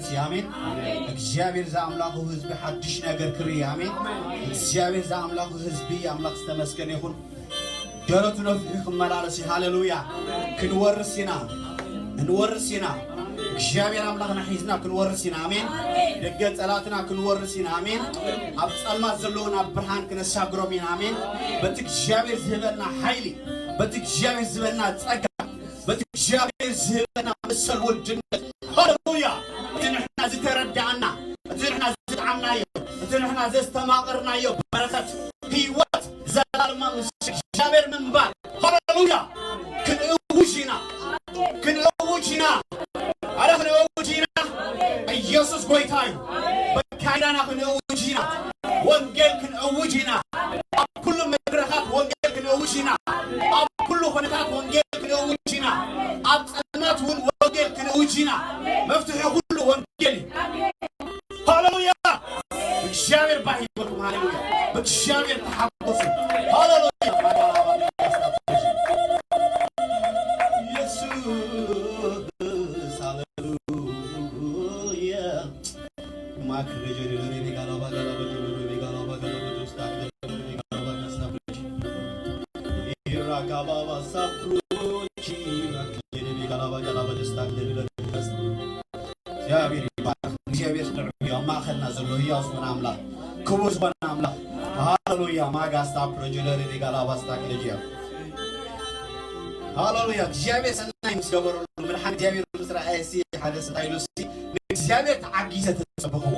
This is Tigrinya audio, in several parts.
ክመላለስ እዩ። ኣሜን። እግዚኣብሔር ዝኣምላኹ ህዝቢ ሓድሽ ነገር ክርኢ። ኣሜን። እግዚኣብሔር ዝኣምላኹ ህዝቢ ኣምላኽ ዝተመስገነ ይኹን። ደረቱ ነፊሑ ክመላለስ እዩ። ሃሌሉያ። ክንወርስ ኢና። ክንወርስ ኢና። እግዚኣብሔር ኣምላኽና ሒዝና ክንወርስ ኢና። ኣሜን። ደገ ጸላትና ክንወርስ ኢና። ኣሜን። ኣብ ጸልማት ዘለዉ ናብ ብርሃን ክነሳግሮም ኢና። ኣሜን። በቲ እግዚኣብሔር ዝህበና ሓይሊ፣ በቲ እግዚኣብሔር ዝህበና ጸጋ፣ በቲ እግዚኣብሔር ዝህበና መሰል ውልድነት። ሃሌሉያ። እቲ ንሕና ዝተረዳእና፣ እቲ ንሕና ዝጠዓምናዮ፣ እቲ ንሕና ዘስተማቐርናዮ በረኸት ህይወት ዘላለማ ምስ እግዚኣብሔር ምንባር። ሃሌሉያ። ክንእውጅ ኢና። ክንእውጅ ኢና። ኣረ ክንእውጅ ኢና። ኢየሱስ ጎይታ እዩ። በካይዳና ክንእውጅ ኢና። ወንጌል ክንእውጅ ኢና። ኣብ ኩሉ መድረኻት ወንጌል ክንእውጅ ኢና። ኣብ ኩሉ ኩነታት ወንጌል ክንእውጅ ኢና። ኣብ ጸልማት እውን ወንጌል ክንእውጅ ኢና። መፍትሒ ኩሉ ወንጌል እዩ። ሃሌሉያ። እግዚኣብሔር ባህ ይበልኩም። ሃሌሉያ። ብእግዚኣብሔር ተሓጎሱ። ሃሌሉያ። ኢየሱስ ሃሌሉያ። ማክረጀ ሬቤ ጋላባ ጋላባ ሬቤ ጋላባ ጋላባ ዶስታ ሬቤ ጋላባ ጋስታ ኢራጋባባ ሳፕሮቺ ሬቤ ጋላባ ጋላባ ዶስታ ሬቤ እግዚኣብሔር ይባረክ። እግዚኣብሔር ንዕኡ ኣብ ማእኸልና ዘሎ ህያው ዝኾነ ኣምላኽ፣ ክቡር ዝኾነ ኣምላኽ። ሃሌሉያ። ማጋስታ ፕሮጀለሪ ሪጋላ ባስታ ክለጅያ። ሃሌሉያ። እግዚኣብሔር ሰናይ ምስ ገበረሉ፣ ምድሓን እግዚኣብሔር ምስ ረኣየ ሲ ሓደ እንታይ ኢሉ ሲ ንእግዚኣብሔር ተዓጊሰ ተጸበኽዎ።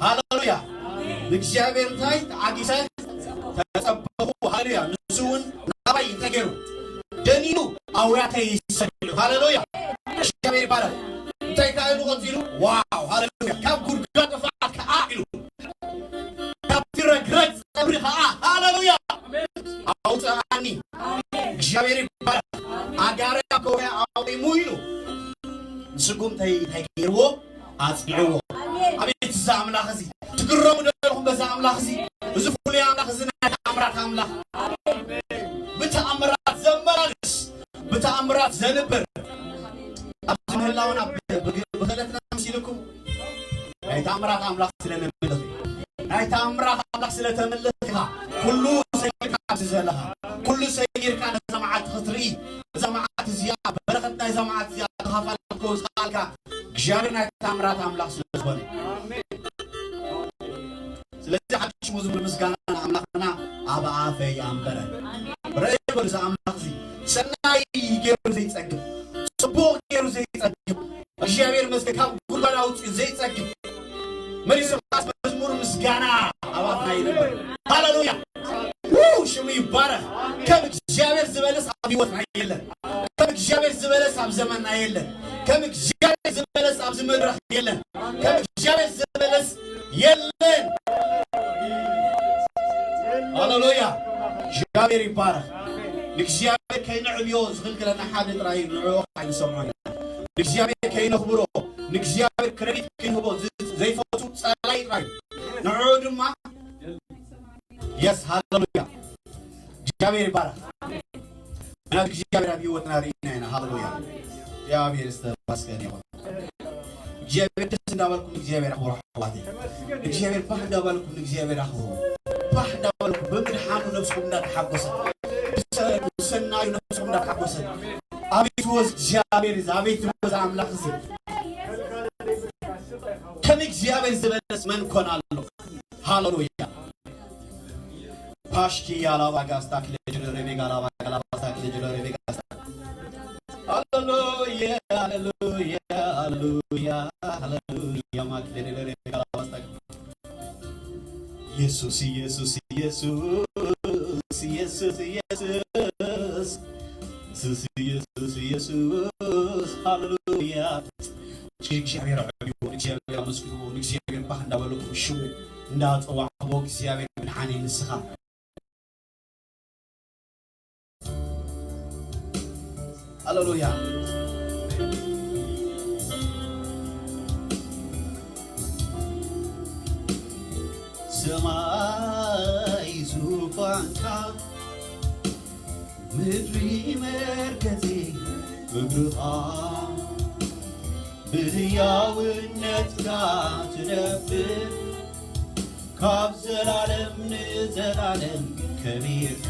ሃሌሉያ። ንእግዚኣብሔር እንታይ ተዓጊሰ ተጸበኹ። ሃሌሉያ። ንሱ እውን ናባይ እንታይ ገይሩ? ደኒኑ ኣውያተይ ይሰዱ። ሃሌሉያ። እግዚኣብሔር ይባረክ። እንታይ ከኣ ኢሉ ቀጺሉ? ዋው፣ ሃሌሉያ። ካብ ጉድጓድ ጥፍኣት ከኣ ኢሉ፣ ካብቲ ረግረግ ጸብሪ ከኣ፣ ሃሌሉያ፣ ኣውጽኣኒ። እግዚኣብሔር ይባረክ። ኣጋርያ ከውያ ኣቑሙ ኢሉ ንስጉምተይ እንታይ ገይርዎ? ኣጽንዕዎ። ኣሜን። ኣቤት እዛ ኣምላኽ እዚ፣ ትግረሙ ዶ ኣለኹም በዛ ኣምላኽ እዚ? እዚ ፍሉይ ኣምላኽ እዚ ናይ ተኣምራት ኣምላኽ። ብተኣምራት ዘመላልስ፣ ብተኣምራት ዘንብር። ኣብዚ ምህላውና ብ-፣ ብ-፣ ብኽእለትና መሲልኩም? ናይ ተኣምራት ኣምላኽ ስለ ነምልኽ እዩ። ናይ ተኣምራት ኣምላኽ ስለ ተምልኽ ኢኻ። ኩሉ ሰጊርካ ኣብዚ ዘለኻ፣ ኩሉ ሰጊርካ ነዛ መዓልቲ ክትርኢ፣ እዛ መዓልቲ እዚኣ፣ በረኸት ናይዛ መዓልቲ እዚኣ ተኻፋሊ ክትከውን ዝኸኣልካ እግዚኣብሔር ናይ ተኣምራት ኣምላኽ ስለ ዝኾነ። ስለዚ ሓድሽ መዝሙር ምስጋና ንኣምላኽና ኣብ ኣፈይ ኣንበረ። ርኣይ በሉ፣ እዚ ኣምላኽ እዚ ሰናይ ገይሩ ዘይጸግብ፣ ጽቡቕ ገይሩ ዘይጸግብ፣ እግዚኣብሔር ይመስገን፣ ካብ ጉድጓድ ኣውፅኡ ዘይፀግብ፣ መሊሱ ኻስ መዝሙር ምስጋና ኣብ ኣፍና ይንበር። ሃሌሉያ! ው! ሽሙ ይባረኽ። ከም እግዚኣብሔር ዝበለስ ኣብ ህይወትና የለን። ከም እግዚኣብሔር ዝበለስ ኣብ ዘመንና የለን። ከም እግዚኣብሔር ዝበለስ ኣብዚ መድረኽ የለን። ከም እግዚኣብሔር ዝበለስ የለን። ሃሌሉያ! እግዚኣብሔር ይባረኽ። ንእግዚኣብሔር ከይንዕብዮ ዝኽልክለና ሓደ ጥራይ እዩ፣ ንዕኡ ኣይንሰምዖን ኢና። ንእግዚኣብሔር ከይነኽብሮ፣ ንእግዚኣብሔር ክረዲት ከይንህቦ ዝ-፣ ዘይፈቱ ጸላኢ ጥራይ እዩ። ንዕኡ ድማ፣ የስ፣ ሃሌሉያ። እግዚኣብሔር ይባረኽ። ምኽንያቱ እግዚኣብሔር ኣብ ህይወትና ርኢና ኢና። ሃሌሉያ። እግዚኣብሔር ዝተመስገነ ይኹን። እግዚኣብሔር ደስ እንዳበልኩም ንእግዚኣብሔር ኣኽብሩ ኣሕዋተይ። እግዚኣብሔር ባህ እንዳበልኩም ንእግዚኣብሔር ኣኽብሩ። ባህ እንዳበልኩም ብምድሓኑ ነብስኹም እንዳተሓጎሰ፣ ብሰ-፣ ብሰናዩ ነብስኹም እንዳተሓጎሰ። ኣቤት ወዝ እግዚኣብሔር እዚ፣ ኣቤት ወዝ ኣምላኽ እዚ። ከም እግዚኣብሔር ዝበለስ መን ኮን ኣሎ? ሃሌሉያ። ፓሽኪ ያላባ ጋስታ ክለጅሎ ሬቤጋ ላባ ጋላባ ስታ ክለጅሎ ሬቤጋ ስታ። ሃሌሉያ፣ ሃሌሉያ፣ ሃሌሉያ፣ ሃሌሉያ፣ ማክለጅሎ ሬቤጋ ላባ ስታ። ኢየሱስ፣ ኢየሱስ፣ ኢየሱስ፣ ኢየሱስ፣ ኢየሱስ፣ ኢየሱስ፣ ኢየሱስ፣ ኢየሱስ፣ ሃሌሉያ። እስኪ እግዚኣብሔር ኣዕብድዎ፣ ንእግዚኣብሔር ኣመስግንዎ፣ ንእግዚኣብሔር ባህ እንዳበለኩም ሽሙ እንዳጸዋዕክዎ እግዚኣብሔር ምድሓነይ ንስኻ። ሃሌሉያ። ሰማይ ዙፋንካ፣ ምድሪ መርከዚ እግርኻ፣ ብህያውነትካ ትነብር፣ ካብ ዘላለም ንዘላለም ከቢርካ።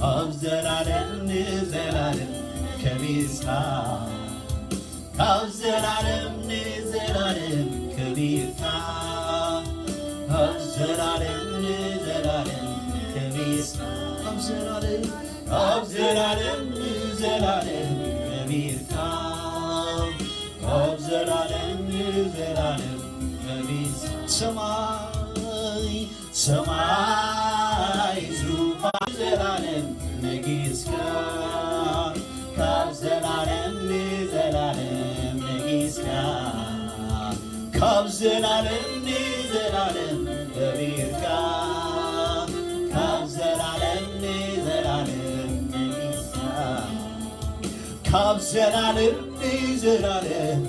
ካብ ዘላለም ንዘላለም ከቢርካ። ካብ ዘላለም ንዘላለም ከቢርካ። ካብ ዘላለም ንዘላለም ከቢርካ። ካብ ዘላለም፣ ካብ ዘላለም ንዘላለም ከቢርካ። ካብ ዘላለም ንዘላለም ከቢርካ። ሰማይ ሰማይ ዙፋን ዘላለም ነጊስካ፣ ካብ ዘላለም ንዘላለም ነጊስካ፣ ካብ ዘላለም ንዘላለም ከቢርካ፣ ካብ ዘላለም ንዘላለም ነጊስካ፣ ካብ ዘላለም ንዘላለም።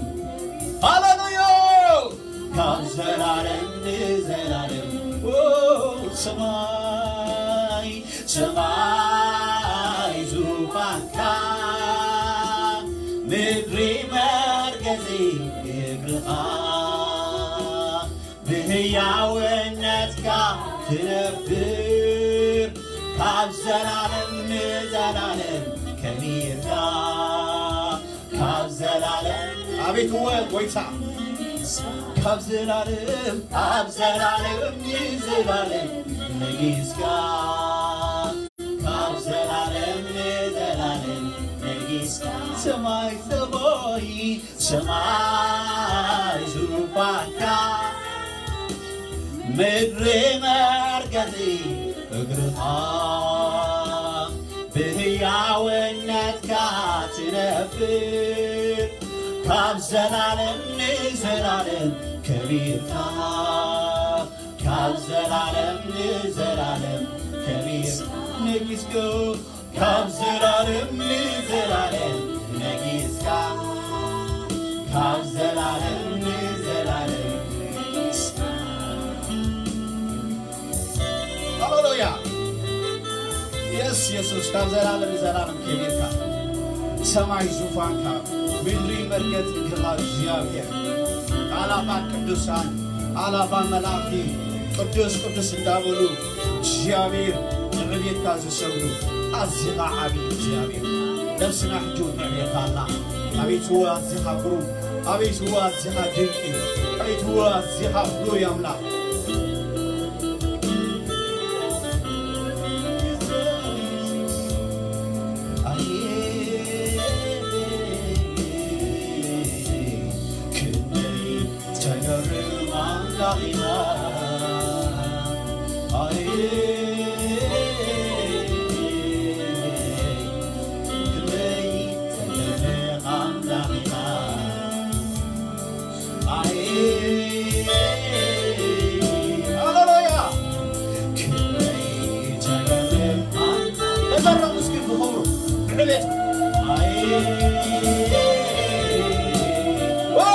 ሃሌሉያ! ካብ ዘላለም ንዘላለም። ኦ፣ ሰማይ፣ ሰማይ ዙፋንካ፣ ምድሪ መርገጺ እግርኻ፣ ብህያውነትካ ትነብር፣ ካብ ዘላለም ንዘላለም ከቢርካ፣ ካብ ዘላለም። ኣቤት እወ ጎይታ፣ ካብ ዘላለም፣ ካብ ዘላለም ንዘላለም ነጊስካ፣ ካብ ዘላለም ንዘላለም ነጊስካ። ሰማይ ሰማይ፣ ሰማይ ዙፋንካ፣ ምድሪ መርገጺ እግርኻ፣ ብህያውነትካ ትነብር፣ ካብ ዘላለም ንዘላለም ከቢርካ፣ ካብ ዘላለም ንዘላለም ከቢር ነጊስካ፣ ካብ ዘላለም ንዘላለም ነጊስካ፣ ካብ ዘላለም ንዘላለም ነጊስካ። ሃሌሉያ! የስ የሱስ፣ ካብ ዘላለም ንዘላለም ከቢርካ፣ ሰማይ ዙፋንካ፣ ምድሪ መርገጺ እግርኻ እግዚኣብሔር። ኣእላፋት ቅዱሳን፣ ኣእላፋት መላእኽቲ ቅዱስ ቅዱስ እንዳበሉ እግዚኣብሔር ንዕቤትካ ዝሰግዱ። ኣዚኻ ዓቢ እግዚኣብሔር፣ ነብስና ሕጂ እውን ትዕቤካ ኣላ። ኣቤት እወ ኣዚኻ ግሩም፣ ኣቤት እወ ኣዚኻ ድንቂ፣ ኣቤት እወ ኣዚኻ ፍሉይ ኣምላኽ። ክንደይ ተገርም ኣምላኽ ኢና። ኣየ፣ ክንደይ ተገርም ኣምላኽ ኢና። ኣየ፣ ሃሌሉያ። ክንደይ ተገርም ኣምላኽ። ተዘረቡ እስኪ ብኽብሩ ብዕቤት። ኣየ፣ ኦ!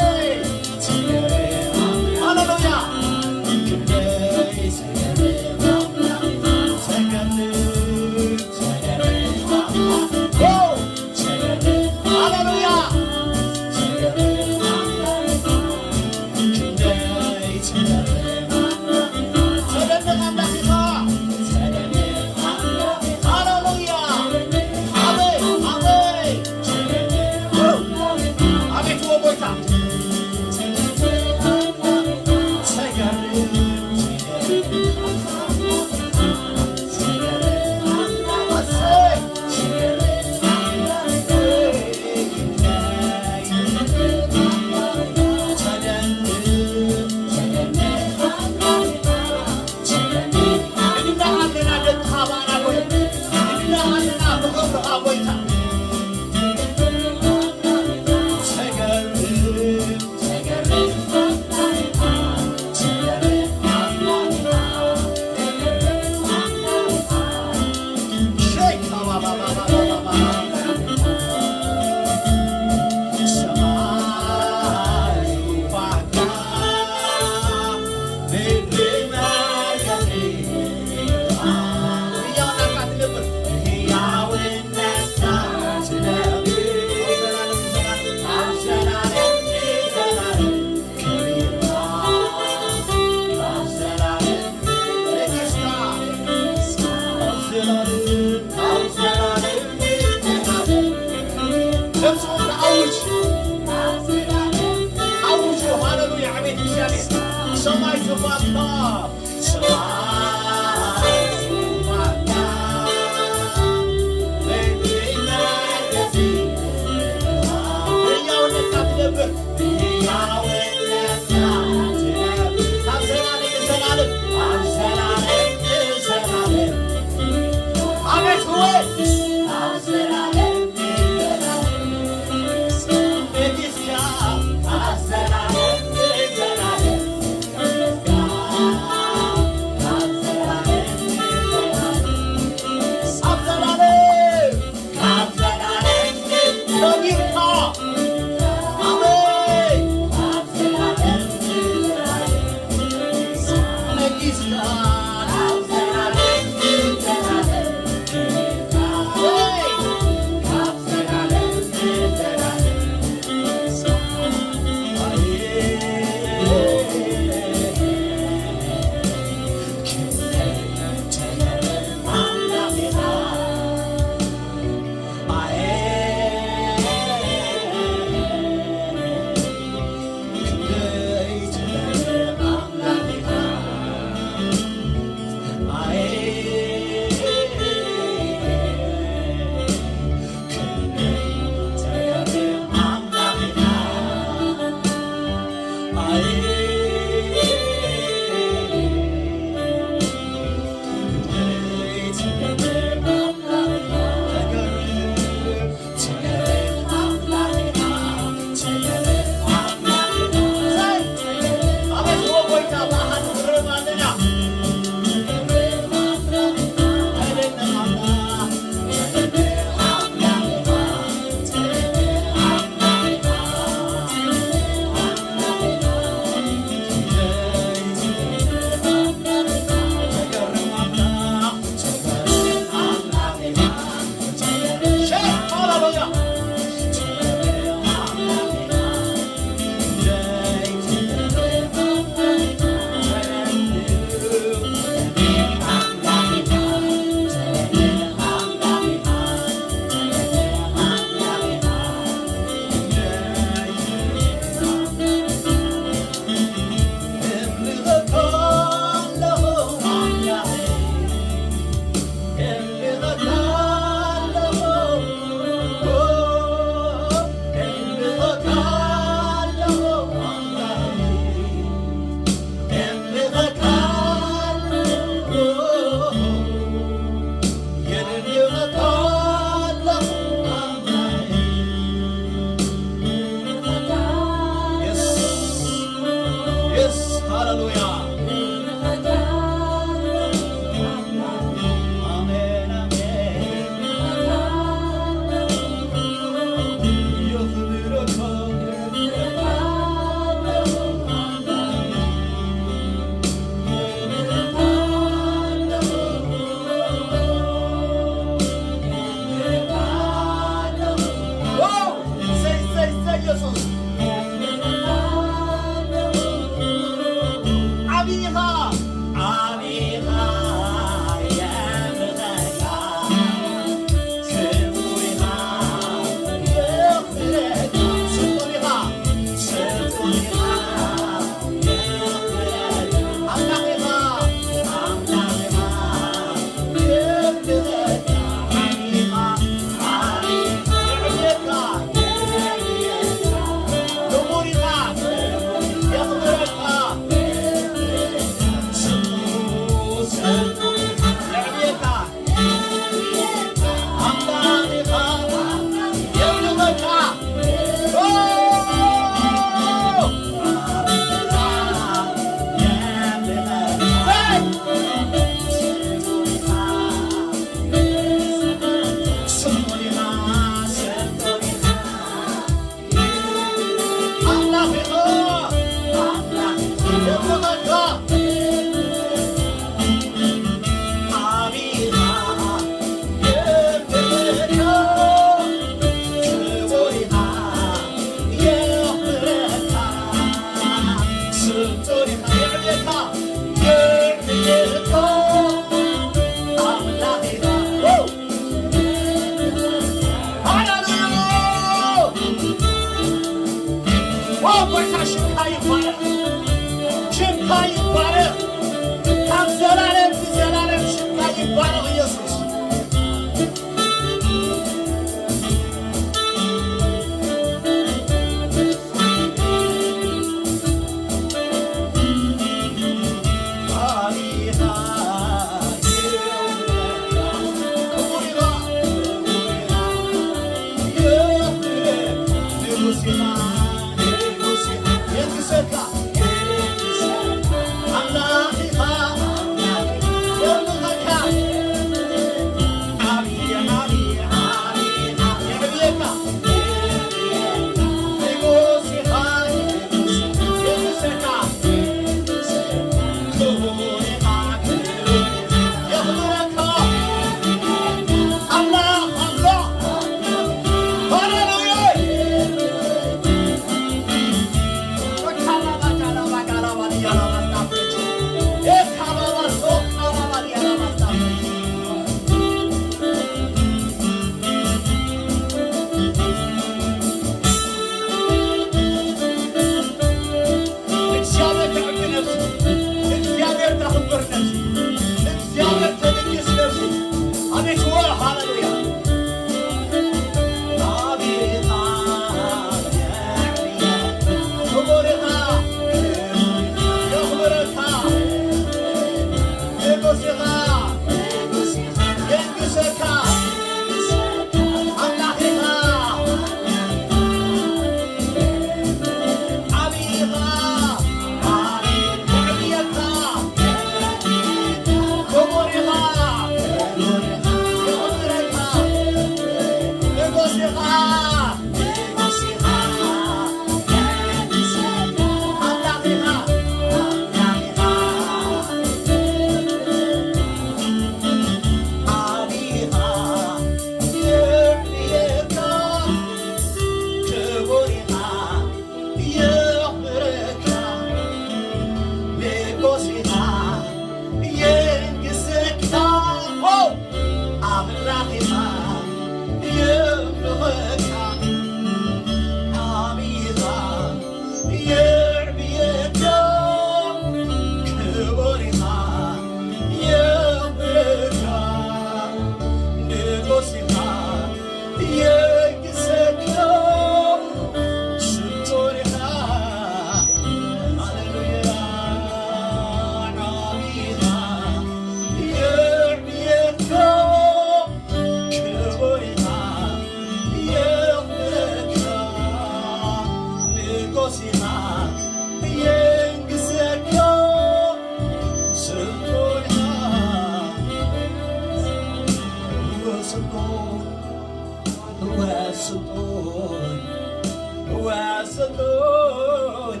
ወሰቶን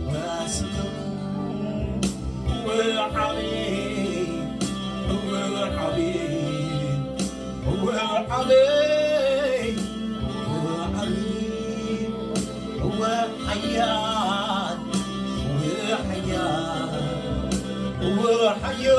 ወሰቶን ወዓቢ ወዓቢ ወዓቢ ወዓቢ ወሓያል ወሓያል ወሓያል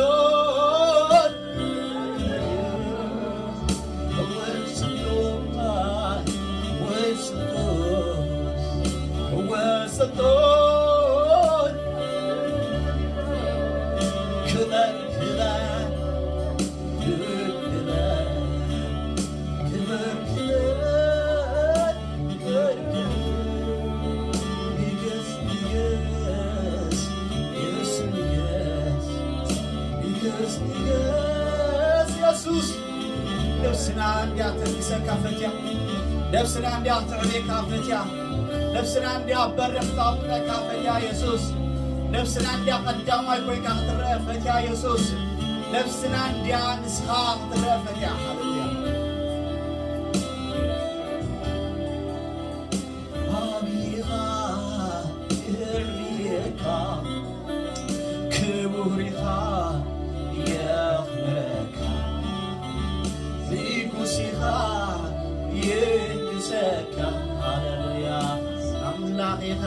ንገስ ንገስ ንገስ ንገስ የሱስ። ነፍስና እንድያ ተንግሰካ ፈትያ፣ ነፍስና እንድያ ክትዕቤካ ፈትያ፣ ነፍስና እንድያ በሪ ክተቕልጠካ ፈትያ የሱስ። ነፍስና እንድያ ቀዳማይ ኮይንካ ክትረአ ፈትያ የሱስ። ነፍስና እንድያ ንስኻ ክትረአ ፈትያ። ሃሌሉያ። ኣቢኻ የዕብየካ፣ ክቡር ኢኻ የኽብረካ፣ ንጉስ ኢኻ የንግሰካ፣ ሃሌሉያ፣ ኣምላኽ ኢኻ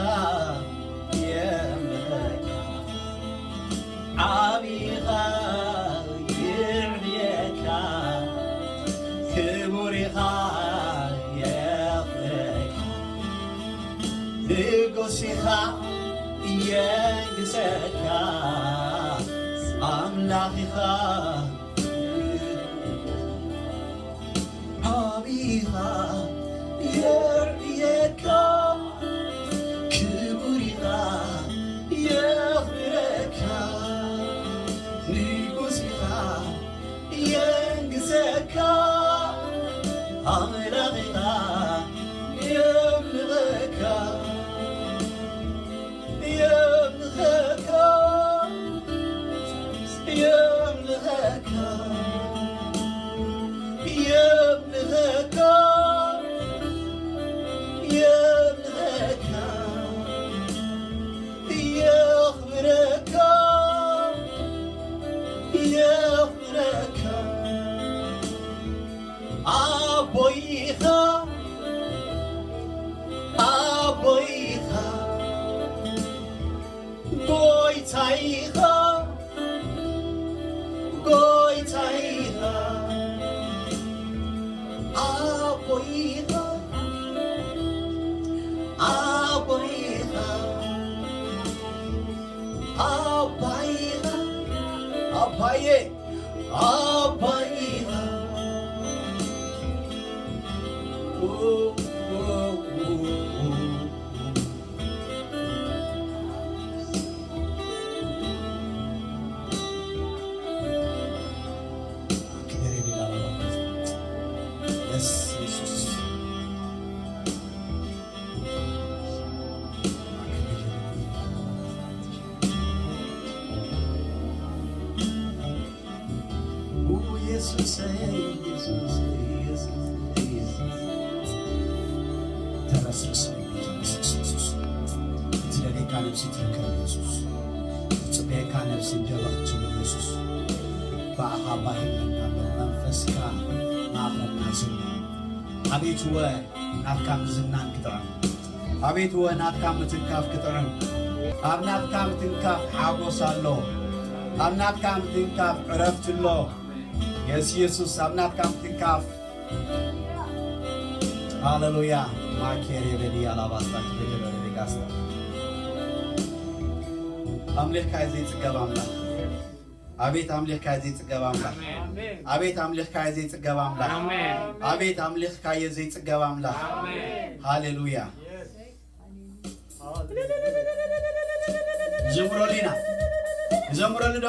የምልኸካ። ዓቢኻ ይዕብየካ፣ ክቡር ኢኻ የኽብረካ፣ ንጉስ ኢኻ የንግሰካ፣ ኣምላኽ ኢኻ ዓቢኻ የዕብየካ፣ ክቡር ኢኻ የኽብረካ፣ ንጉስ ኢኻ የንግሰካ፣ ኣምላኽ ኢኻ የምልኸካ። የምልኸካ፣ የምልኸካ፣ የምልኸካ፣ የምልኸካ፣ የኽብረካ፣ የኽብረካ። ኣቦይ ኢኻ፣ ኣቦይ ኢኻ፣ ጎይታይ ኢኻ፣ ጎይታይ ኢኻ፣ ኣቦይ ኢኻ፣ ኣቦይ ኢኻ፣ ኣባይ ኢኻ፣ ኣባየ ኣባይኻ። የስ የሱስ። ኢየሱስ፣ ኢየሱስ፣ ኢየሱስ፣ ኢየሱስ። ተረስርስ፣ ተረስርስ፣ ኢየሱስ። ትደልየካ ነብሲ ትርከብ፣ ኢየሱስ። ትጽበየካ ነብሲ ደበኽትሉ፣ ኢየሱስ። ብኣኻ ባሂልና ኣሎ፣ መንፈስካ ማእኸልና ዘሎ። ኣቤቱ፣ ወ ናትካ ምዝናን ክጥዕም። ኣቤት ወ ናትካ ምትንካፍ ክጥዕም። ኣብ ናትካ ምትንካፍ ሓጎስ ኣሎ። ኣብ ናትካ ምትንካፍ ዕረፍቲ ኣሎ። የስ የሱስ ኣብ ናትካ ምትንካፍ። ሃሌሉያ። ማኬሬ በዲ ኣላባስታ ክበጀበ ሪጋስታ። ኣምሊኽካ ዘይጽገብ ኣምላኽ። ኣቤት ኣምሊኽካዮ ዘይጽገብ ኣምላኽ። ኣሜን። ኣቤት ኣምሊኽካዮ ዘይጽገብ ኣምላኽ። ኣሜን። ኣቤት ኣምሊኽካዮ ዘይጽገብ ኣምላኽ። ኣሜን። ሃሌሉያ። ንዘምረሉ ኢና። ንዘምረሉ ዶ?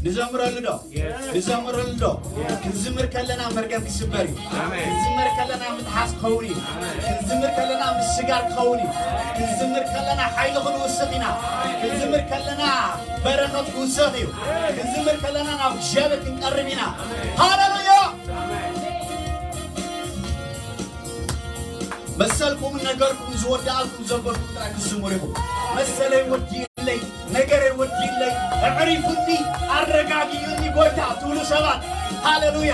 ንዘምረሉ ዶ? ንዘምረሉ ዶ? ክንዝምር ከለና መርገም ክስበር እዩ። ኣሜን። ክንዝምር ከለና ምትሓዝ ክኸውን እዩ። ኣሜን። ክንዝምር ከለና ምስጋር ክኸውን እዩ። ክንዝምር ከለና ሓይሊ ክንውስኽ ኢና። ክንዝምር ከለና በረኸት ክውሰኽ እዩ። ክንዝምር ከለና ናብ እግዚኣብሔር ክንቀርብ ኢና። ሃሌሉያ! መሰልኩም ነገርኩም ዝወዳእኩም ዘበልኩም ጥራይ ክትስሙር ኢኹም። መሰለይ ወዲእለይ፣ ነገረይ ወዲእለይ፣ ኣዕሪፉኒ፣ ኣረጋጊኡኒ ጎይታ ትብሉ ሰባት፣ ሃሌሉያ።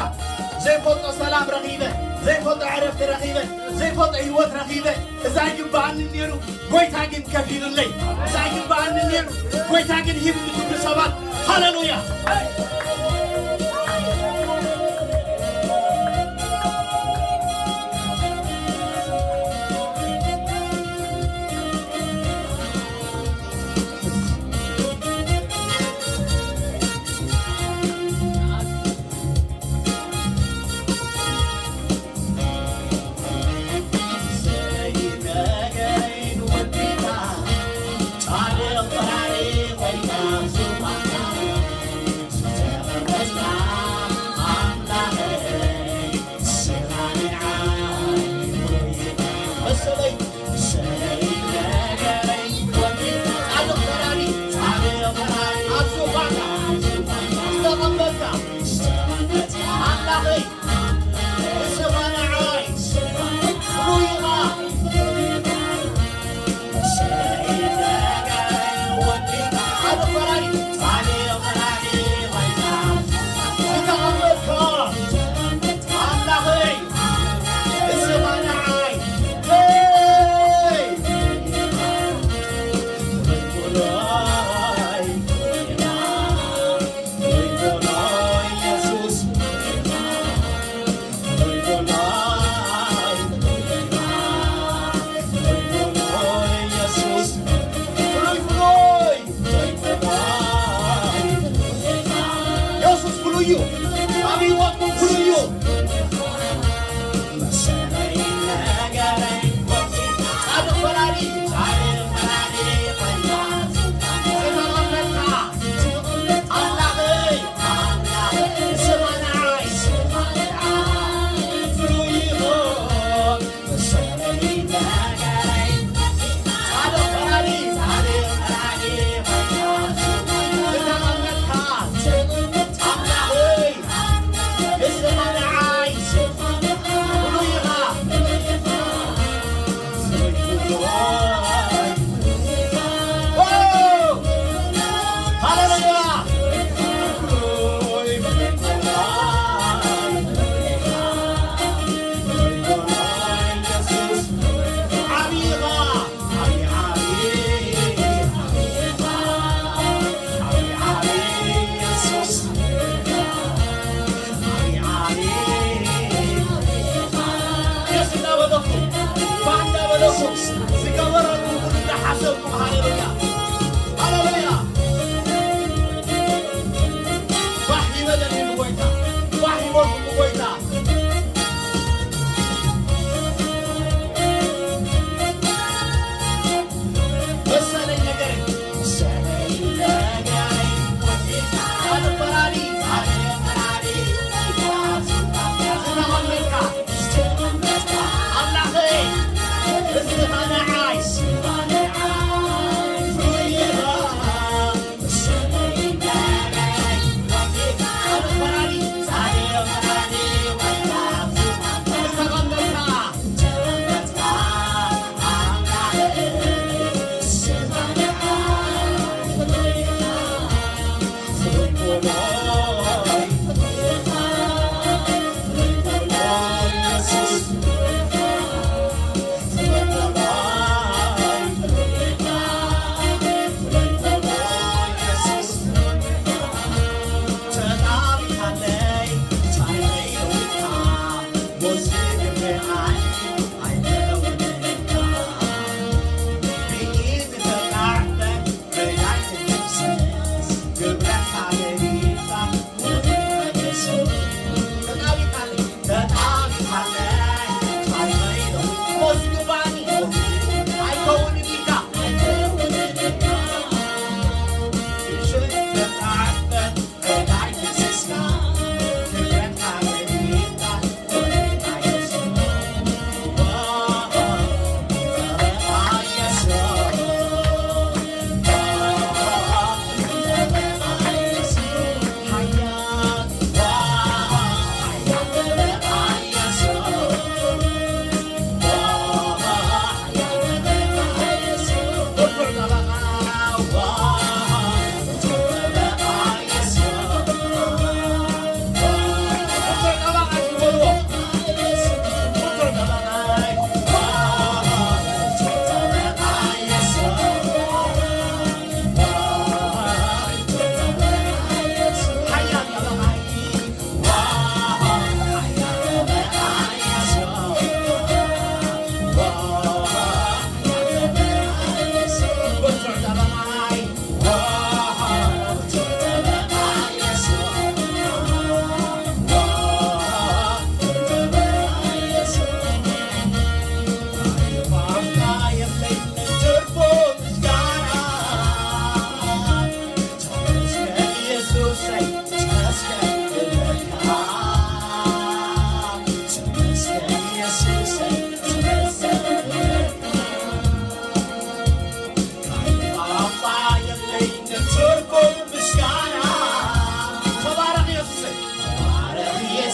ዘይፈልጦ ሰላም ረኺበ፣ ዘይፈልጦ ዕረፍቲ ረኺበ፣ ዘይፈልጦ ህይወት ረኺበ፣ እዛ ይግባኣኒ ነይሩ፣ ጎይታ ግን ከፊሉለይ። እዛ ይግባኣኒ ነይሩ፣ ጎይታ ግን ሂብኒ ትብሉ ሰባት፣ ሃሌሉያ። የሱስ ፍሉይ እዩ። ኣብ ህይወትኩም ፍሉይ እዩ። ጻድቕ ፈራዲ፣ ጻድቕ ፈራዲ ኮይንካ ዝተቐመጥካ ኣምላኸይ፣ ኣምላኸይ፣ ስማዕናይ፣ ስማዕናይ፣ ፍሉይ ኢኻ።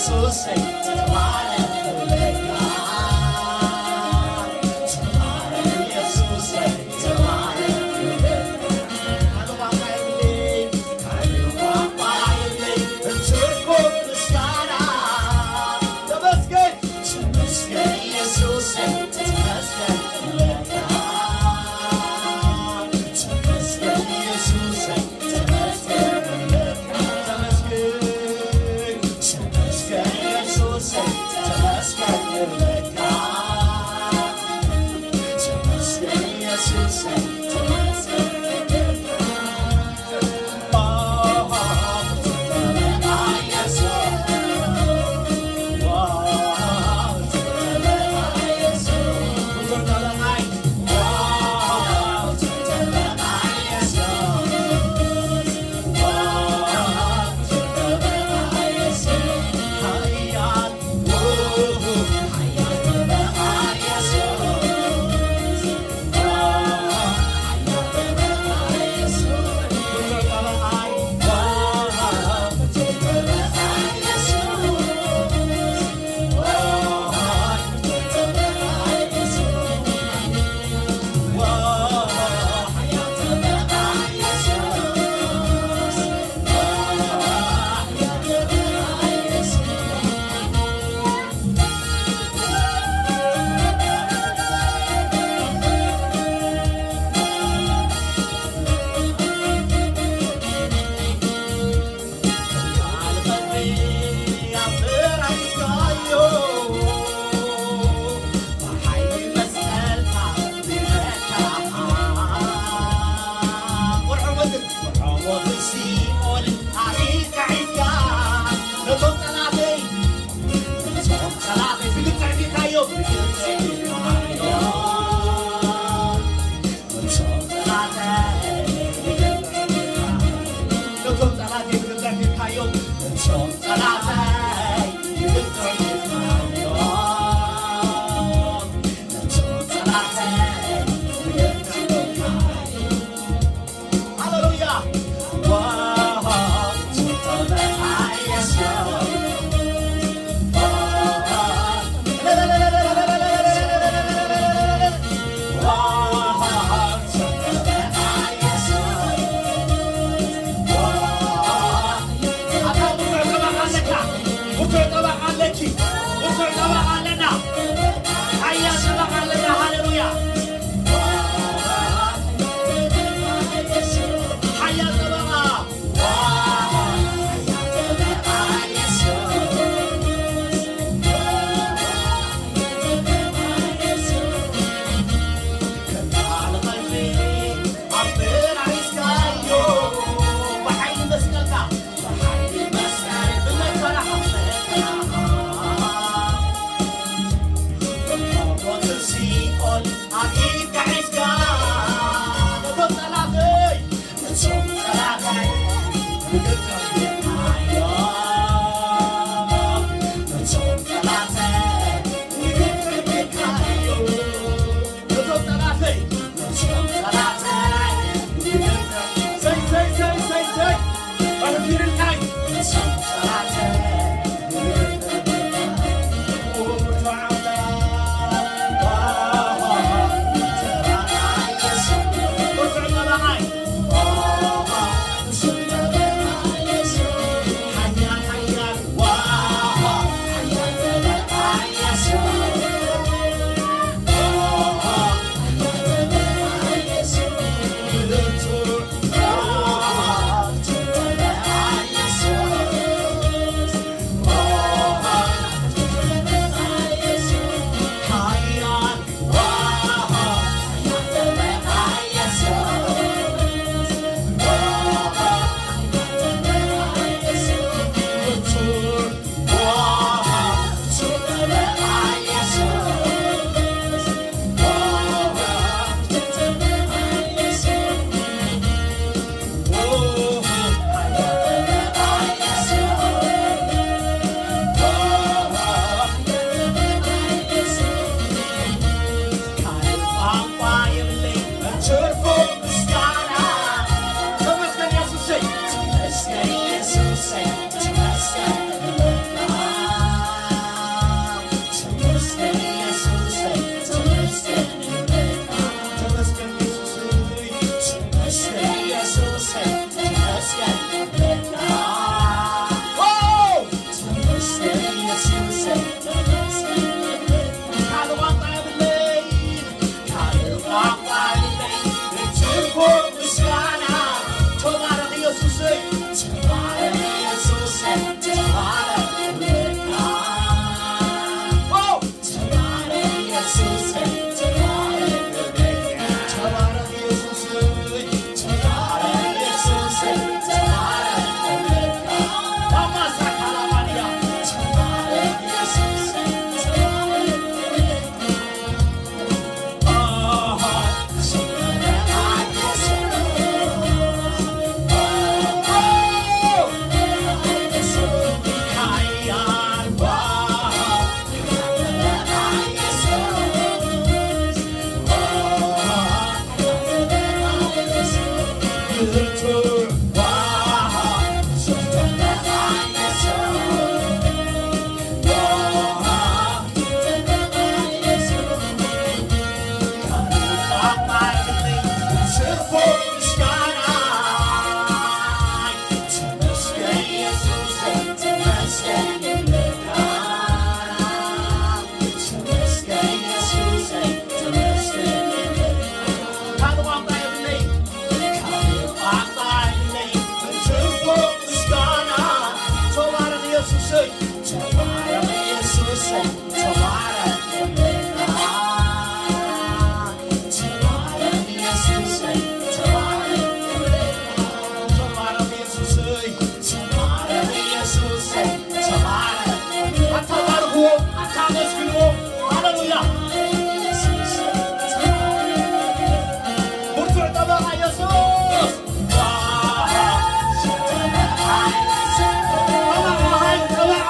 ኢየሱሰይ ተባረክ ክብረካ። ተባረክ ኢየሱሰይ ተባረክ ክብረካ። ኣልባባ የብለይ፣ ኣልባባ የብለይ፣ እንትርኩም ምስጋና። ተመስገን፣ ተመስገን ኢየሱሰይ፣ ተመስገን ክብረካ። ተመስገን ኢየሱሰይ፣ ተባረኽ። ኣታ ባርኽዎ፣ ኣታ ኣመስግንዎ። ሃሌሉያ። ብርቱዕ ጠበቓ ኢየሱስ። ጠበቓ፣ ጠበቓ፣ ጠበቓ፣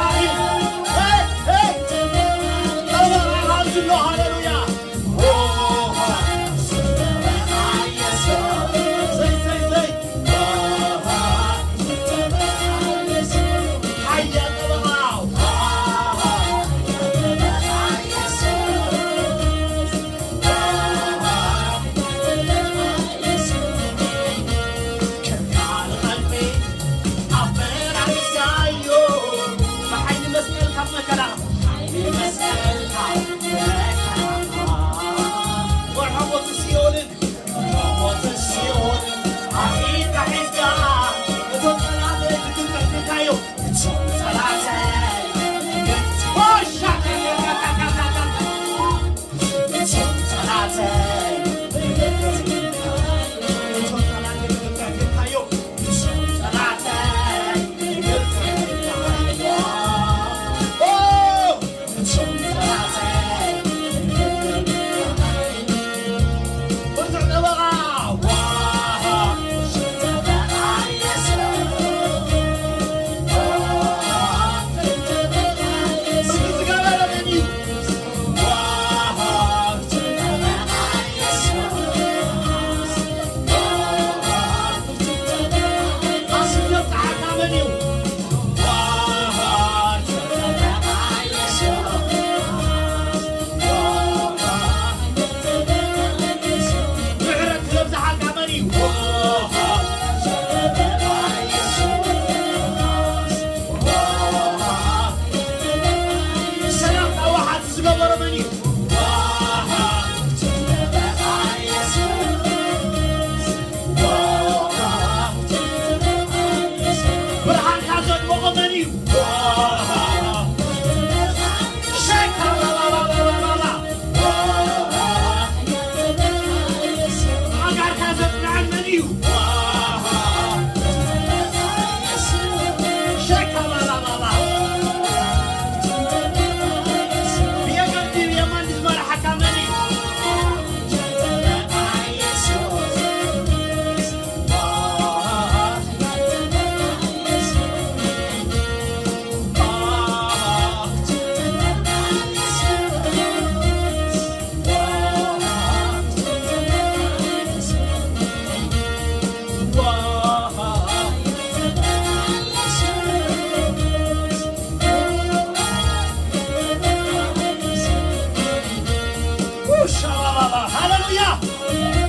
ሃሌሉያ። ሃሌሉያ!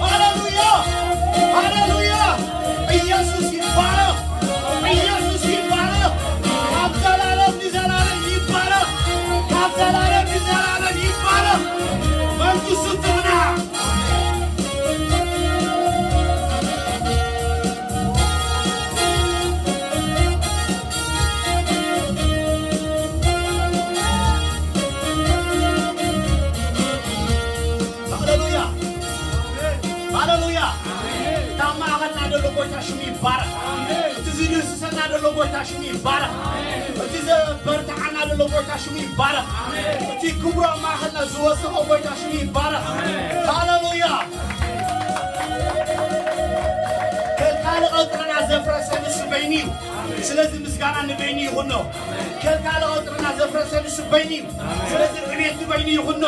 ሃሌሉያ! ሃሌሉያ! ኢየሱስ ይባረኽ! ኢየሱስ ይባረኽ! ካብ ዘላለም ንዘላለም ይባረኽ! ካብ ዘላለም ንዘላለም ይባረኽ! መንግስቱ ትምናዕ! ሃሌሉያ! ሃሌሉያ! ካብ ማእኸልና ዘሎ ጎይታ ሽሙ ይባረኽ። እቲ ዝድህስሰና ዘሎ ጎይታ ሽሙ ይባረኽ። እቲ ዘበርትዓና ዘሎ ጎይታ ሽሙ ይባረኽ። እቲ ክብሩ ኣብ ማእኸልና ዝወሰኾ ጎይታ ሽሙ ይባረኽ። ሃሌሉያ! ከልካሊ ቀጽርና ዘፍረሰ ንሱ በይኑ እዩ። ስለዚ ምስጋና ንበይኑ ይኹኖ። ከልካሊ ቀጽርና ዘፍረሰ ንሱ በይኑ እዩ። ስለዚ ዕቤት ንበይኑ ይኹኖ።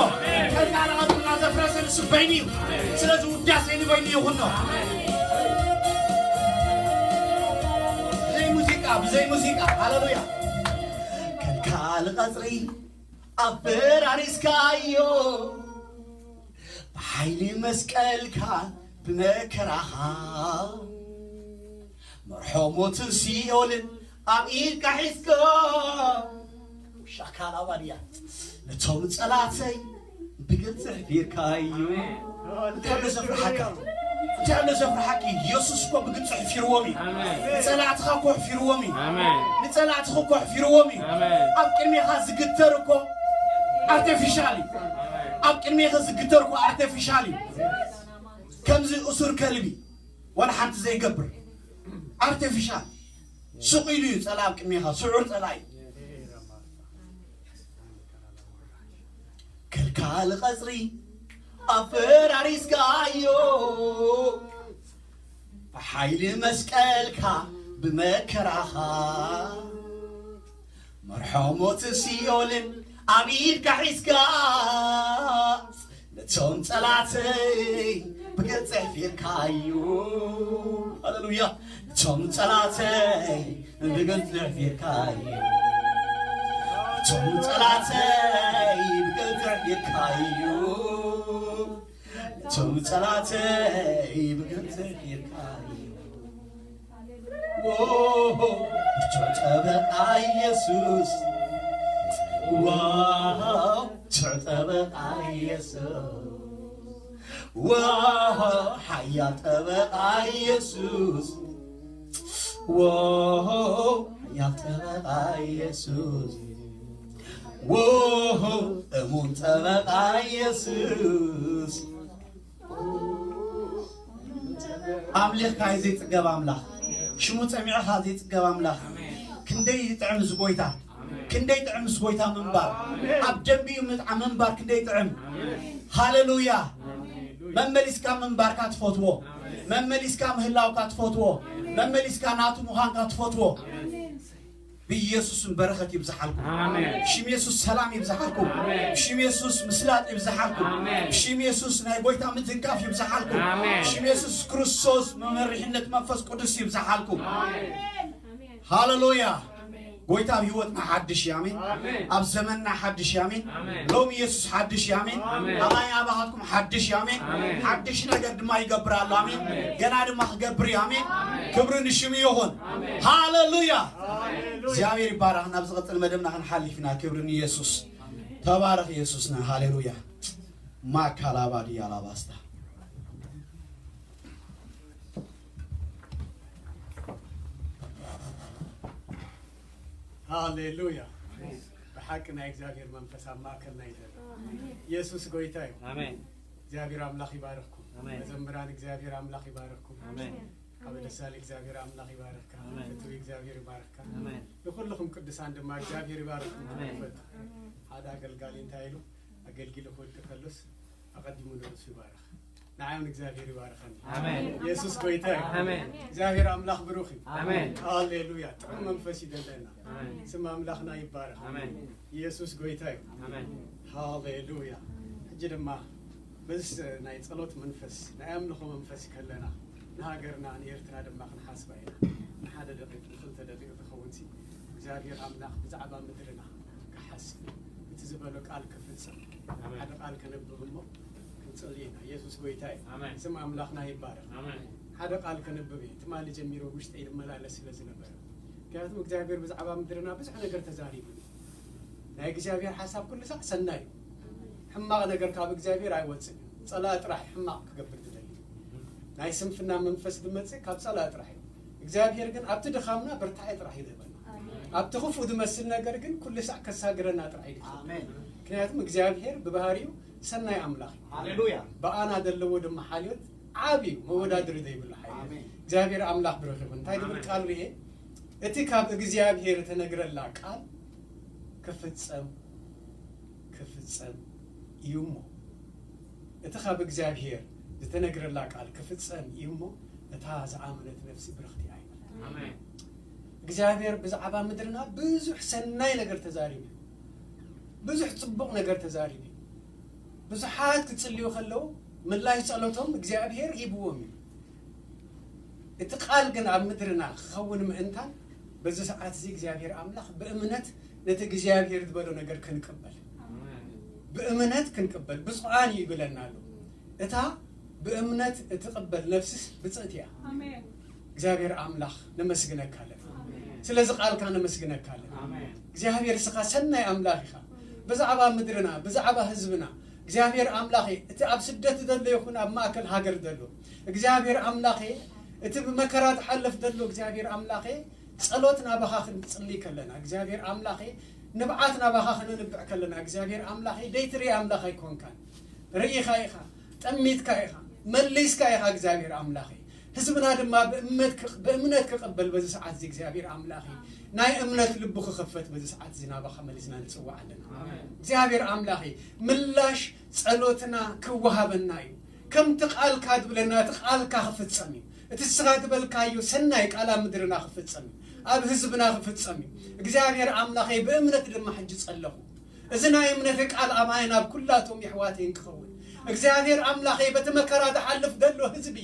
ከልካሊ ቀጽርና ዘፍረሰ ንሱ በይኑ እዩ። ስለዚ ውዳሴ ንበይኑ ይኹኖ። ብዘይ ሙዚቃ፣ ብዘይ ሙዚቃ። ሃሌሉያ። ከልካሊ ቀጽሪ ኣፈራሪስካዮ፣ ብሓይሊ መስቀልካ ብመከራኻ፣ መርሖ ሞትን ሲኦልን ኣብ ኢድካ ሒዝካ፣ ሻካላ ባድያ ነቶም ጸላተይ ብግልጺ ኣሕፊርካዮ። እንታይ ኣሎ ዘፍርሓካ? እንታይ ኣሎ ዘፍርሓኪ? ኢየሱስ እኮ ብግልጺ ኣሕፊርዎም እዩ። ኣሜን። ንጸላእትኻ እኮ ኣሕፊርዎም እዩ። ኣሜን። ንጸላእትኻ እኮ ኣሕፊርዎም እዩ። ኣሜን። ኣብ ቅድሜኻ ዝግተር እኮ ኣርቲፊሻል እዩ። ኣብ ቅድሜኻ ዝግተር እኮ ኣርቲፊሻል እዩ። ከምዚ እሱር ከልቢ ዋላ ሓንቲ ዘይገብር ኣርቲፊሻል። ስቕ ኢሉ እዩ ጸላኢ ኣብ ቅድሜኻ፣ ስዑር ጸላኢ። ካልእ ቐጽሪ ኣፈራሪስካዮ፣ ብሓይሊ መስቀልካ ብመከራኻ፣ መርሖ ሞት ሲኦልን ኣብ ኢድካ ሒዝካ፣ ነቶም ጸላተይ ብገጽ ኣሕፊርካዮ። ሃሌሉያ። ነቶም ጸላተይ ብገጽ ኣሕፊርካዮ። ነቶም ጸላተይ ብገጽ ኣሕፊርካዮ። ነቶም ጸላተይ ብገጽ ኣሕፊርካዮ። ዎሆ፣ ብርቱዕ ጠበቃ ኢየሱስ። ዋው፣ ብርቱዕ ጠበቃ ኢየሱስ። ዋው፣ ሓያል ጠበቃ ኢየሱስ። ዋው፣ ሓያል ጠበቃ ኢየሱስ። ዋው፣ እሙን ጠበቃ ኢየሱስ። ኣምሊኽካ ዘይጽገብ ኣምላኽ፣ ሽሙ ጸሚዕኻ ዘይጽገብ ኣምላኽ፣ ክንደይ ይጥዕም እዚ ጎይታ፣ ክንደይ ጥዕም እዚ ጎይታ ምንባር፣ ኣብ ደንቢኡ ምጥዓም ምንባር ክንደይ ጥዕም። ሃሌሉያ። መመሊስካ ምንባርካ ትፈትዎ፣ መመሊስካ ምህላውካ ትፈትዎ፣ መመሊስካ ናቱ ምዃንካ ትፈትዎ። ብኢየሱስም በረኸት ይብዝሓልኩም። ኣሜን። ብሽም የሱስ ሰላም ይብዝሓልኩም። ኣሜን። ብሽም የሱስ ምስላጥ ይብዝሓልኩም። ኣሜን። ብሽም የሱስ ናይ ጎይታ ምትንካፍ ይብዝሓልኩም። ኣሜን። ብሽም የሱስ ክርስቶስ መመሪሕነት መንፈስ ቅዱስ ይብዝሓልኩም። ኣሜን። ሃሌሉያ። ኣሜን። ጎይታ ኣብ ህይወትና ሓድሽ እዩ። ኣሜን። ኣሜን። ኣብ ዘመንና ሓድሽ እዩ። ኣሜን። ኣሜን። ሎሚ የሱስ ሓድሽ እዩ። ኣሜን። ኣሜን። ኣባይ ኣባኻትኩም ሓድሽ እዩ። ኣሜን። ኣሜን። ሓድሽ ነገር ድማ ይገብር ኣሎ። ኣሜን። ኣሜን። ገና ድማ ክገብር እዩ። ኣሜን። ኣሜን። ክብሪ ንሽሙ ይኹን። ኣሜን። ሃሌሉያ። ሃሌሉያ። እግዚኣብሔር ይባረኽ። ናብ ዝቐጽል መደብና ክንሓልፍ ኢና። ክብሪ ንየሱስ። ተባረኽ የሱስና። ሃሌሉያ። ማካላባዲ ያላባስታ። ሃሌሉያ። ብሓቂ ናይ እግዚኣብሔር መንፈስ ኣብ ማእከልና እዩ ዘሎ። የሱስ ጎይታ እዩ። ኣሜን። እግዚኣብሔር ኣምላኽ ይባርኽኩም። ኣሜን። መዘምራን እግዚኣብሔር ኣምላኽ ይባርኽኩም። ኣሜን። ኣብ ደሳሊ እግዚኣብሔር ኣምላኽ ይባርኽካ። ኣሜን። ፍትዊ እግዚኣብሔር ይባርኽካ። ኣሜን። ንኹልኹም ቅዱሳን ድማ እግዚኣብሔር ይባርኽኩም። ኣሜን። ትፈልጡ ሓደ ኣገልጋሊ እንታይ ኢሉ ኣገልጊሉ ክወድእ ከሎስ ኣቐዲሙ ንርእሱ ይባርኽ። ንዓይ እውን እግዚኣብሔር ይባርኸኒ። ኣሜን። የሱስ ጎይታ እዩ። ኣሜን። እግዚኣብሔር ኣምላኽ ብሩኽ እዩ። ኣሜን። ሃሌሉያ። ጥዑም መንፈስ እዩ ዘለና። ኣሜን። ስም ኣምላኽና ይባረኽ። ኣሜን። የሱስ ጎይታ እዩ። ኣሜን። ሃሌሉያ። ሕጂ ድማ በዚ ናይ ጸሎት መንፈስ፣ ናይ ኣምልኾ መንፈስ ከለና፣ ንሃገርና ንኤርትራ ድማ ክንሓስባ ኢና። ንሓደ ደቂቕ፣ ንኽልተ ደቂቕ ዝኸውን ሲ፣ እግዚኣብሔር ኣምላኽ ብዛዕባ ምድርና ክሓስብ፣ እቲ ዝበሎ ቃል ክፍጽም፣ ኣሜን። ሓደ ቃል ከነብብ እሞ ክንጽሊ ኢና። የሱስ ጎይታ እዩ። ኣሜን። ስም ኣምላኽና ይባረኽ። ኣሜን። ሓደ ቃል ከነብብ እየ። ትማሊ ጀሚሩ ኣብ ውሽጠይ ይመላለስ ስለ ዝነበረ። ምክንያቱም እግዚኣብሔር ብዛዕባ ምድርና ብዙሕ ነገር ተዛሪቡ። ናይ እግዚኣብሔር ሓሳብ ኩሉ ሳዕ ሰናይ እዩ። ሕማቕ ነገር ካብ እግዚኣብሔር ኣይወጽእን እዩ። ጸላኢ ጥራሕ ሕማቕ ክገብር ዝደሊ። ናይ ስንፍና መንፈስ ዝመጽእ ካብ ጸላኢ ጥራሕ እዩ። እግዚኣብሔር ግን ኣብቲ ድኻምና ብርታዐ ጥራሕ እዩ ዝህበና። ኣብቲ ክፉእ ዝመስል ነገር ግን ኩሉ ሳዕ ከሳግረና ጥራሕ እዩ። ኣሜን። ምክንያቱም እግዚኣብሔር ብባህሪኡ ሰናይ ኣምላኽ እዩ። ሃሌሉያ። ብኣና ዘለዎ ድማ ሓልዮት ዓቢ እዩ፣ መወዳድሪ ዘይብሉ ሓይሊ። ኣሜን። እግዚኣብሔር ኣምላኽ ብሩኽ ይኹን። እንታይ ዝብል ኣሜን። ቃል ርኤ? እቲ ካብ እግዚኣብሔር እተነግረላ ቃል ክፍጸም፣ ክፍጸም እዩ እሞ። እቲ ካብ እግዚኣብሔር ዝተነግረላ ቃል ክፍጸም እዩ እሞ፣ እታ ዝኣመነት ነፍሲ ብርኽቲ እያ ይብል። ኣሜን። እግዚኣብሔር ብዛዕባ ምድርና ብዙሕ ሰናይ ነገር ተዛሪቡ እዩ። ብዙሕ ጽቡቕ ነገር ተዛሪቡ እዩ። ብዙሓት ክጽልዩ ከለዉ ምላሽ ጸሎቶም እግዚኣብሔር ሂብዎም እዩ። እቲ ቃል ግን ኣብ ምድርና ክኸውን ምእንታን በዚ ሰዓት እዚ እግዚኣብሔር ኣምላኽ ብእምነት ነቲ እግዚኣብሔር ዝበሎ ነገር ክንቅበል፣ ኣሜን። ብእምነት ክንቅበል ብፁዓን እዩ ይብለና ኣሎ። እታ ብእምነት እትቕበል ነፍስስ ብፅእቲ እያ። ኣሜን። እግዚኣብሔር ኣምላኽ ነመስግነካ ኣለና። ኣሜን። ስለዚ ቃልካ ነመስግነካ ኣለና። ኣሜን። እግዚኣብሔር እስኻ ሰናይ ኣምላኽ ኢኻ። ብዛዕባ ምድርና፣ ብዛዕባ ህዝብና እግዚኣብሔር ኣምላኸ፣ እቲ ኣብ ስደት ዘሎ ይኹን ኣብ ማእከል ሃገር ዘሎ እግዚኣብሔር ኣምላኸ፣ እቲ ብመከራ ዝሓልፍ ዘሎ እግዚኣብሔር ኣምላኸ፣ ጸሎት ናባኻ ክንጽሊ ከለና እግዚኣብሔር ኣምላኸ፣ ንብዓት ናባኻ ክነንብዕ ከለና እግዚኣብሔር ኣምላኸ፣ ደይትርኢ ኣምላኽ ኣይኮንካን። ርኢኻ ኢኻ፣ ጠሚትካ ኢኻ፣ መሊስካ ኢኻ እግዚኣብሔር ኣምላኸ። ህዝብና ድማ ብእምነት ክቕ-፣ ብእምነት ክቕበል በዚ ሰዓት እዚ እግዚኣብሔር ኣምላኸ፣ ናይ እምነት ልቡ ክኸፈት በዚ ሰዓት እዚ ናባኻ መሊስና ንጽዋዕ ኣለና። እግዚኣብሔር ኣምላኸይ ምላሽ ጸሎትና ክወሃበና እዩ። ከምቲ ቃልካ ትብለና እቲ ቃልካ ክፍጸም እዩ። እቲ ንስኻ ዝበልካዮ ሰናይ ቃል ኣብ ምድርና ክፍጸም እዩ። ኣብ ህዝብና ክፍጸም እዩ። እግዚኣብሔር ኣምላኸይ ብእምነት ድማ ሕጂ ጸለኹ። እዚ ናይ እምነት ቃል ኣማይን ኣብ ኩላቶም የሕዋተይን ክኸውን እግዚኣብሔር ኣምላኸይ በቲ መከራ ዝሓልፍ ዘሎ ህዝቢ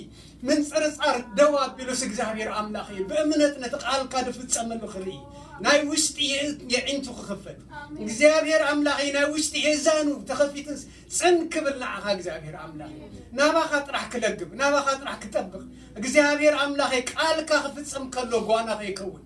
ምንጽርጻር ደው ኣቢሉስ እግዚኣብሔር ኣምላኸይ ብእምነት ነቲ ቃልካ ዝፍጸመሉ ክርኢ ናይ ውሽጢ የዒንቱ ክኽፈት እግዚኣብሔር ኣምላኸይ ናይ ውሽጢ የዛኑ ተኸፊትስ ጽን ክብል ንዓኻ እግዚኣብሔር ኣምላኸይ ናባኻ ጥራሕ ክለግብ ናባኻ ጥራሕ ክጠብቕ እግዚኣብሔር ኣምላኸይ ቃልካ ክፍጸም ከሎ ጓና ከይከውን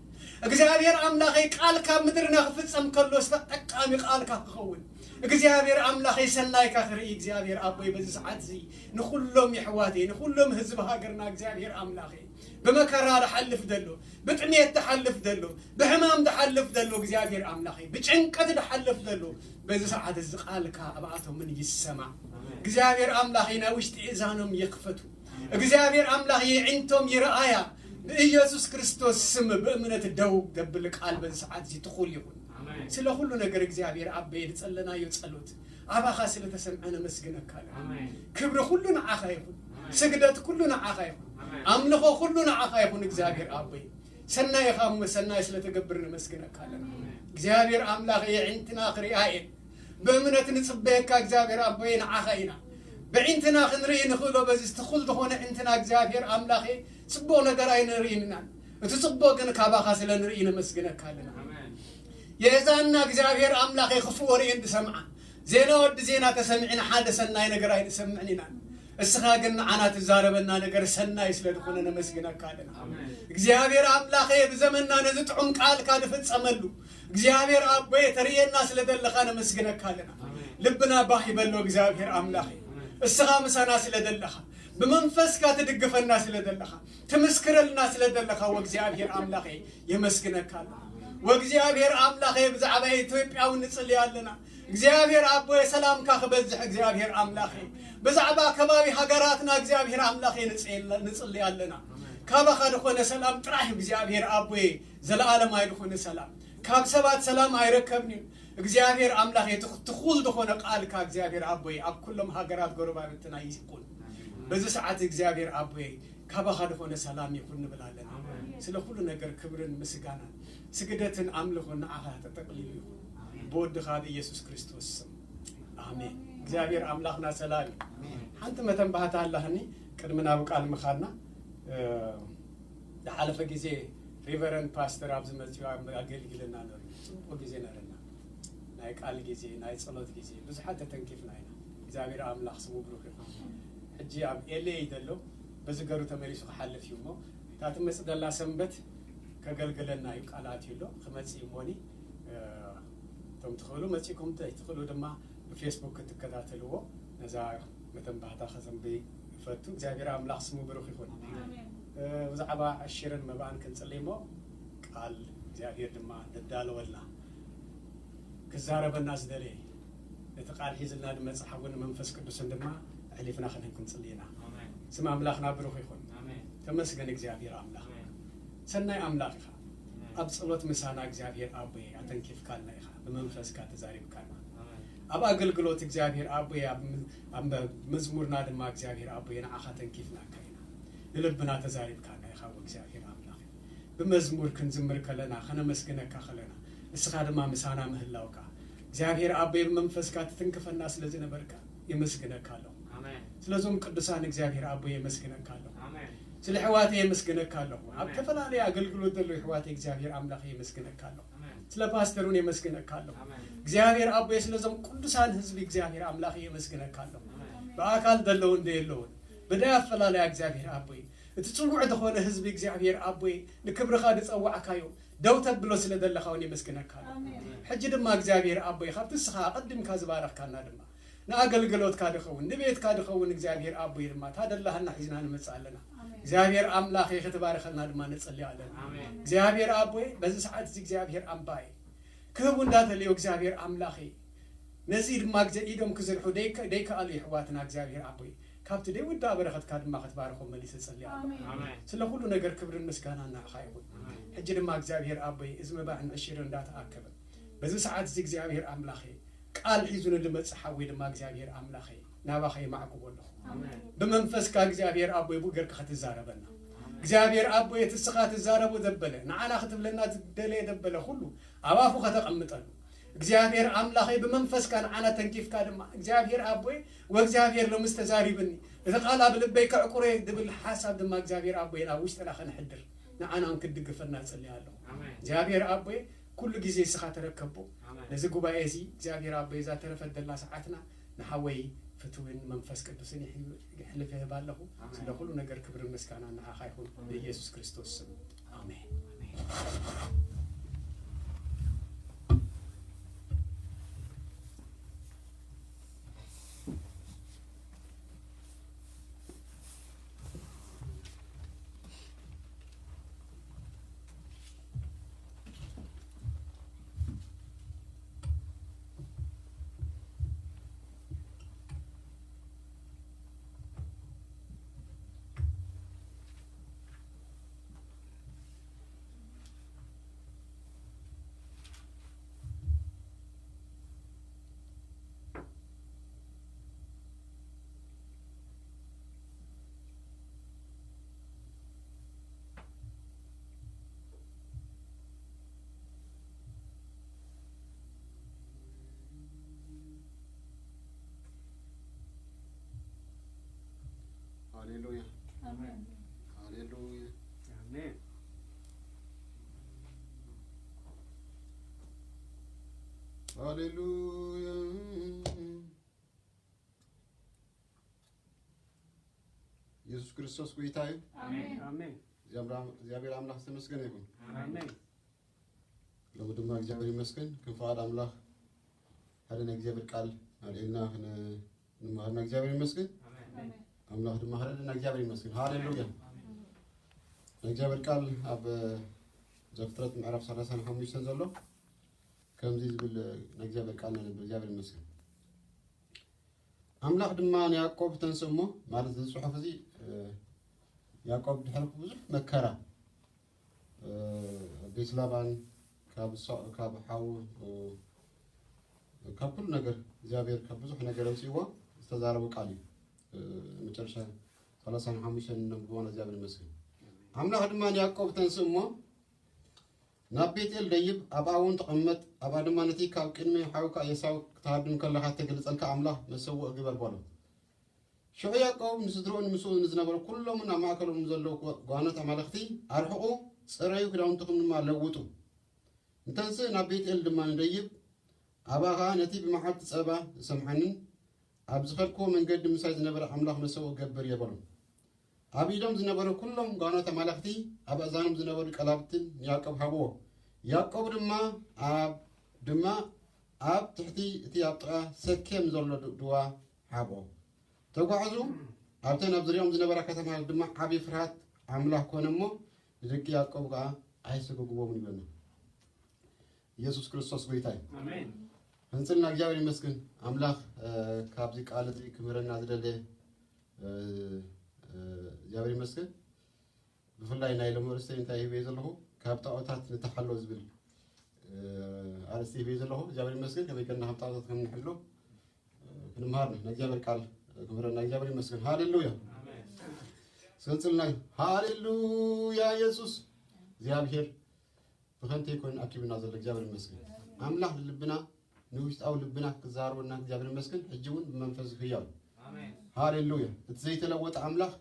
እግዚኣብሔር ኣምላኸይ ቃልካ ምድርና ክፍጸም ከሎ ዝተጠቃሚ ቃልካ ክኸውን እግዚኣብሔር ኣምላኸይ ሰናይካ ክርኢ እግዚኣብሔር ኣቦይ በዚ ሰዓት እዚ ንኹሎም የሕዋተይ ንኹሎም ህዝቢ ሃገርና እግዚኣብሔር ኣምላኸይ ብመከራ ዝሓልፍ ዘሎ ብጥሜት ዝሓልፍ ዘሎ ብሕማም ዝሓልፍ ዘሎ እግዚኣብሔር ኣምላኸይ ብጭንቀት ዝሓልፍ ዘሎ በዚ ሰዓት እዚ ቃልካ ኣብኣቶምን ይሰማዕ እግዚኣብሔር ኣምላኸይ ናይ ውሽጢ እዛኖም ይኽፈቱ እግዚኣብሔር ኣምላኽ የዒንቶም ይረኣያ ብኢየሱስ ክርስቶስ ስም ብእምነት ደው ደብል ቃል በዚ ሰዓት እዚ ትኹል ይኹን ስለ ኩሉ ነገር እግዚኣብሔር ኣበየ ዝጸለናዮ ጸሎት ኣባኻ ስለ ተሰምዐ ነመስግነካ ኣለና ክብሪ ኩሉ ንዓኻ ይኹን ስግደት ኩሉ ንዓኻ ይኹን ኣምልኾ ኩሉ ንዓኻ ይኹን እግዚኣብሔር ኣቦይ ሰናይ ኢኻ እሞ ሰናይ ስለ ተገብር ነመስግነካ ኣለና እግዚኣብሔር ኣምላኽ የዒንትና ክሪኣ እየን ብእምነት ንጽበየካ እግዚኣብሔር ኣቦየ ንዓኻ ኢና ብዒንትና ክንርኢ ንኽእሎ በዚ ትኹል ዝኾነ ዕንትና እግዚኣብሔር ኣምላኸ ጽቡቕ ነገር ኣይንርኢን ኢና እቲ ጽቡቕ ግን ካባኻ ስለ ንርኢ ነመስግነካ ኣለና የዛና እግዚኣብሔር ኣምላኸ ክፉእ ወሬ እንድሰምዓ ዜና ወዲ ዜና ተሰሚዕና ሓደ ሰናይ ነገር ኣይንሰምዕን ኢና እስኻ ግን ንዓና ትዛረበና ነገር ሰናይ ስለ ዝኾነ ነመስግነካ ኣለና እግዚኣብሔር ኣምላኸ ብዘመንና ነዚ ጥዑም ቃልካ ንፍጸመሉ እግዚኣብሔር ኣቦየ ተርእየና ስለ ዘለኻ ነመስግነካ ኣለና ልብና ባህ ይበሎ እግዚኣብሔር ኣምላኸ እስኻ ምሳና ስለ ዘለኻ ብመንፈስካ ትድግፈና ስለ ዘለኻ ትምስክረልና ስለ ዘለኻ ወእግዚኣብሔር ኣምላኸ የመስግነካ ኣለና ወእግዚኣብሔር ኣምላኸ ብዛዕባ ኢትዮጵያ እውን ንጽሊ ኣለና እግዚኣብሔር ኣቦየ ሰላምካ ክበዝሕ እግዚኣብሔር ኣምላኸ ብዛዕባ ከባቢ ሃገራትና እግዚኣብሔር ኣምላኸ ንጽሊ ኣለና ካባኻ ዝኾነ ሰላም ጥራሕ እግዚኣብሔር ኣቦየ ዘለዓለማይ ዝኾነ ሰላም ካብ ሰባት ሰላም ኣይረከብን እዩ እግዚኣብሔር ኣምላኸ ትኹል ዝኾነ ቃልካ እግዚኣብሔር ኣቦየ ኣብ ኩሎም ሃገራት ጎረባብትና ይኩን በዚ ሰዓት እግዚኣብሔር ኣቦየ ካባኻ ዝኾነ ሰላም ይኹን ንብል ኣለና ስለ ኩሉ ነገር ክብርን ምስጋናን ስግደትን ኣምልኾን ንዓኻ ተጠቅሊሉ ይኹን ብወድኻ ብኢየሱስ ክርስቶስ ስም ኣሜን እግዚኣብሔር ኣምላኽና ሰላም እዩ ሓንቲ መተንባህታ ኣላህኒ ቅድሚ ናብ ቃል ምኻድና ዝሓለፈ ግዜ ሪቨረንድ ፓስተር ኣብዚ መፅኡ ኣገልግልና ነሩ ፅቡቅ ግዜ ነረና ናይ ቃል ግዜ ናይ ፀሎት ግዜ ብዙሓት ተተንኪፍና ኢና እግዚኣብሔር ኣምላኽ ስሙ ብሩክ ይኹን ሕጂ ኣብ ኤልኤ ዘሎ በዚ ገሩ ተመሊሱ ክሓልፍ እዩ እሞ እታ ትመፅእ ዘላ ሰንበት ከገልግለና እዩ ቃል ኣትዩ ኣሎ ክመፅእ እዩ እሞኒ እቶም ትኽእሉ መፂእኩም ትኽእሉ ድማ ብፌስቡክ ክትከታተልዎ ነዛ መተንባህታ ከዘንብይ እፈቱ እግዚኣብሔር ኣምላኽ ስሙ ብሩክ ይኹን ብዛዕባ ዕሽርን መባእን ክንፅልይ እሞ ቃል እግዚኣብሔር ድማ ነዳለወልና ክዛረበና ዝደለየ ነቲ ቃል ሒዝልና ንመፅሓ እውን መንፈስ ቅዱስን ድማ ኣሕሊፍና ክንህብ ክንፅሊ ኢና ስም ኣምላኽና ብሩኽ ይኹን ተመስገን እግዚኣብሔር ኣምላኽ ሰናይ ኣምላኽ ኢኻ ኣብ ጸሎት ምሳና እግዚኣብሔር ኣቦይ ኣተንኪፍካልና ኢኻ ብመንፈስካ ተዛሪብካና ኣብ ኣገልግሎት እግዚኣብሔር ኣቦይ ኣብ መዝሙርና ድማ እግዚኣብሔር ኣቦይ ንዓኻ ተንኪፍናካ ኢና ንልብና ተዛሪብካና ኢኻ እግዚኣብሔር ኣምላኽ ብመዝሙር ክንዝምር ከለና ከነመስግነካ ከለና ንስኻ ድማ ምሳና ምህላውካ እግዚኣብሔር ኣቦይ ብመንፈስካ ትትንክፈና ስለ ዝነበርካ የመስግነካ ኣለኹ ስለዞም ቅዱሳን እግዚኣብሔር ኣቦይ የመስግነካ ኣለኹ ስለ ሕዋተ የመስግነካ ኣለኹ ኣብ ዝተፈላለየ ኣገልግሎት ዘለዉ ሕዋተ እግዚኣብሔር ኣምላኽ የመስግነካ ኣለኹ ስለ ፓስተሩን የመስግነካ ኣለኹ እግዚኣብሔር ኣቦይ ስለዞም ቅዱሳን ህዝቢ እግዚኣብሔር ኣምላኽ የመስግነካ ኣለኹ ብኣካል ዘለውን ደየለውን ብዳይ ኣፈላለያ እግዚኣብሔር ኣቦይ እቲ ጽውዕ ዝኾነ ህዝቢ እግዚኣብሔር ኣቦይ ንክብርኻ ዝጸዋዕካዮ ደው ተብሎ ስለ ዘለኻ እውን የመስግነካ ኣለኹ ሕጂ ድማ እግዚኣብሔር ኣቦይ ካብቲ ንስኻ ኣቐዲምካ ዝባረኽካና ድማ ንኣገልግሎትካ ድኸውን ንቤትካ ድኸውን እግዚኣብሔር ኣቦይ ድማ ታደላህና ሒዝና ንመጽእ ኣለና እግዚኣብሔር ኣምላኽ ክትባረኸልና ድማ ንጽሊ ኣለና እግዚኣብሔር ኣቦይ በዚ ሰዓት እዚ እግዚኣብሔር ኣምባይ ክህቡ እንዳተለዮ እግዚኣብሔር ኣምላኽ ነዚ ድማ ግዜ ኢዶም ክዝርሑ ደይከኣሉ ይሕዋትና እግዚኣብሔር ኣቦይ ካብቲ ደይውዳእ በረኸትካ ድማ ክትባርኾም መሊሰ እጸሊ ኣለኹ። ኣሜን። ኣሜን። ስለ ኩሉ ነገር ክብርን ምስጋናን ንዓኻ ይኹን። ኣሜን። ሕጂ ድማ እግዚኣብሔር ኣቦይ፣ እዚ መባእን ዕሽርን እንዳተኣከበ፣ በዚ ሰዓት እዚ እግዚኣብሔር ኣምላኸይ፣ ቃል ሒዙ ንድመጽእ ሓወይ ድማ እግዚኣብሔር ኣምላኸይ፣ ናባኻ የማዕቁቦ ኣለኹ። ኣሜን። ብመንፈስካ እግዚኣብሔር ኣቦይ፣ ብኡ ጌርካ ክትዛረበና። ኣሜን። እግዚኣብሔር ኣቦይ፣ እቲ እስኻ ትዛረቦ ዘበለ፣ ንዓና ክትብለና ዝደለየ ዘበለ ኩሉ፣ ኣብ ኣፉ ከተቐምጠሉ። እግዚኣብሔር ኣምላኸይ፣ ብመንፈስካ ንዓና ተንኪፍካ ድማ፣ እግዚኣብሔር ኣቦይ ወእግዚኣብሔር ሎምስ ተዛሪብኒ፣ እቲ ቃል ኣብ ልበይ ከዕቁሮ እየ ዝብል ሓሳብ ድማ እግዚኣብሔር ኣቦይ ኣብ ውሽጥና ከነሕድር፣ ንዓና እውን ክትድግፈና እጽሊ ኣለኹ። ኣሜን። እግዚኣብሔር ኣቦይ፣ ኩሉ ግዜ እስኻ ተረከቦ። ኣሜን። ነዚ ጉባኤ እዚ እግዚኣብሔር ኣቦይ፣ እዛ ተረፈት ዘላ ሰዓትና ንሓወይ ፍትውን መንፈስ ቅዱስን ይሕ-፣ ይሕልፍ ይህብ ኣለኹ። ኣሜን። ስለ ኩሉ ነገር ክብርን ምስጋናን ንዓኻ ይኹን፣ ኣሜን። ብኢየሱስ ክርስቶስ ስም። ኣሜን። ሃሌሉያ። ኣሜን። ሃሌሉያ። ኣሜን። ሃሌሉያ። ኢየሱስ ክርስቶስ ጎይታ እዩ። ኣሜን። ኣሜን። እግዚኣብሔር ኣም-፣ እግዚኣብሔር ኣምላኽ ዝተመስገነ ይኹን። ኣሜን። ሎሚ ድማ እግዚኣብሔር ይመስገን፣ ከም ፍቓድ ኣምላኽ ሓደ ናይ እግዚኣብሔር ቃል ኣልዒልና ክን-፣ ክንመሃር ንእግዚኣብሔር ይመስገን። ኣሜን። ኣምላኽ ድማ ክረድእና እግዚኣብሔር ይመስገን። ሃሌሉያ። ኣሜን። ናይ እግዚኣብሔር ቃል ኣብ ዘፍጥረት ምዕራፍ ሰላሳን ሓሙሽተን ዘሎ ከምዚ ዝብል ናይ እግዚኣብሔር ቃል ነንብብ። እግዚኣብሔር ይመስገን። ኣምላኽ ድማ ንያዕቆብ ተንስእ እሞ፣ ማለት እዚ ጽሑፍ እዚ፣ እ፣ ያዕቆብ ድሕሪ ብዙሕ መከራ፣ እ፣ ቤት ላባን ካብ ሶ-፣ ካብ ሓው፣ እ፣ ካብ ኩሉ ነገር እግዚኣብሔር ካብ ብዙሕ ነገር ኣውፅእዎ ዝተዛረቦ ቃል እዩ። እ፣ መጨረሻ ሰላሳን ሓሙሽተን ነንብቦ። እግዚኣብሔር ይመስገን። ኣምላኽ ድማ ንያዕቆብ ተንስእ እሞ፣ ናብ ቤትኤል ደይብ፣ ኣብኣ እውን ተቐመጥ፣ ኣብኣ ድማ ነቲ ካብ ቅድሚ ሓውካ ኤሳው ክትሃድም ከለኻ እተገለጸልካ ኣምላኽ መሰውኢ ግበር በሎ። ሽዑ ያዕቆብ ንስድርኡን ምስኡ ንዝነበሩ ኩሎምን ኣብ ማእከሎም ንዘለዉ ጓ-፣ ጓኖት ኣማልኽቲ ኣርሕቑ፣ ጽረዩ፣ ክዳውንትኹም ድማ ለውጡ። ንተንስእ ናብ ቤትኤል ድማ ንደይብ፣ ኣብኣ ኸኣ ነቲ ብመዓልቲ ጸባ ዝሰምዓንን ኣብ ዝኸድክዎ መንገዲ ምሳይ ዝነበረ ኣምላኽ መሰውኢ ገብር እየ በሎ። ኣብ ኢዶም ዝነበሩ ኩሎም ጓኖት ኣማልኽቲ፣ ኣብ ኣእዛኖም ዝነበሩ ቀላብትን ንያዕቆብ ሃብዎ። ያዕቆብ ድማ ኣብ፣ ድማ ኣብ ትሕቲ እቲ ኣብ ጥቓ ሰኬም ዘሎ ድ-፣ ድዋ ሓብኦ። ተጓዕዙ፣ ኣብተን ኣብ ዙርያኦም ዝነበራ ከተማታት ድማ ዓቢ ፍርሃት ኣምላኽ ኮነ እሞ፣ ንደቂ ያዕቆብ ከኣ ኣይሰጎግዎምን ይብለና። ኢየሱስ ክርስቶስ ጎይታ እዩ። ኣሜን። ህንጽልና እግዚኣብሔር ይመስገን። ኣምላኽ፣ እ፣ ካብዚ ቃል እዚ ክምህረና ዝደለ፣ እ፣ እ፣ እግዚኣብሔር ይመስገን። ብፍላይ ናይ ሎሚ ኣርእስተይ እንታይ ሂበዮ ዘለኹ? ካብ ጣዖታት ንተሓሎ ዝብል፣ እ፣ ኣርእስቲ ሂበዮ ዘለኹ። እግዚኣብሔር ይመስገን፣ ከመይ ጌርና ካብ ጣዖታት ከም ንሕሎ፣ እ፣ ክንምሃር ኢና። ናይ እግዚኣብሔር ቃል ክምህረና እግዚኣብሔር ይመስገን። ሃሌሉያ። ኣሜን። ስንጽልና እዩ። ሃሌሉያ። ኢየሱስ እግዚኣብሔር ብኸንቱ ኣይኮነን ኣኪቡና ዘሎ፣ እግዚኣብሔር ይመስገን። ኣምላኽ ንልብና፣ ንውሽጣዊ ልብና ክዛረበና እግዚኣብሔር ይመስገን። ሕጂ እውን ብመንፈስ ህያው እዩ። ኣሜን። ሃሌሉያ። እቲ ዘይተለወጠ ኣምላኽ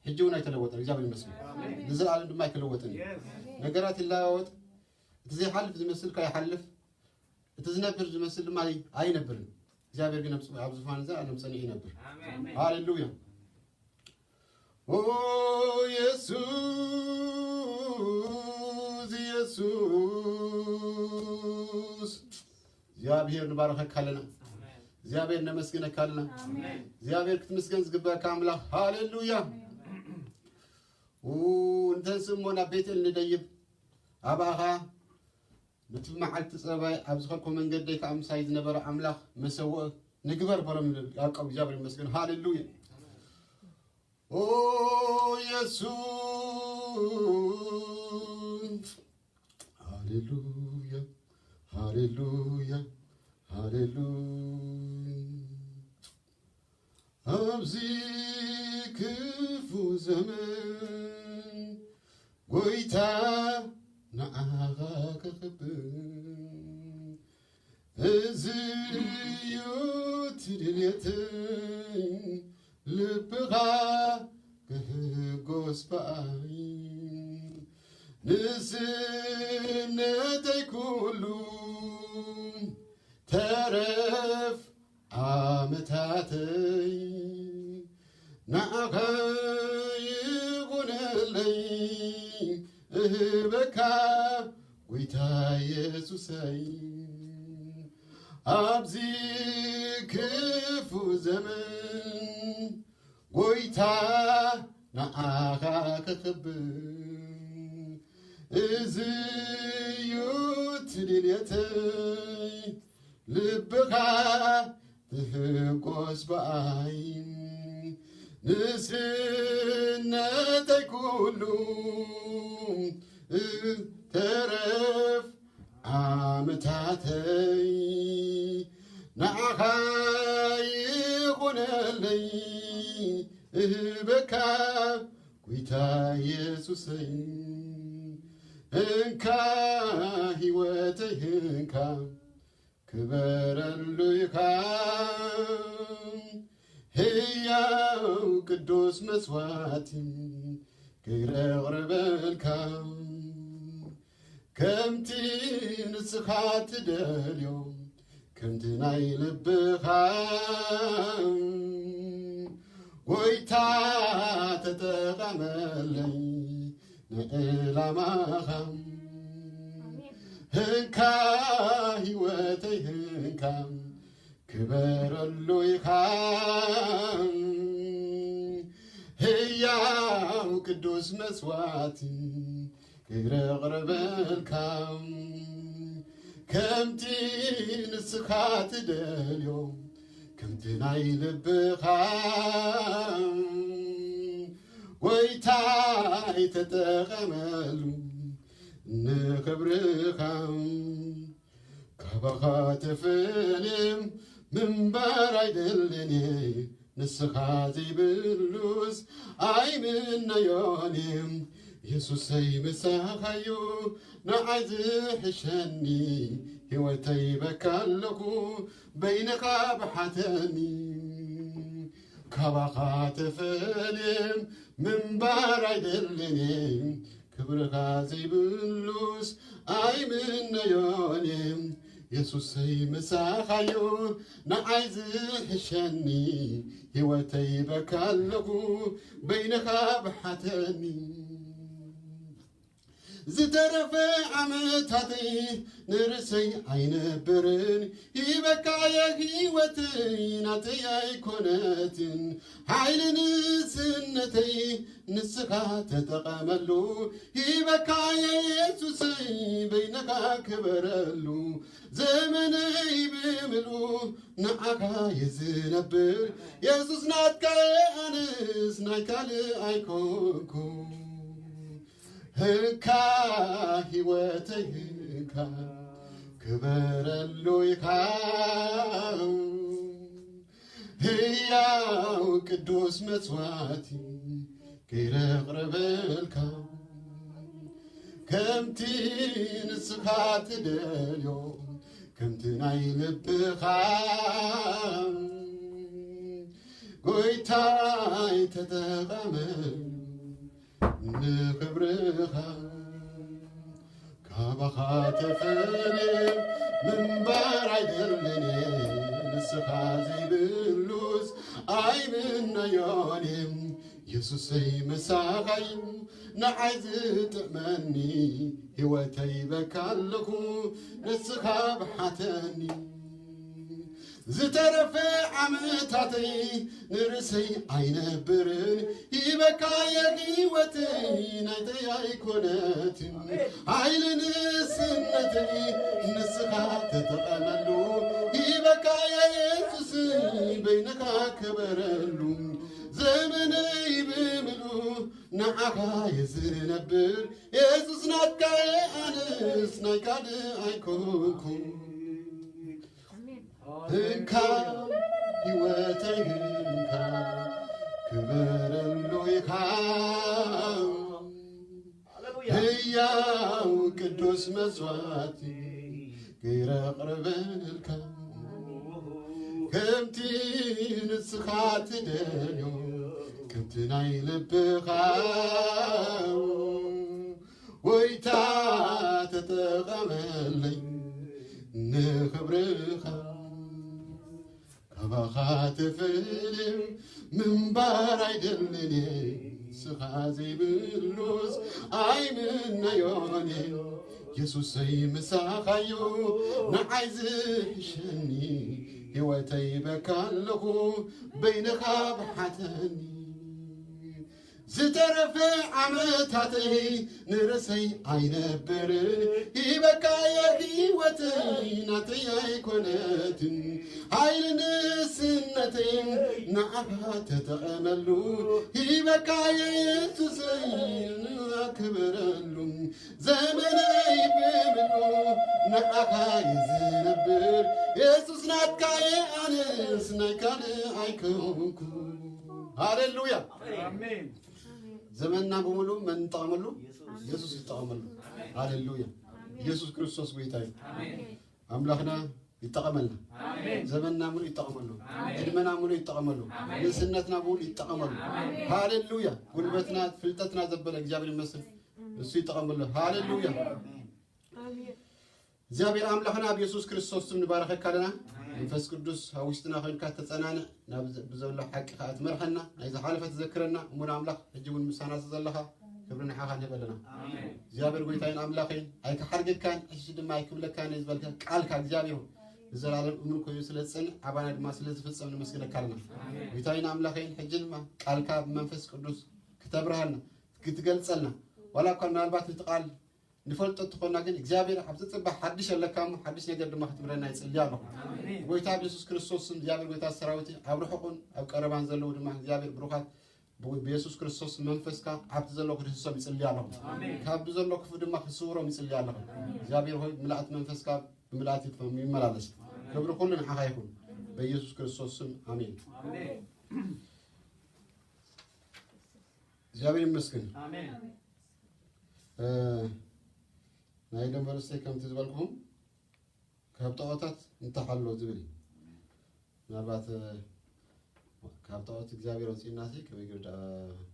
ሕጂ እውን ኣይተለወጠን፣ እግዚኣብሔር ይመስገን። ኣሜን። ንዘለኣለም ድማ ኣይክልወጥን እዩ። የስ። ነገራት ይለዋወጥ። እቲ ዘይሓልፍ ዝመስል ከኣ ይሓልፍ፣ እቲ ዝነብር ዝመስል ድማ ኣይ-፣ ኣይነብርን። እግዚኣብሔር ግን ኣብ ጽ-፣ ኣብ ዙፋን ዘላለም ጸኒሑ ይነብር። ኣሜን። ሃሌሉያ። ኦ የሱስ፣ የሱስ፣ እግዚኣብሔር ንባረኸካ ኣለና። ኣሜን። እግዚኣብሔር ነመስግነካ ኣለና። ኣሜን። እግዚኣብሔር ክትምስገን ዝግበኣካ ኣምላኽ። ሃሌሉያ። ኡ፣ ንተንስእ እሞ ናብ ቤትኤል ንደይብ፣ ኣብኣ ኸኣ ነቲ ብመዓልቲ ጸባይ ኣብ ዝኸድኮ መንገደይ ከኣ ምሳይ ዝነበረ ኣምላኽ መሰውኢ ንግበር በሎም ይብል ያዕቆብ። እግዚኣብሔር ይመስገን። ሃሌሉያ። ኦ ኢየሱስ፣ ሃሌሉያ፣ ሃሌሉያ፣ ሃሌሉያ። ኣብዚ ክፉ ዘመን ጎይታ ንዓኻ ክኽብር፣ እዚ እዩ እቲ ድልየተይ፣ ልብኻ ክሕጎስ ብኣይ። ንእስነተይ ኩሉ ተረፍ ዓመታተይ ንዓኻ ይኹነለይ፣ እህበካ ጎይታ የሱሰይ። ኣብዚ ክፉ ዘመን ጎይታ ንዓኻ ክኽብር፣ እዚ እዩ እቲ ድልየተይ፣ ልብኻ ትሕጎስ ብኣይ። ንእስነተይ ኩሉ ተረፍ ዓመታተይ ንዓኻ ይኹነለይ፣ እህበካ ጎይታ የሱሰይ። እንካ ህይወተይ እንካ፣ ክበረሉ ኢኻ ህያው ቅዱስ መስዋዕቲ ክረቕርበልካ። ከምቲ ንስኻ ትደልዮ፣ ከምቲ ናይ ልብኻ፣ ጎይታ ተጠቐመለይ ንዕላማኻ። እንካ ህይወተይ እንካ፣ ክበረሉ ኢኻ ህያው ቅዱስ መስዋዕቲ ክረቕርበልካ። ከምቲ ንስኻ ትደልዮ፣ ከምቲ ናይ ልብኻ፣ ጎይታይ ተጠቐመሉ ንኽብርኻ። ካባኻ ተፈልየ ምንባር ኣይደልን እየ፣ ንስኻ ዘይብሉስ ኣይምነዮን እየ። የሱሰይ ምሳኻዩ ንዓይ ዝሕሸኒ፣ ህይወተይ በካ ኣለኹ በይንኻ ብሓተኒ። ካባኻ ተፈልየ ምንባር ኣይደልን እየ፣ ክብርኻ ዘይብሉስ ኣይምነዮን እየ። የሱሰይ ምሳኻዩ ንዓይ ዝሕሸኒ፣ ህይወተይ በካ ኣለኹ በይንኻ ብሓተኒ። ዝተረፈ ዓመታተይ ንርእሰይ ኣይነብርን፣ ሂበካየ ህይወተይ ናተይ ኣይኮነትን። ሓይሊ ንእስነተይ ንስኻ ተጠቐመሉ፣ ሂበካየ የሱሰይ በይንኻ ክበረሉ። ዘመነይ ብምልኡ ንዓኻ እየ ዝነብር፣ የሱስ ናትካ እየ ኣነስ ናይ ካልእ ኣይኮንኩ። ህካ ህይወተይ ህካ ክበረሉ ኢኻ፣ ህያው ቅዱስ መስዋዕቲ ክረቕርበልካ። ከምቲ ንስኻ ትደልዮ፣ ከምቲ ናይ ልብኻ ጎይታይ ተጠቐመሉ ንኽብርኻ። ካባኻ ተፈልየ ምንባር ኣይደልን እየ፣ ንስኻ ዘይብሉስ ኣይምነዮን እየ። የሱሰይ ምሳኻዩ ንዓይ ዝጥዕመኒ፣ ህይወተይ በካ ኣለኹ ንስኻ ብሓተኒ። ዝተረፈ ዓመታተይ ንርእሰይ ኣይነብርን፣ ሂበካየ ህይወተይ ናይተይ ኣይኮነትን። ሓይሊ ንእስነተይ ንስኻ ተጠቐመሉ፣ ሂበካየ የሱስ በይንኻ ክበረሉ። ዘመነይ ናኻ እየ ዝነብር፣ የሱስ ናትካ እየ፣ ኣነስ ናይ ካልእ ኣይኮንኩን። እንካ ህይወተይ እንካ፣ ክበረሉ ኢኻ። ህያው ቅዱስ መስዋዕቲ ገይረ ኣቕርበልካ፣ ከምቲ ንስኻ ትደልዮ፣ ከምቲ ናይ ልብኻ። ጎይታ ተጠቐመለይ ንኽብርኻ። ካባኻ ተፈልየ ምንባር ኣይደልን እየ፣ ንስኻ ዘይብሉስ ኣይምነዮን እየ። የሱሰይ ምሳኻዮ ንዓይ ዝሕሸኒ፣ ህይወተይ በካ ኣለኹ በይንኻ ብሓተኒ። ዝተረፈ ዓመታተይ ንርእሰይ ኣይነብርን፣ ሂበካየ ህይወተይ ናተይ ኣይኮነትን። ሓይሊ ንእስነተይ ንዓኻ ተጠቐመሉ፣ ሂበካየ የሱሰይ ንኣክብረሉ። ዘመነይ ብምሉ ንዓኻ እየ ዝነብር፣ የሱስ ናትካየ ኣነስ ናይ ካልእ ኣይኮንኩ። ሃሌሉያ። ኣሜን። ዘመንና ብምሉ መን ይጠቐመሉ? የሱስ ይጠቐመሉ። ሃሌሉያ። ኢየሱስ ክርስቶስ ጎይታ እዩ። ኣምላኽና ይጠቐመልና። ኣሜን። ዘመንና ምሉእ ይጠቐመሉ። ኣሜን። ዕድመና ምሉእ ይጠቐመሉ። ኣሜን። ንእስነትና ምሉእ ይጠቐመሉ። ኣሜን። ሃሌሉያ። ጉልበትና፣ ፍልጠትና ዘበለ እግዚኣብሔር ይመስል። እሱ ይጠቐመሉ። ሃሌሉያ። ኣሜን። እግዚኣብሔር ኣምላኽና ኣብ የሱስ ክርስቶስ ስም ንባረኸካ ኣለና። ኣሜን። መንፈስ ቅዱስ ኣብ ውሽጥና ኮይንካ ተጸናንዕ፣ ናብ ዘ-፣ ብዘሎ ሓቂ ከኣ ትመርሐና፣ ናይ ዝሓለፈ ትዘክረና። እሙን ኣምላኽ ሕጂ እውን ምሳና ስለ ዘለኻ ክብሪ ንዓኻ ንህብ ኣለና። ኣሜን። እግዚኣብሔር ጎይታይን ኣምላኸይን ኣይክሓርገካን፣ ሕሽ ድማ ኣይክብለካን እዩ ዝበልካ ቃልካ እግዚኣብሔር ንዘላለም እሙን ኮይኑ ስለ ዝጸንዕ፣ ኣባና ድማ ስለ ዝፍጸም ነመስግነካ ኣለና። ኣሜን። ጎይታይን ኣምላኸይን ሕጂ ድማ ቃልካ ብመንፈስ ቅዱስ ክተብርሃልና፣ ክትገልጸልና፣ ዋላ እኳ ምናልባት እቲ ቃል ንፈልጦ እንተኾና ግን እግዚኣብሔር ኣብ ዝጽባሕ ሓድሽ ኣለካ እሞ ሓድሽ ነገር ድማ ክትብረና ይጽሊ ኣለኹ። ኣሜን። ጎይታ ብየሱስ ክርስቶስ ስም እግዚኣብሔር ጎይታ ሰራዊት ኣብ ርሑቕን ኣብ ቀረባን ዘለዉ ድማ እግዚኣብሔር ብሩኻት ብ-፣ ብየሱስ ክርስቶስ መንፈስካ ኣብቲ ዘሎ ክድህሶም ይጽሊ ኣለኹ። ኣሜን። ካብቲ ዘሎ ክፉእ ድማ ክስውሮም ይጽሊ ኣለኹ። እግዚኣብሔር ሆይ ምልኣት መንፈስካ ብምልኣት ይትፈም ይመላለስ። ኣሜን። ክብሪ ኩሉ ንዓኻ ይኹን። በኢየሱስ ክርስቶስ ስም ኣሜን። ኣሜን። እግዚኣብሔር ይመስገን። ኣሜን። እ፣ ናይ ደንበ ርእሰይ ከምቲ ዝበልኩኹም ካብ ጣዖታት ንተሓሎ ዝብል እዩ። ምናልባት፣ እ፣ ካብ ጣዖት እግዚኣብሔር ኣውፅእና ሲ ከመይ ገይሩ ደኣ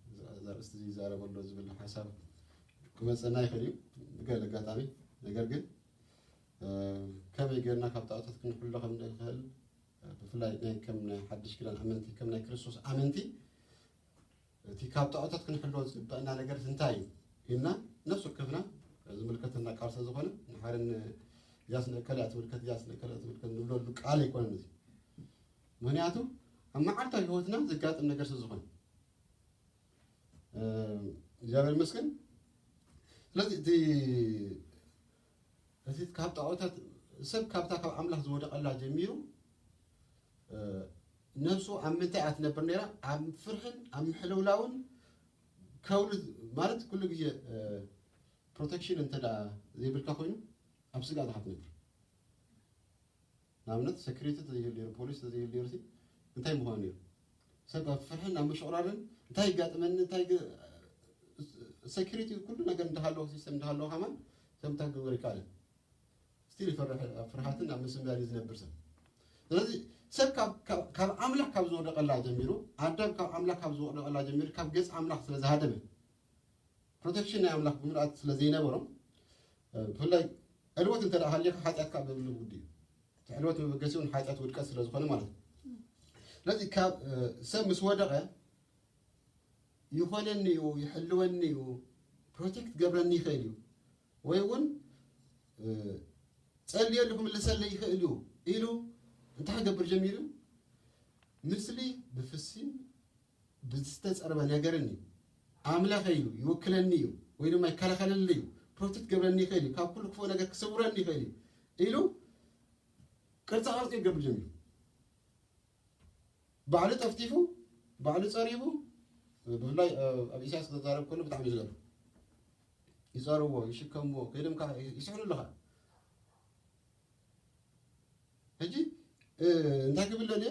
እዚ ኣርእስቲ እዚ ይዛረብ ኣሎ ዝብል ሓሳብ ክመፀና ይኽእል እዩ ብገለ ኣጋጣሚ። ነገር ግን፣ እ፣ ከመይ ገይርና ካብ ጣዖታት ክንሕሎ ከም ንኽእል፣ እ፣ ብፍላይ ናይ ከም ናይ ሓድሽ ኪዳን ኣመንቲ፣ ከም ናይ ክርስቶስ ኣመንቲ እቲ ካብ ጣዖታት ክንሕልዎ ዝግበአና ነገር እንታይ እዩ ኢልና ነፍሲ ወከፍና ዝምልከተና ቃል ስለ ዝኾነ፣ ንሓደ ን-፣ እዚኣስ ንእከለ እያ ትምልከት፣ እዚኣስ ንእከለ እያ ትምልከት ንብለሉ ቃል ኣይኮነን እዚ። ምኽንያቱ ኣብ መዓልታዊ ህይወትና ዘጋጥም ነገር ስለ ዝኾነ፣ እ፣ እግዚኣብሔር ይመስገን። ስለዚ እቲ፣ እቲ ካብ ጣዖታት፣ ሰብ ካብታ ካብ ኣምላኽ ዝወደቐላ ጀሚሩ፣ እ፣ ነብሱ ኣብ ምንታይ እያ ትነብር ነይራ? ኣብ ፍርሕን ኣብ ምሕልውላውን ከውሊ፣ ማለት ኩሉ ግዜ፣ እ፣ ፕሮቴክሽን እንተ ደኣ ዘይብልካ ኮይኑ ኣብ ስግኣት ኢኻ ትነብር። ንኣብነት ሰክሪቲ ተዘይህሉ ነይሩ፣ ፖሊስ ተዘይህሉ ነይሩ ሲ እንታይ ምኾነ ነይሩ? ሰብ ኣብ ፍርሕን ኣብ ምሽቑራርን እንታይ ይጋጥመኒ፣ እንታይ ግ-፣ ሰክሪቲ ኩሉ ነገር እንዳሃለዎ፣ ሲስተም እንዳሃለዎ ከማን ሰብ እንታይ ክገብር ይከኣልን። ስቲል ይፈርሕ፣ ኣብ ፍርሃትን ኣብ ምስምዳን እዩ ዝነብር ሰብ። ስለዚ ሰብ ካብ፣ ካብ፣ ካብ ኣምላኽ ካብ ዝወደቐላ ጀሚሩ፣ ኣዳም ካብ ኣምላኽ ካብ ዝወደቐላ ጀሚሩ፣ ካብ ገጽ ኣምላኽ ስለ ዝሃደመ፣ ፕሮቴክሽን ናይ ኣምላኽ ብምልኣት ስለ ዘይነበሮም፣ እ፣ ብፍላይ ዕልወት እንተ ደኣ ሃልዩካ ሓጢኣት ካብ ዘብሉ ግዲ እዩ። እቲ ዕልወት መበገሲኡ ንሓጢኣት ውድቀት ስለ ዝኾነ ማለት እዩ። ስለዚ ካብ፣ እ፣ ሰብ ምስ ወደቐ ይኾነኒ እዩ፣ ይሕልወኒ እዩ፣ ፕሮቴክት ገብረኒ ይኽእል እዩ፣ ወይ እውን፣ እ፣ ጸልየሉ ክምልሰለይ ይኽእል እዩ ኢሉ እንታይ ክገብር ጀሚሩ? ምስሊ ብፍሲን ብዝተጸርበ ነገርን እዩ። ኣምላኸይ እዩ፣ ይውክለኒ እዩ፣ ወይ ድማ ይከላኸለለይ እዩ፣ ፕሮቴክት ገብረኒ ይኽእል እዩ፣ ካብ ኩሉ ክፉእ ነገር ክስውረኒ ይኽእል እዩ ኢሉ ቅርጻ ቅርጺ ይገብር ጀሚሩ። ባዕሉ ጠፍጢፉ፣ ባዕሉ ጸሪቡ፣ ብፍላይ ኣብ ኢሳያስ ክዛረብ ከሎ ብጣዕሚ እዩ ዝገርም። ይፀርዎ፣ ይሽከምዎ፣ ከይዶም ከዓ ይስሕሉ ኣለኻ። ሕጂ እንታይ ክብል ደልየ?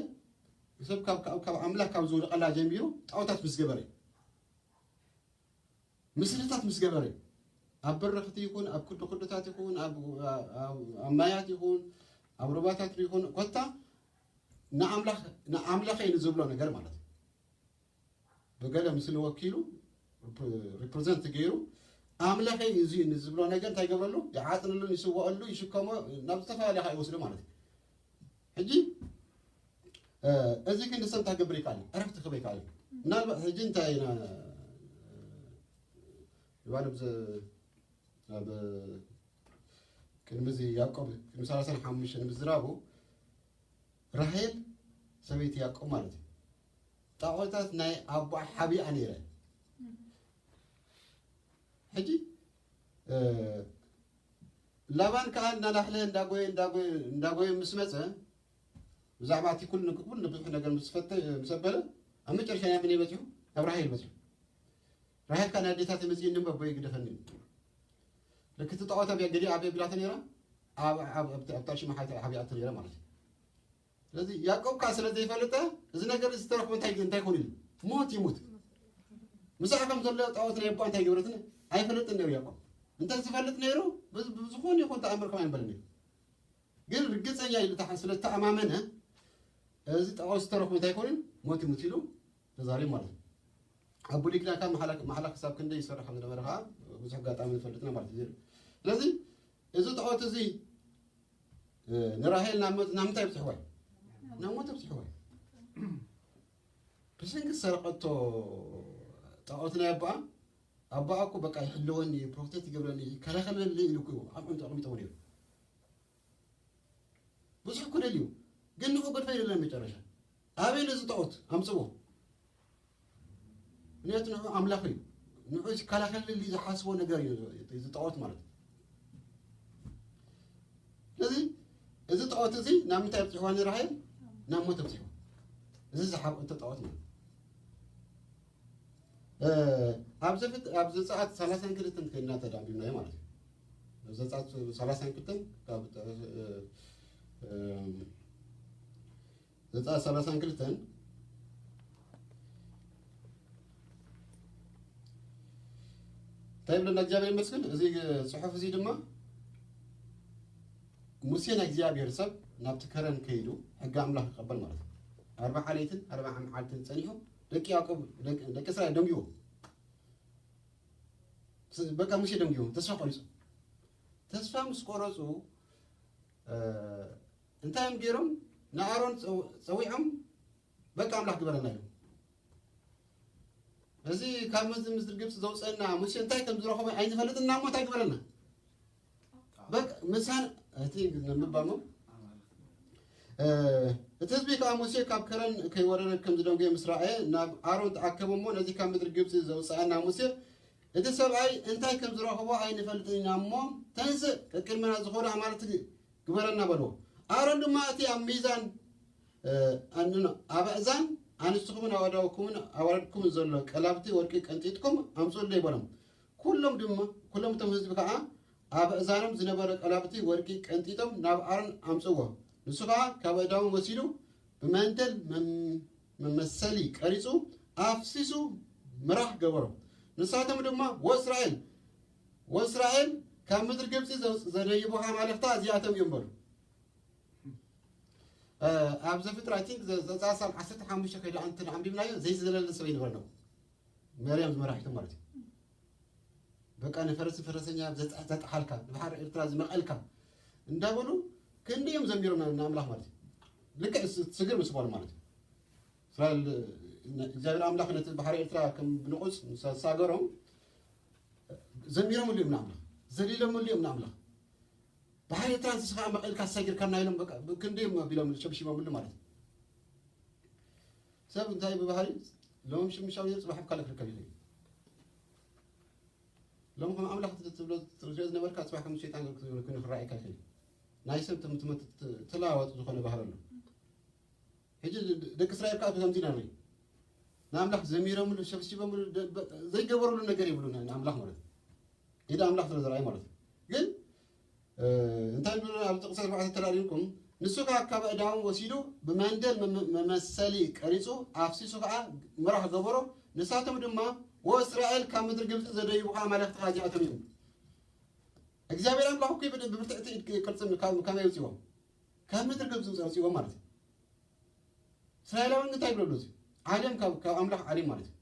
ሰብ ካብ ኣምላክ ካብ ዝውድቐላ ጀሚሩ ጣዖታት ምስ ገበረ፣ ምስልታት ምስ ገበረ፣ ኣብ በረኽቲ ይኹን ኣብ ክዲ ክድታት ይኹን ኣብ ማያት ይኹን ኣብ ሩባታት ይኹን ኮታ ንኣምላኽ ንኣምላኸይ ንዝብሎ ነገር ማለት እዩ። ብገለ ምስሊ ወኪሉ ሪፕሬዘንት ገይሩ ኣምላኸይ እዚ ንዝብሎ ነገር እንታይ ይገብረሉ? ይዓጥንሉን ይስወኣሉ፣ ይሽከሞ፣ ናብ ዝተፈላለየ ከዓ ይወስዶ ማለት እዩ። ሕጂ እዚ ክንዲ ሰብ እንታይ ክገብር ይከኣል? ዕረፍቲ ክህበ ይከኣል። ምናልባት ሕጂ እንታይ ኢና ባለም ኣብ ቅድሚ እዚ ያዕቆብ ቅድሚ ሰላሳን ሓሙሽተን ምዝራቡ ራሄል ሰበይቲ ያዕቆብ ማለት እዩ። ጣዖታት ናይ ኣቦኣ ሓቢኣ ነይረ። ሕጂ ላባን ከዓ እናላሕለ እንዳጎየ እንዳጎየ ምስ መፀ ብዛዕባ እቲ ኩሉ ኩሉ ብዙሕ ነገር ምስ ፈተ ምስ ኣበለ ኣብ መጨረሻ ናብ መን በፂሑ? ናብ ራሄል በፂሑ። ራሄል ከዓ ናይ ኣዴታት መፅኡ እንበ ኣቦይ ግደፈኒ ልክቲ ጣዖት ኣብያ ገዲኣ ኣብያ ቢላተ ነይራ። ኣብታ ሽማ ሓቢኣተ ነይራ ማለት እዩ። ስለዚ ያዕቆብ ከዓ ስለ ዘይፈልጠ እዚ ነገር ዝተረኽቦ እንታይ እንታይ ኮን ኢሉ ሞት ይሙት። ምሳዕ ከም ዘሎ ጣዖት ናይ ኣቦኣ እንታይ ገበረትን ኣይፈልጥን ነይሩ ያዕቆብ። እንተ ዝፈልጥ ነይሩ ብዝኾነ ይኹን ተኣምር ከም ኣይንበልን ነይሩ። ግን ርግፀኛ ኢሉ ስለ ዝተኣማመነ እዚ ጣዖት ዝተረኽቦ እንታይ ኮን ሞት ይሙት ኢሉ ተዛሪቡ ማለት እዩ። ኣብ ብሉይ ኪዳን ካብ መሓላ ክሳብ ክንደይ ይሰርሕ ከም ዝነበረ ከዓ ብዙሕ ኣጋጣሚ ንፈልጥና ማለት እዩ። ስለዚ እዚ ጣዖት እዚ ንራሄል ናብ ምንታይ ኣብፅሕዋ እዩ? ናብ ሞት ኣብፅሕዋ እዩ። ብሰንኪ ዝሰረቐቶ ጣዖት ናይ ኣቦኣ ኣቦኣ እኮ በቃ ይሕልወኒ ፕሮቴክት ይገብረኒ ይከላኸለኒ ኢሉ እኮ ኣብ ዕንጡ ኣቕሚጥዎ ነይሩ። ብዙሕ እኮ ደልዩ ግን ንዑ ገድፈ የለን መጨረሻ ኣበይ ነዚ ጣዖት ኣምፅዎ። ምክንያቱ ንዑ ኣምላኽ እዩ። ንዑ ዝከላኸልሊ ዝሓስቦ ነገር እዩ እዚ ጣዖት ማለት እዩ። ስለዚ እዚ ጣዖት እዚ ናብ ምንታይ ኣብፅሕዋ ንራሄል ናብ ሞት ኣብፅሕዋ። እዚ ዝሓብቀቶ ጣዖት ማለት ኣብ ዘፍት ኣብ ዘፀኣት ሰላሳን ክልተን ከይድና ተዳምቢምናዮ ማለት እዩ። ኣብ ዘፀኣት ሰላሳን ክልተን ካብ ዘፀኣት ሰላሳን ክልተን እንታይ ይብለና እግዚኣብሔር ይመስገን። እዚ ፅሑፍ እዚ ድማ ሙሴ ናይ እግዚኣብሔር ሰብ ናብቲ ከረን ከይዱ ሕጊ ኣምላኽ ይቀበል ማለት እዩ። ኣርባዓ ለይትን ኣርባዓ መዓልትን ፀኒሑ ደቂ ያዕቆብ ደቂ እስራኤል ደንጊዎ በቃ ሙሴ ደንጊዎ ተስፋ ቆሪፁ። ተስፋ ምስ ቆረፁ እንታይ እዮም ገይሮም? ንኣሮን ፀዊዖም በቃ ኣምላኽ ግበረና እዮም። እዚ ካብ ምድሪ ግብፂ ዘውፀና ሙሴ እንታይ ከም ዝረኸበ ኣይንፈልጥና እሞ እንታይ ግበረና? በቃ ምሳን እቲ ንምባሞ እቲ ህዝቢ ከዓ ሙሴ ካብ ከረን ከይወረደ ከም ዝደንጎየ ምስ ረኣየ ናብ ኣሮን ተኣከበ እሞ ነዚ ካብ ምድሪ ግብፂ ዘውፀኣና ሙሴ እቲ ሰብኣይ እንታይ ከም ዝረኸቦ ኣይንፈልጥን ኢና እሞ ተንስእ ቅድመና ዝኾነ ኣማልክቲ ግበረና በልዎ። ኣሮን ድማ እቲ ኣብ ሚዛን ኣበእዛን ኣንስትኹምን ኣእዳውኩምን ኣዋልድኩምን ዘሎ ቀላብቲ ወርቂ ቀንጢጥኩም ኣምፅኡለይ በሎም። ኩሎም ድማ ኩሎም እቶም ህዝቢ ከዓ ኣብ ኣእዛኖም ዝነበረ ቀላብቲ ወርቂ ቀንጢጦም ናብ ኣሮን ኣምፅዎ። ንሱ ከዓ ካብ ኣእዳዎም ወሲዱ ብመንደል መመሰሊ ቀሪፁ ኣፍሲሱ ምራሕ ገበሮ። ንሳቶም ድማ ወእስራኤል ወእስራኤል ካብ ምድሪ ግብፂ ዘደይቡ ኣማልኽታ እዚኣቶም እዮም በሉ። ኣብ ዘፍጥረት ዘፃሳል ዓሰርተ ሓሙሽተ ከይዳ እንትን ኣንቢብናዮ ዘይዝለለ ሰብ ይነበረ ነው መርያም ዝመራሒቶም ማለት እዩ። በቃ ንፈረስ ፈረሰኛ ዘጣሓልካ ንባሕሪ ኤርትራ ዝመቐልካ እንዳበሉ ክንደዮም ዘሚሮም ንኣምላኽ ማለት እዩ። ልክዕ ስግር ምስ በሉ ማለት እዩ። እስራኤል እግዚኣብሔር ኣምላኽ ነቲ ባሕሪ ኤርትራ ከም ብንቑፅ ሳገሮም ዘሚሮምሉ እዮም ንኣምላኽ፣ ዘሊሎምሉ እዮም ንኣምላኽ። ባሕሪ ኤርትራ ንስኻ መቐልካ ሰጊርካና ኢሎም በቃ ክንደዮም ኣቢሎም ሸብሺቦምሉ ማለት እዩ። ሰብ እንታይ ብባህሪ ሎም ሽምሻው ነይሩ ፅባሕ ብካልእ ክርከብ ይኽእል። ሎም ከም ኣምላኽ ትብሎ ትሪኦ ዝነበርካ ፅባሕ ከም ሸይጣን ኮይኑ ክረኣየካ ይኽእል። ናይ ሰብ ትምትመት ተለዋዋጢ ዝኾነ ባህሪ ኣሎ። ሕጂ ደቂ እስራኤል ከዓ ከምዚ ኢና ንርኢ። ኣምላኽ ዘሚሮምሉ፣ ሸብሺቦምሉ፣ ደ-፣ በ-፣ ዘይገበሩሉ ነገር የብሉን ንኣምላኽ ማለት እዩ። ኢድ ኣምላኽ ስለ ዝረኣዩ ማለት እዩ። ግን፣ እ፣ እንታይ ብሎ ኣብ ጥቕሲ ኣርባዕተ ተራእዩኩም፣ ንሱ ከኣ ካብ ኣእዳዎም ወሲዱ ብመንደል መመ-፣ መመሰሊ ቀሪጹ ኣፍሲሱ ከኣ ምራሕ ገበሮ። ንሳቶም ድማ፣ "ወእስራኤል ካብ ምድሪ ግብጺ ዘደይቡኻ ኣማልኽትኻ እዚኣቶም እዮም።" እግዚኣብሔር ኣምላኽ እኮ ብድ-፣ ብብርትዕቲ ኢድ ቅርጺ ካብ፣ ከመይ ኣውጺዎም? ካብ ምድሪ ግብጺ ኣውጺዎም ማለት እዩ። እስራኤላውያን እንታይ ይብለሉ እዚ? ዓሌም ካብ፣ ካብ ኣምላኽ ዓሌም ማለት እዩ።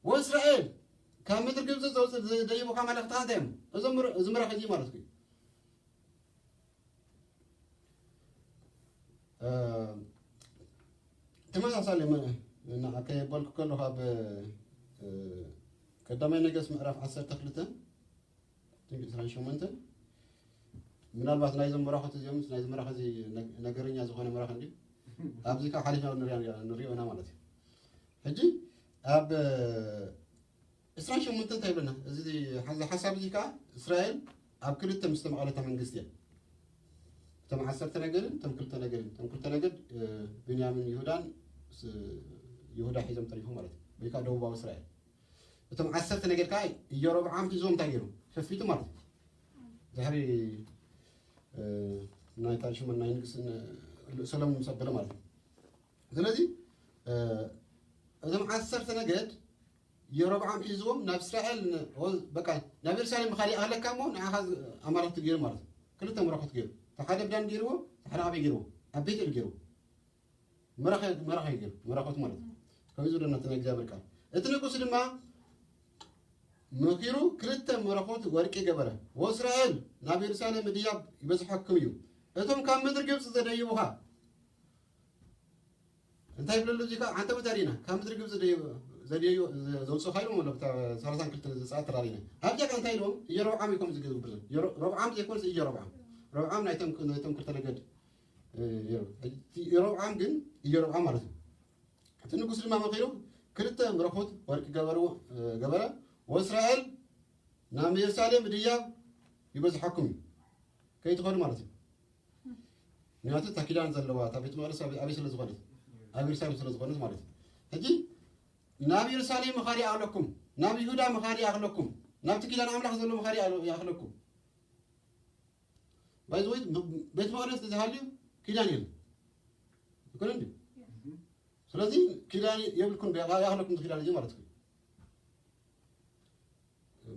ወእስራኤል ካብ ምድሪ ግብጺ ዘውጽእ ዝደይቡኻ ኣማልኽትኻ እንታይ እዮም? እዞም ምር-፣ እዚ ምራሕ እዚ ማለት እዩ። እ፣ ተመሳሳሊ መ-፣ እና ከየበልኩ ከለኹ ኣብ፣ እ፣ ቀዳማይ ነገስት ምዕራፍ ዓሰርተ ክልተ ትንቢት ዕስራን ሸሞንተን ምናልባት ናይዞም መራኸብቲ እዚኦም፣ ናይዚ መራኸ እዚ ነግ-፣ ነገረኛ ዝኾነ መራኸ እንድዩ። ኣብዚ ካብ ሓሊፍና ንሪኦ፣ ንሪኦ ኢና ማለት እዩ። ሕጂ ኣብ ዕስራን ሸሞንተን እንታይ ይብለና? እዚ ሓ-፣ ሓሳብ እዚ ከኣ እስራኤል ኣብ ክልተ ምስ ተመቐለታ መንግስቲ እያ። እቶም ዓሰርተ ነገድን እቶም ክልተ ነገድን፣ እቶም ክልተ ነገድ፣ እ፣ ብንያምን ይሁዳን ስ-፣ ይሁዳ ሒዞም ተሪፎም ማለት እዩ። ወይ ከኣ ደቡባዊ እስራኤል። እቶም ዓሰርተ ነገድ ከኣ ኢዮሮብዓም ሒዝዎም እንታይ ገይሩ? ሸፊቱ ማለት እዩ። ድሕሪ፣ እ፣ ናይ ታሪክ ሽመን ናይ ንግስ ን-፣ ሰሎሞን ምስ ኣበለ ማለት እዩ። ስለዚ፣ እ፣ እዞም ዓሰርተ ነገድ ኢዮሮብዓም ሒዝዎም ናብ እስራኤል ን-፣ ወ-፣ በቃ ናብ የሩሳሌም ምኻድ ይኣኽለካ እሞ ንዓኻ ዝ-፣ ኣማልኽቲ ገይሩ ማለት እዩ። ክልተ መራኸብቲ ገይሩ። እቲ ሓደ ብዳን ገይርዎ፣ እቲ ሓደ ኣበይ ገይርዎ? ኣብ ቤት ኤል ገይርዎ። መራኸ-፣ መራኸ ገይሩ፣ መራኸብቲ ማለት እዩ። ከምዚ ዝብለና እቲ ናይ እግዚኣብሔር ቃል። እቲ ንጉስ ድማ መኺሩ ክልተ መራኸብቲ ወርቂ ገበረ። ወእስራኤል ናብ የሩሳሌም ምድያብ ይበዝሐኩም እዩ። እቶም ካብ ምድሪ ግብጺ ዘደይቡኻ እንታይ ይብለሉ እዚ ከኣ? ኣንተ መታሪና፣ ካብ ምድሪ ግብጺ ዘደይ-፣ ዘደዩ-፣ ዘውጽእኻ ኢሎም ኣሎ፣ ብታ ሰላሳን ክልተን ዘጸኣት ተራሪና። ኣብዚኣ ከኣ እንታይ ኢሎም? ኢዮሮብዓም እዩ ከምዚ ዝገብር ዘሎ። ኢዮሮ-፣ ሮብዓም ዘይኮነስ ኢዮሮብዓም። ሮብዓም ናይቶም፣ ናይቶም ክልተ ነገድ፣ እ፣ ኢዮሮ-፣ እቲ ኢዮሮብዓም ግን ኢዮሮብዓም ማለት እዩ። እቲ ንጉስ ድማ መኺሩ ክልተ መራኸብቲ ወርቂ ገበርዎ፣ እ፣ ገበረ። ወእስራኤል ናብ የሩሳሌም ምድያብ ይበዝሓኩም እዩ። ከይትኸዱ ማለት እዩ። ምክንያቱ እታ ኪዳን ዘለዋ፣ እታ ቤት መቕደስ ኣብ-፣ ኣበይ ስለ ዝኾነት? ኣብ የሩሳሌም ስለ ዝኾነት ማለት እዩ። ሕጂ ናብ የሩሳሌም ምኻድ ይኣኽለኩም፣ ናብ ይሁዳ ምኻድ ይኣኽለኩም፣ ናብቲ ኪዳን ኣምላኽ ዘሎ ምኻድ ይኣኽ-፣ ይኣኽለኩም። ባይ ዘ ወይ፣ ቤት መቕደስ ተዘይሃልዩ ኪዳን የለን። ይኮነ እንዲ? ስለዚ ኪዳን የብልኩም፣ ይኣኽለኩም እቲ ኪዳን እዚ ማለት እዩ።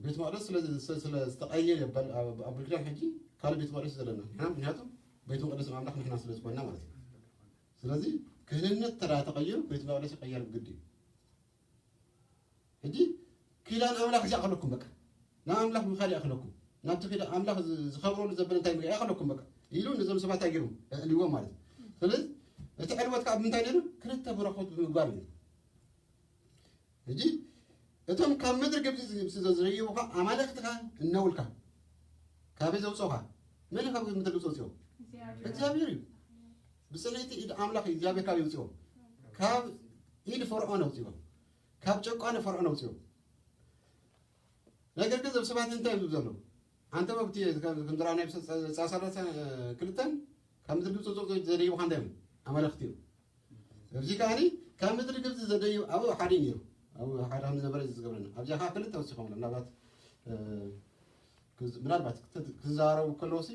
ቤት መቕደስ ስለ፣ ስለ፣ ስለ ዝተቐየረ በል-፣ ኣብ፣ ኣብ ብሉይ ኪዳን ሕጂ ካልእ ቤት መቕደስ ዘለና ንሕና፣ ምክንያቱ ቤት መቕደስ ኣምላኽ ንሕና ስለ ዝኾንና ማለት እዩ። ስለዚ ክህንነት ተራ ተቐይሩ ቤት መቕደስ ይቐየር ግዲ እዩ። ሕጂ ኪዳን ኣምላኽ እዚ ይኣኽለኩም በቃ። ናብ ኣምላኽ ምኻድ ይኣኽለኩም። ናብቲ ኪዳን ኣምላኽ ዝ-፣ ዝኸብረሉ ዘበለ እንታይ ምግባር ይኣኽለኩም በቃ። ኢሉ ነዞም ሰባት ኣገይሮም ኣዕልይዎም ማለት እዩ። ስለዚ እቲ ዕልወት ከዓ ብምንታይ ነይሩ? ክልተ በረኸት ብምግባር እዩ። ሕጂ እቶም ካብ ምድሪ ግብፂ ዝ-፣ ዝ-፣ ዝደይቡኻ ኣማልኽትኻ እነውልካ። ካበይ ዘውፅኦኻ? መን ካብ ምድሪ ግብፂ ኣውፅኦም? እግዚኣብሔር። እግዚኣብሔር እዩ። ብፅንዕቲ ኢድ ኣምላኽ እዩ እግዚኣብሔር ካብ የውፅኦም። ካብ ኢድ ፈርዖን ኣውፅኦም። ካብ ጨቋኒ ፈርዖን ኣውፅኦም። ነገር ግን እዞም ሰባት እንታይ እዮም ዝብሉ ዘለዉ? ኣንተ መብቲ ከም ዝረኣናዮ ብሰ-፣ ጸ-፣ ጸ-፣ ሰላሳ ክልተን ካብ ምድሪ ግብፂ ዘውፅኡ ዘደይቡኻ እንታይ እዮም? ኣማልኽቲ እዮም። እዚ ከኣኒ ካብ ምድሪ ግብፂ ዘደይቡ ኣብኡ ሓደ እዩ ነይሩ። ኣብኡ ሓደ ከም ዝነበረ እዩ ዝገብረና። ኣብዚኣ ከዓ ክልተ ወሲኾም ኣሎ። ምናልባት፣ እ፣ ክዝ-፣ ምናልባት ክተ-፣ ክዛረቡ ከለዉ ሲ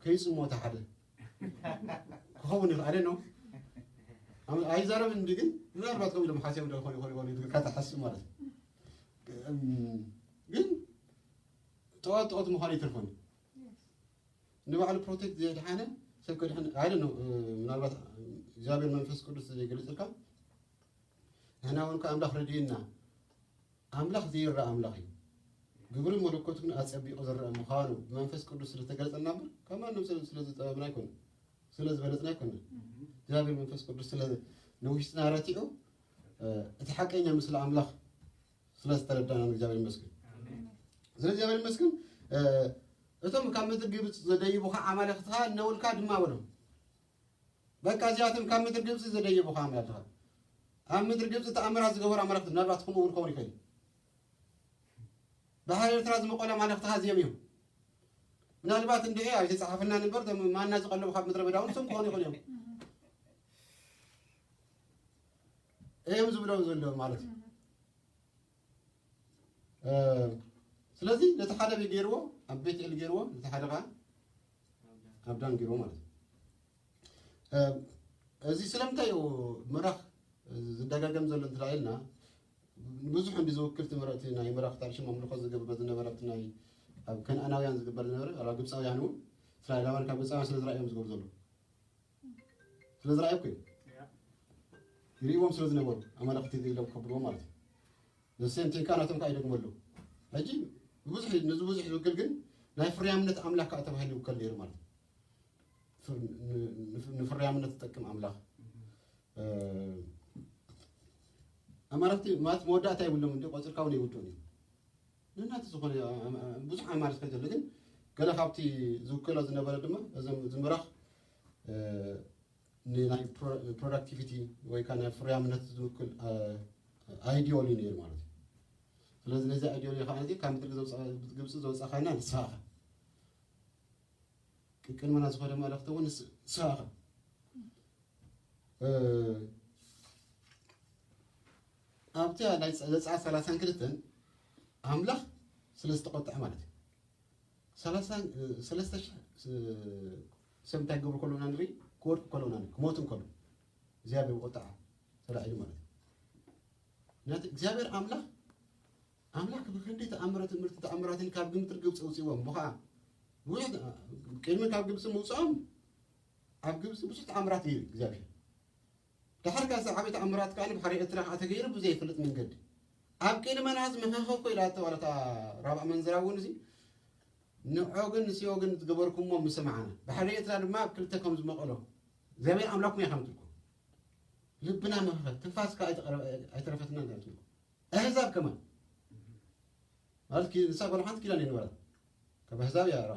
ከይጽሞ እቲ ሓደ ክኸውን ይኽእል፣ I don't know። ኣም-፣ ኣይዛረብን እንዲ ግን ምናልባት ከምኡ ኢሎም ሓሲቦም ዶ ይኾኑ፣ ይኾኑ፣ ይኾኑ ኢልካ ትሓስብ ማለት እዩ። እም፣ ግን ጠዋት ጠዋት ምዃኑ ይተርፎን። ንባዕሉ ፕሮቴክት ዘየድሓነ ሰብ ከድሕን፣ I don't know፣ እ፣ ምናልባት እግዚኣብሔር መንፈስ ቅዱስ ዘይገልጽልካ፣ ንሕና እውን ከ ኣምላኽ ረድዩና። ኣምላኽ ዘይረኣ ኣምላኽ እዩ። ግብሪ መለኮት ግን ኣጸቢቑ ዝረአ ምዃኑ ብመንፈስ ቅዱስ ስለ ተገለጸልና እምበር፣ ካብ ማንም ስለ፣ ስለ ዝጠበብና ኣይኮነን። ስለ ዝበለጽና ኣይኮነን። እግዚኣብሔር መንፈስ ቅዱስ ስለ ንውሽጥና ረቲዑ፣ እ፣ እቲ ሓቀኛ ምስሊ ኣምላኽ ስለ ዝተረዳእና ንእግዚኣብሔር ይመስገን። ኣሜን። ስለ እግዚኣብሔር ይመስገን፣ እ፣ እቶም ካብ ምድሪ ግብጽ ዘደይቡኻ ኣማልኽትኻ እነውልካ ድማ በሎም። በቃ እዚኣቶም ካብ ምድሪ ግብጺ ዘደየቡኻ ኣምላኽኻ። ኣብ ምድሪ ግብጺ ተኣምራት ዝገበሩ ኣማልኽቲ ምናልባት ከምኡ እውን ክኸውን ይኽእል እዩ። ባሕሪ ኤርትራ ዝመቐሉ ኣማልኽትኻ እዚኦም እዮም። ምናልባት እንድዒ ኣይተጻሓፈናን እምበር፣ እቶም ማና ዝቐለቡ ካብ ምድረ በዳ እውን እሶም ክኾኑ ይኽእሉ እዮም። እዮም ዝብሎ ዘሎ ማለት እዩ። ስለዚ ነቲ ሓደ ኣበይ ገይርዎ? ኣብ ቤትኤል ገይርዎ፣ ነቲ ሓደ ከዓ ኣብ ዳን ገይርዎ ማለት እዩ። እዚ ስለምንታይ እዩ ምራኽ ዝደጋገም ዘሎ እንተኢልና፣ ብዙሕ እንዲ ዝውክል ትምህርቲ ናይ ምራኽ ታሪሽም ኣምልኾ ዝገብር ዝነበረ ናይ ኣብ ከነኣናውያን ዝግበር ዝነበረ ኣብ ግብፃውያን እውን እስራኤላውያን ካብ ግብፃውያን ስለ ዝረኣዮም ዝገብሩ ዘሎ ስለ ዝረኣዩ እኮ እዩ። ይርእዎም ስለ ዝነበሩ ኣማለኽቲ ኢሎም ከብልዎ ማለት እዩ። ዘሴም ቲንካ ናቶም ከዓ ይደግመሉ። ሕጂ ብዙሕ ነዚ ብዙሕ ዝውክል ግን ናይ ፍርያምነት ኣምላኽ ከዓ ተባሂሉ ይውከል ነይሩ ማለት እዩ። ንፍርያምነት ዝጠቅም ኣምላኽ ኣማለኽቲ ማለት መወዳእታ የብሎም እንዲ ቆፅርካ እውን ይውድኡን እዩ። ንናቲ ዝኾነ ብዙሕ ኣማርፅ ከጀለ ግን ገለ ካብቲ ዝውክሎ ዝነበረ ድማ እዞም ዝምራኽ ንናይ ፕሮዳክቲቪቲ ወይ ከዓ ናይ ፍርያምነት ዝውክል ኣይዲዮሊ ነይሩ ማለት እዩ። ስለዚ ነዚ ኣይዲዮሊ ከዓ ካብ ምድሪ ግብፂ ዘውፃእካና ንስኻ ኢኻ። ቅድመና ዝኾነ መልእኽቲ እውን ንስኻ ኢኻ። ኣብቲ ናይ ዘፀኣት ሰላሳን ክልተን ኣምላኽ ስለ ዝተቆጥዐ ማለት እዩ። ሰለስተ ሺሕ ሰብ እንታይ ክገብሩ ከለውና ንርኢ፣ ክወድቁ ከለውና ንርኢ፣ ክሞቱ ከለዉ እግዚኣብሔር ብቁጣዓ ተላዒሉ ማለት እዩ። ምክንያቱ እግዚኣብሔር ኣምላኽ ኣምላኽ ብክንደይ ተኣምረ ትምህርቲ ተኣምራትን ካብ ግምጥር ግብፂ ውፅእዎም ብኸዓ ብዙሕ ቅድሚ ካብ ግብፂ ምውፅኦም ኣብ ግብፂ ብዙሕ ተኣምራት እዩ እግዚኣብሔር። ድሓር ካብ ዓበይቲ ኣምራት ከዓ ብሓሪ ኤርትራ ከዓ ተገይሩ ብዘይፍልጥ መንገዲ ኣብ ቅድመና ዝመኸኸ እኮ ኢላቶ ዋላ እታ ራብዓ መንዝራ እውን እዚ ንዖ ግን ንስዮ ግን ዝገበርኩሞ ምሰማዕና ባሕሪ ኤርትራ ድማ ኣብ ክልተ ከም ዝመቐሎ እግዚኣብሔር ኣምላኩም ይሓምትልኩም። ልብና መኸኸ ትንፋስ ከዓ ኣይተረፈትና እንዳትልኩም ኣህዛብ ከማን ማለት ንሳ ጓል ሓንቲ ኪዳን የነበራት ካብ ኣህዛብ እያ ራ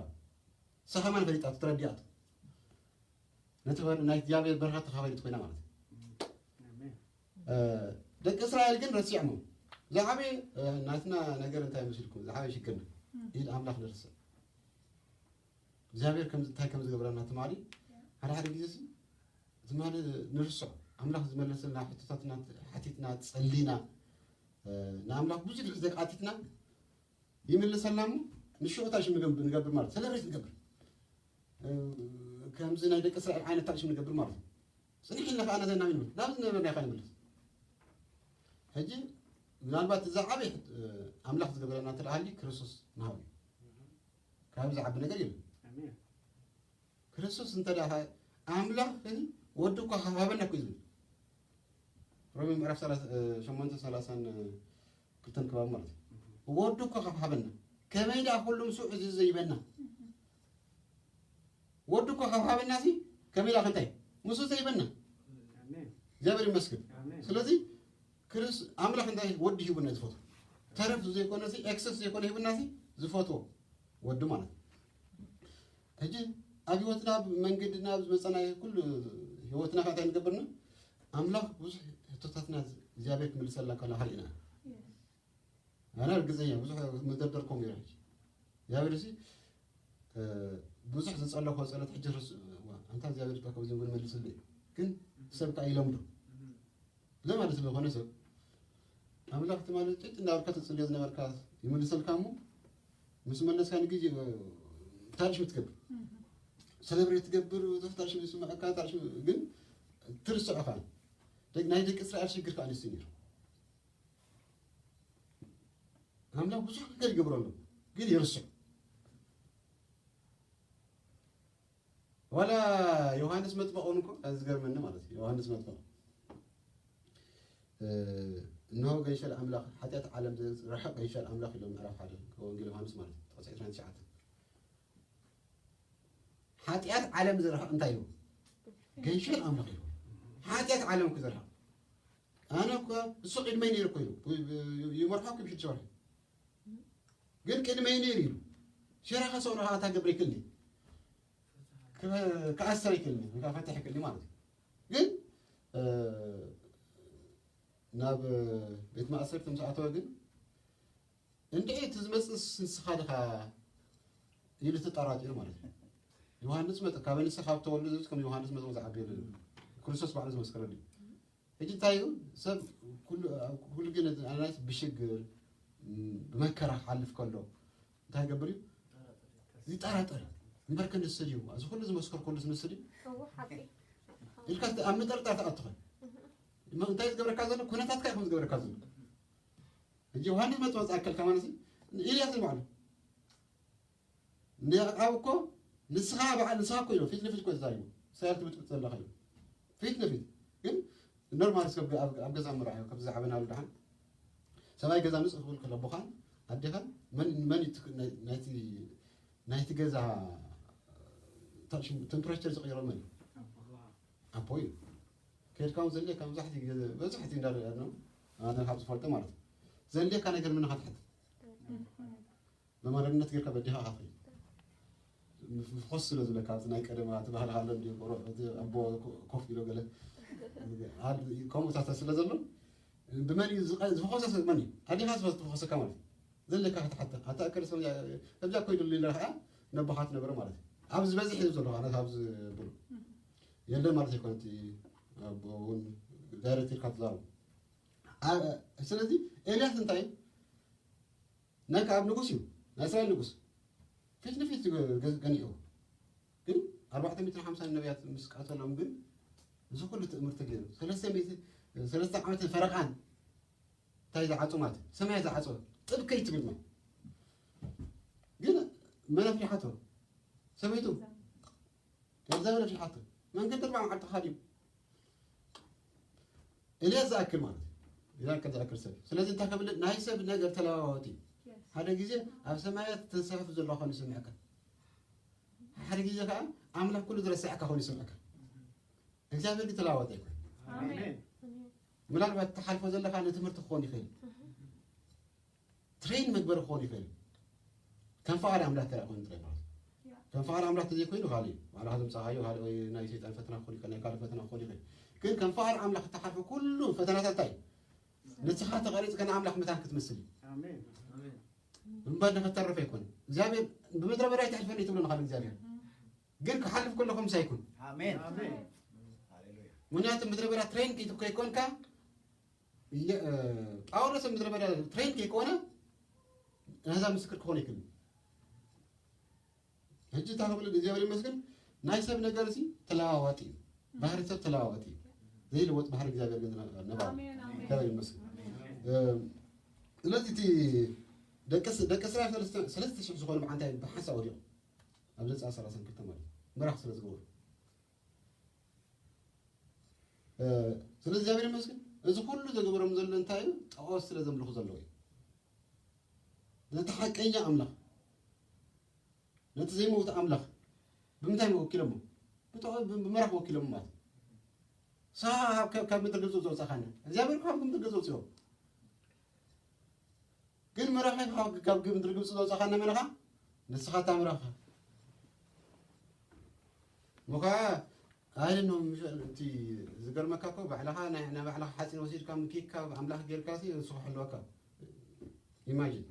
ንሳ ከማን ፈሊጣት ተረዲኣት ነቲ ናይ እግዚኣብሔር በረኸት ተኻፈሊት ኮይና ማለት እዩ። ደቂ እስራኤል ግን ረሲዖሞ ዝዓበየ ናትና ነገር እንታይ መስልኩም ዝዓበየ ሽግርና ኢድ ኣምላኽ ንርስዕ እግዚኣብሔር እንታይ ከም ዝገብረና ትማሊ ሓደ ሓደ ግዜ ትማሊ ንርስዖ ኣምላኽ ዝመለሰልና ሕቶታትና ሓቲትና ጸሊና ንኣምላኽ ብዙሕ ግዜ ኣቲትና ይምልሰልና እሞ ንሽዑ እንታይ ሽም ንገብር ማለት ሰለብሬት ንገብር ከምዚ ናይ ደቂ እስራኤል ዓይነት እንታይ ሽም ንገብር ማለት እዩ። ፅንሕ ኢልና ከዓ ነዘና ምን ናብ ዝነበርና ኢኻ ንምልስ። ሕጂ ምናልባት እዛ ዓበይ ኣምላኽ ዝገበረና እንተ ሃሊ ክርስቶስ ምሃብ እዩ። ካብ ዝዓቢ ነገር የለን። ክርስቶስ እንተ ኣምላኽ ወዱ እኳ ሃበና እኮ ዝብል ሮሜ ምዕራፍ ሸሞንተ ሰላሳን ክልተን ከባቢ ማለት እዩ። ወዱ እኮ ካብ ሃበና ከመይ ደኣ ኩሉ ምስኡ ዕዝዝ ዘይበና ወዱ እኮ ካብ ሃበና ሲ ከመይ ደኣ ክንታይ ምስኡ ዘይበና እግዚኣብሔር ይመስገን። ስለዚ ክርስ ኣምላኽ እንታይ ወዲ ሂቡና ዝፈትዎ ተረፍ ዘይኮነ ሲ ኤክሰስ ዘይኮነ ሂቡና ሲ ዝፈትዎ ወዱ ማለት እዩ። ሕጂ ኣብ ህይወትና መንገድና ዝመፀና ኩሉ ህይወትና ከ እንታይ ንገብርና ኣምላኽ ብዙሕ ህቶታትና እግዚኣብሔር ክምልሰልና ከሎ ሃሪእና ኣነ ርግፀኛ ብዙሕ መደርደርኩም ነይረ እግዚኣብሔር ሲ ብዙሕ ዝፀለኮ ፀሎት ሕጂ ኣንታ እግዚኣብሔር ካ ከምዚ እውን መልስልይ ግን ሰብ ከዓ ይለምዶ ለማለት ዝኾነ ሰብ ኣምላኽ ትማሊ ጭጭ እንዳበልካ ትፅልዮ ዝነበርካ ይምልሰልካ እሞ ምስ መለስካ ንግዜ ታሪሽ ምትገብር ሰለብሬት ትገብር ብዙሕ ታሪሽ ዝስምዐካ ታሪሽ ግን ትርስዖ ከዓ ናይ ደቂ እስራኤል ሽግር ከዓ ንሱ ነይሩ ኣምላኽ ብዙሕ ነገር ይገብረሉ ግን ይርስዑ ዋላ ዮሃንስ መጥምቕ እውን እኮ እዚ ዝገርመኒ ማለት እዩ ዮሃንስ መጥምቕ እንሆ ገንሸል ኣምላኽ ሓጢኣት ዓለም ዝርሕቕ ገንሸል ኣምላኽ ኢሎም ምዕራፍ ሓደ ወንጌል ዮሃንስ ማለት እዩ ጥቕሲ ዕስራን ትሽዓተን ሓጢኣት ዓለም ዝርሕቕ እንታይ እዩ ገንሸል ኣምላኽ እዩ ሓጢኣት ዓለም ክዝርሕቕ ኣነ እኮ እሱ ቅድመይ ነይሩ እኮ ኢሉ ይመርሖ ክብሽት ሸርሒ ግን ቅድመይ ነይሩ ኢሉ ሸራኸ ሰው ነኻ ታገብር ይክልኒ ክኣሰር ይክልኒ ወይ ከዓ ፈትሕ ይክልኒ ማለት እዩ ግን ናብ ቤት ማእሰርቲ ምስ ኣተወ ግን እንድዒ እቲ ዝመፅእስ ንስኻ ድኻ ኢሉ ተጠራጢሩ ማለት እዩ ዮሃንስ መጠ ካብ ንስኻ ካብ ተወልዱ ዝብስ ከም ዮሃንስ መጠ ዝዓቢ የለን ክርስቶስ ባዕሉ ዝመስከረሉ እዩ ሕጂ እንታይ እዩ? ሰብ ኩሉ ኩሉ ግን ኣናስ ብሽግር ብመከራ ክሓልፍ ከሎ እንታይ ይገብር እዩ? ይጠራጠር እዩ። እምበር ክንስድ እዩ፣ እዚ ኩሉ ዝመስከር ኩሉ ዝንስድ እዩ ኢልካ ኣብ ምጥርጣር ትኣትኸ? እንታይ ዝገብረካ ዘሎ? ኩነታትካ ይኹም ዝገብረካ ዘሎ። ሕጂ ዮሃንስ መጥመፅ ኣከል ከማን እዚ ኢልያስ ንባዕሉ ንያዕቃብ እኮ ንስኻ በዓል ንስኻ እኮ ኢሎ ፊት ንፊት እኮ ተዛሪቡ። እስራኤል ትብጥብጥ ዘለኻ ኢሉ ፊት ንፊት። ግን ኖርማል እስከ ኣብ ገዛ ምርኣዮ፣ ከም ዝዓበናሉ ደሓን ሰብኣይ ገዛ ምጽእ ክብል ከሎ ኣቦኻን ኣዴኻን መን መን ናይቲ ናይቲ ገዛ ቴምፕሬቸር ዝቕይሮ መን እዩ? ኣቦ እዩ። ከድካ እውን ዘድልየካ መብዛሕትኡ ግዜ በብዛሕትኡ እንዳረኣና ኣነ ካብ ዝፈልጦ ማለት እዩ። ዘድልየካ ነገር ምንኻ ትሕት ብመረነት ጌርካ በዲኻ ኢኻ ትኸይድ። ፍኾስ ስለ ዝብለካ፣ እቲ ናይ ቀደም እቲ ባህሊ ኣሎ እንዲ፣ ቆርዑ፣ እቲ ኣቦ ኮፍ ኢሎ ገለ፣ ከምኡታት ስለ ዘሎ፣ ብመን እዩ ዝቐ-፣ ዝፈኾሰ ሰብ መን እዩ? ኣዴኻ ዝፈ-፣ ዝፈኾሰካ ማለት እዩ። ዘለካ ክትሓተ። ኣታ እከለ ሰብ ከምዚኣ ኮይኑሉ ኢለ ከዓ ነቦኻ ትነብር ማለት እዩ። ኣብ ዝበዝሕ እዩ ዘሎ፣ ኣነ ካብ ዝብሎ። የለን ማለት ኣይኮነ፣ እቲ ኣቦ እውን ዳይሬክት ኢልካ ትዛረቡ። ኣ-፣ ስለዚ ኤልያስ እንታይ እዩ? ናይ ከኣብ ንጉስ እዩ፣ ናይ እስራኤል ንጉስ። ፊት ንፊት ገ-፣ ገ-፣ ገኒሕዎ። ግን ኣርባዕተ ሚእትን ሓምሳን ነቢያት ምስ ቀተሎም ግን እዚ ኩሉ ትእምርቲ ገይሩ። ሰለስተ ሚእቲ፣ ሰለስተ ዓመት ፈረቓን እንታይ ዝዓጹ ማለት እዩ? ሰማያት ዝዓጹ። ጥብ ከይትብል ማለት። ግን መን ኣፍሪሓቶ? ሰበይቱ። ኤልዛቤል ኣፍሪሓቶ። መንገዲ ኣርብዓ መዓልቲ ከዲኑ። ኤልያስ ዝኣክል ማለት እዩ። ኤልያስ ዝኣክል ሰብ። ስለዚ እንታይ ከብል፣ ናይ ሰብ ነገር ተለዋዋጢ እዩ። ሓደ ግዜ ኣብ ሰማያት ተንሳፊፉ ዘሎ ኮይኑ ይስምዐካ። ሓደ ግዜ ከዓ ኣምላኽ ኩሉ ዝረስዐካ ኮይኑ ይስምዐካ። እግዚኣብሔር ግን ተለዋዋጢ ኣይኮነን። ኣሜን። ምናልባት ትሓልፎ ዘለኻ ንትምህርቲ ክኸውን ይኽእል። ትሬን መግበሪ ክኸውን ይኽእል። ከም ፍቓድ ኣምላኽ ተረኣ ኮይኑ ጥራይ ማለት እዩ። ከም ፍቓድ ኣምላኽ ተዘይኮይኑ ካልእ እዩ። ባዕልኻ ዘምጻኻዮ ካልእ ወይ ናይ ሰይጣን ፈተና ክኸውን ይኽእል፣ ናይ ካልእ ፈተና ክኸውን ይኽእል። ግን ከም ፍቓድ ኣምላኽ እትሓልፎ ኩሉ ፈተናታት እንታይ እዩ? ንስኻ ተቐሪጽካ ንኣምላኽ መታን ክትመስል እዩ። ኣሜን። ኣሜን። እምበር ንኽተርፍ ኣይኮነን። እግዚኣብሔር ብምድረ በዳ ኣይትሕልፈኒ ትብሎ ንኻልእ እግዚኣብሔር። ግን ክሓልፍ ከለኹም ምሳይ ይኩን። ኣሜን። ኣሜን። ሃሌሉያ። ምኽንያቱ ምድረ በዳ ትሬን ከይትኮ ይኮንካ፣ የ-፣ እ፣ ጳውሎስ ኣብ ምድረ በዳ ትሬን ከይኮነ ናይዛ ምስክር ክኾን ይክእል። ሕጂ እታ ክብል እግዚኣብሔር ይመስገን፣ ናይ ሰብ ነገር እዚ ተለዋዋጢ እዩ። ባህሪ ሰብ ተለዋዋጢ እዩ። ዘይልወጥ ባህሪ እግዚኣብሔር ግን ነባር። ኣሜን፣ ኣሜን። እግዚኣብሔር ይመስገን። ኣሜን። እ፣ ስለዚህ እቲ ደቂ ስ-፣ ደቂ እስራኤል ሰለስተ፣ ሰለስተ ሽሕ ዝኾኑ ብዓንታይ ብሓንሳእ ወዲቑ ኣብ ዘጸኣት ሰላሳን ክልተ ማለት እዩ። ምራኽ ስለ ዝገበሩ። እ፣ ስለዚ እግዚኣብሔር ይመስገን፣ እዚ ኩሉ ዘገበሮም ዘሎ እንታይ እዩ? ጣኦት ስለ ዘምልኹ ዘለዉ እዩ። ነቲ ሓቀኛ ኣምላኽ፣ ነቲ ዘይመውት ኣምላኽ ብምንታይ ወኪሎሞ? ብጣኦ-፣ ብ-፣ ብምራኽ ወኪሎሞ ማለት እዩ። ንስኻ ካብ፣ ካብ፣ ካብ ምድሪ ግብጺ ዘውጻእካና እግዚኣብሔር ካብ ምድሪ ግብጺ ኣውጽኦ። ግን ምራኽ ካብ፣ ካብ ምድሪ ግብጺ ዘውጻእካና መን ኢኻ? ንስኻ እታ ምራኽ ኢኻ። እሞ ኸዓ፣ ኣይ፣ ኖ፣ ምሽ-፣ እቲ ዝገርመካ እኮ፣ ባዕልኻ ናይ፣ ናይ ባዕልኻ ሓፂን ወሲድካ፣ ምኪካ፣ ኣምላኽ ጌርካ ሲ፣ ንሱ ክሕልወካ። ኢማጂን።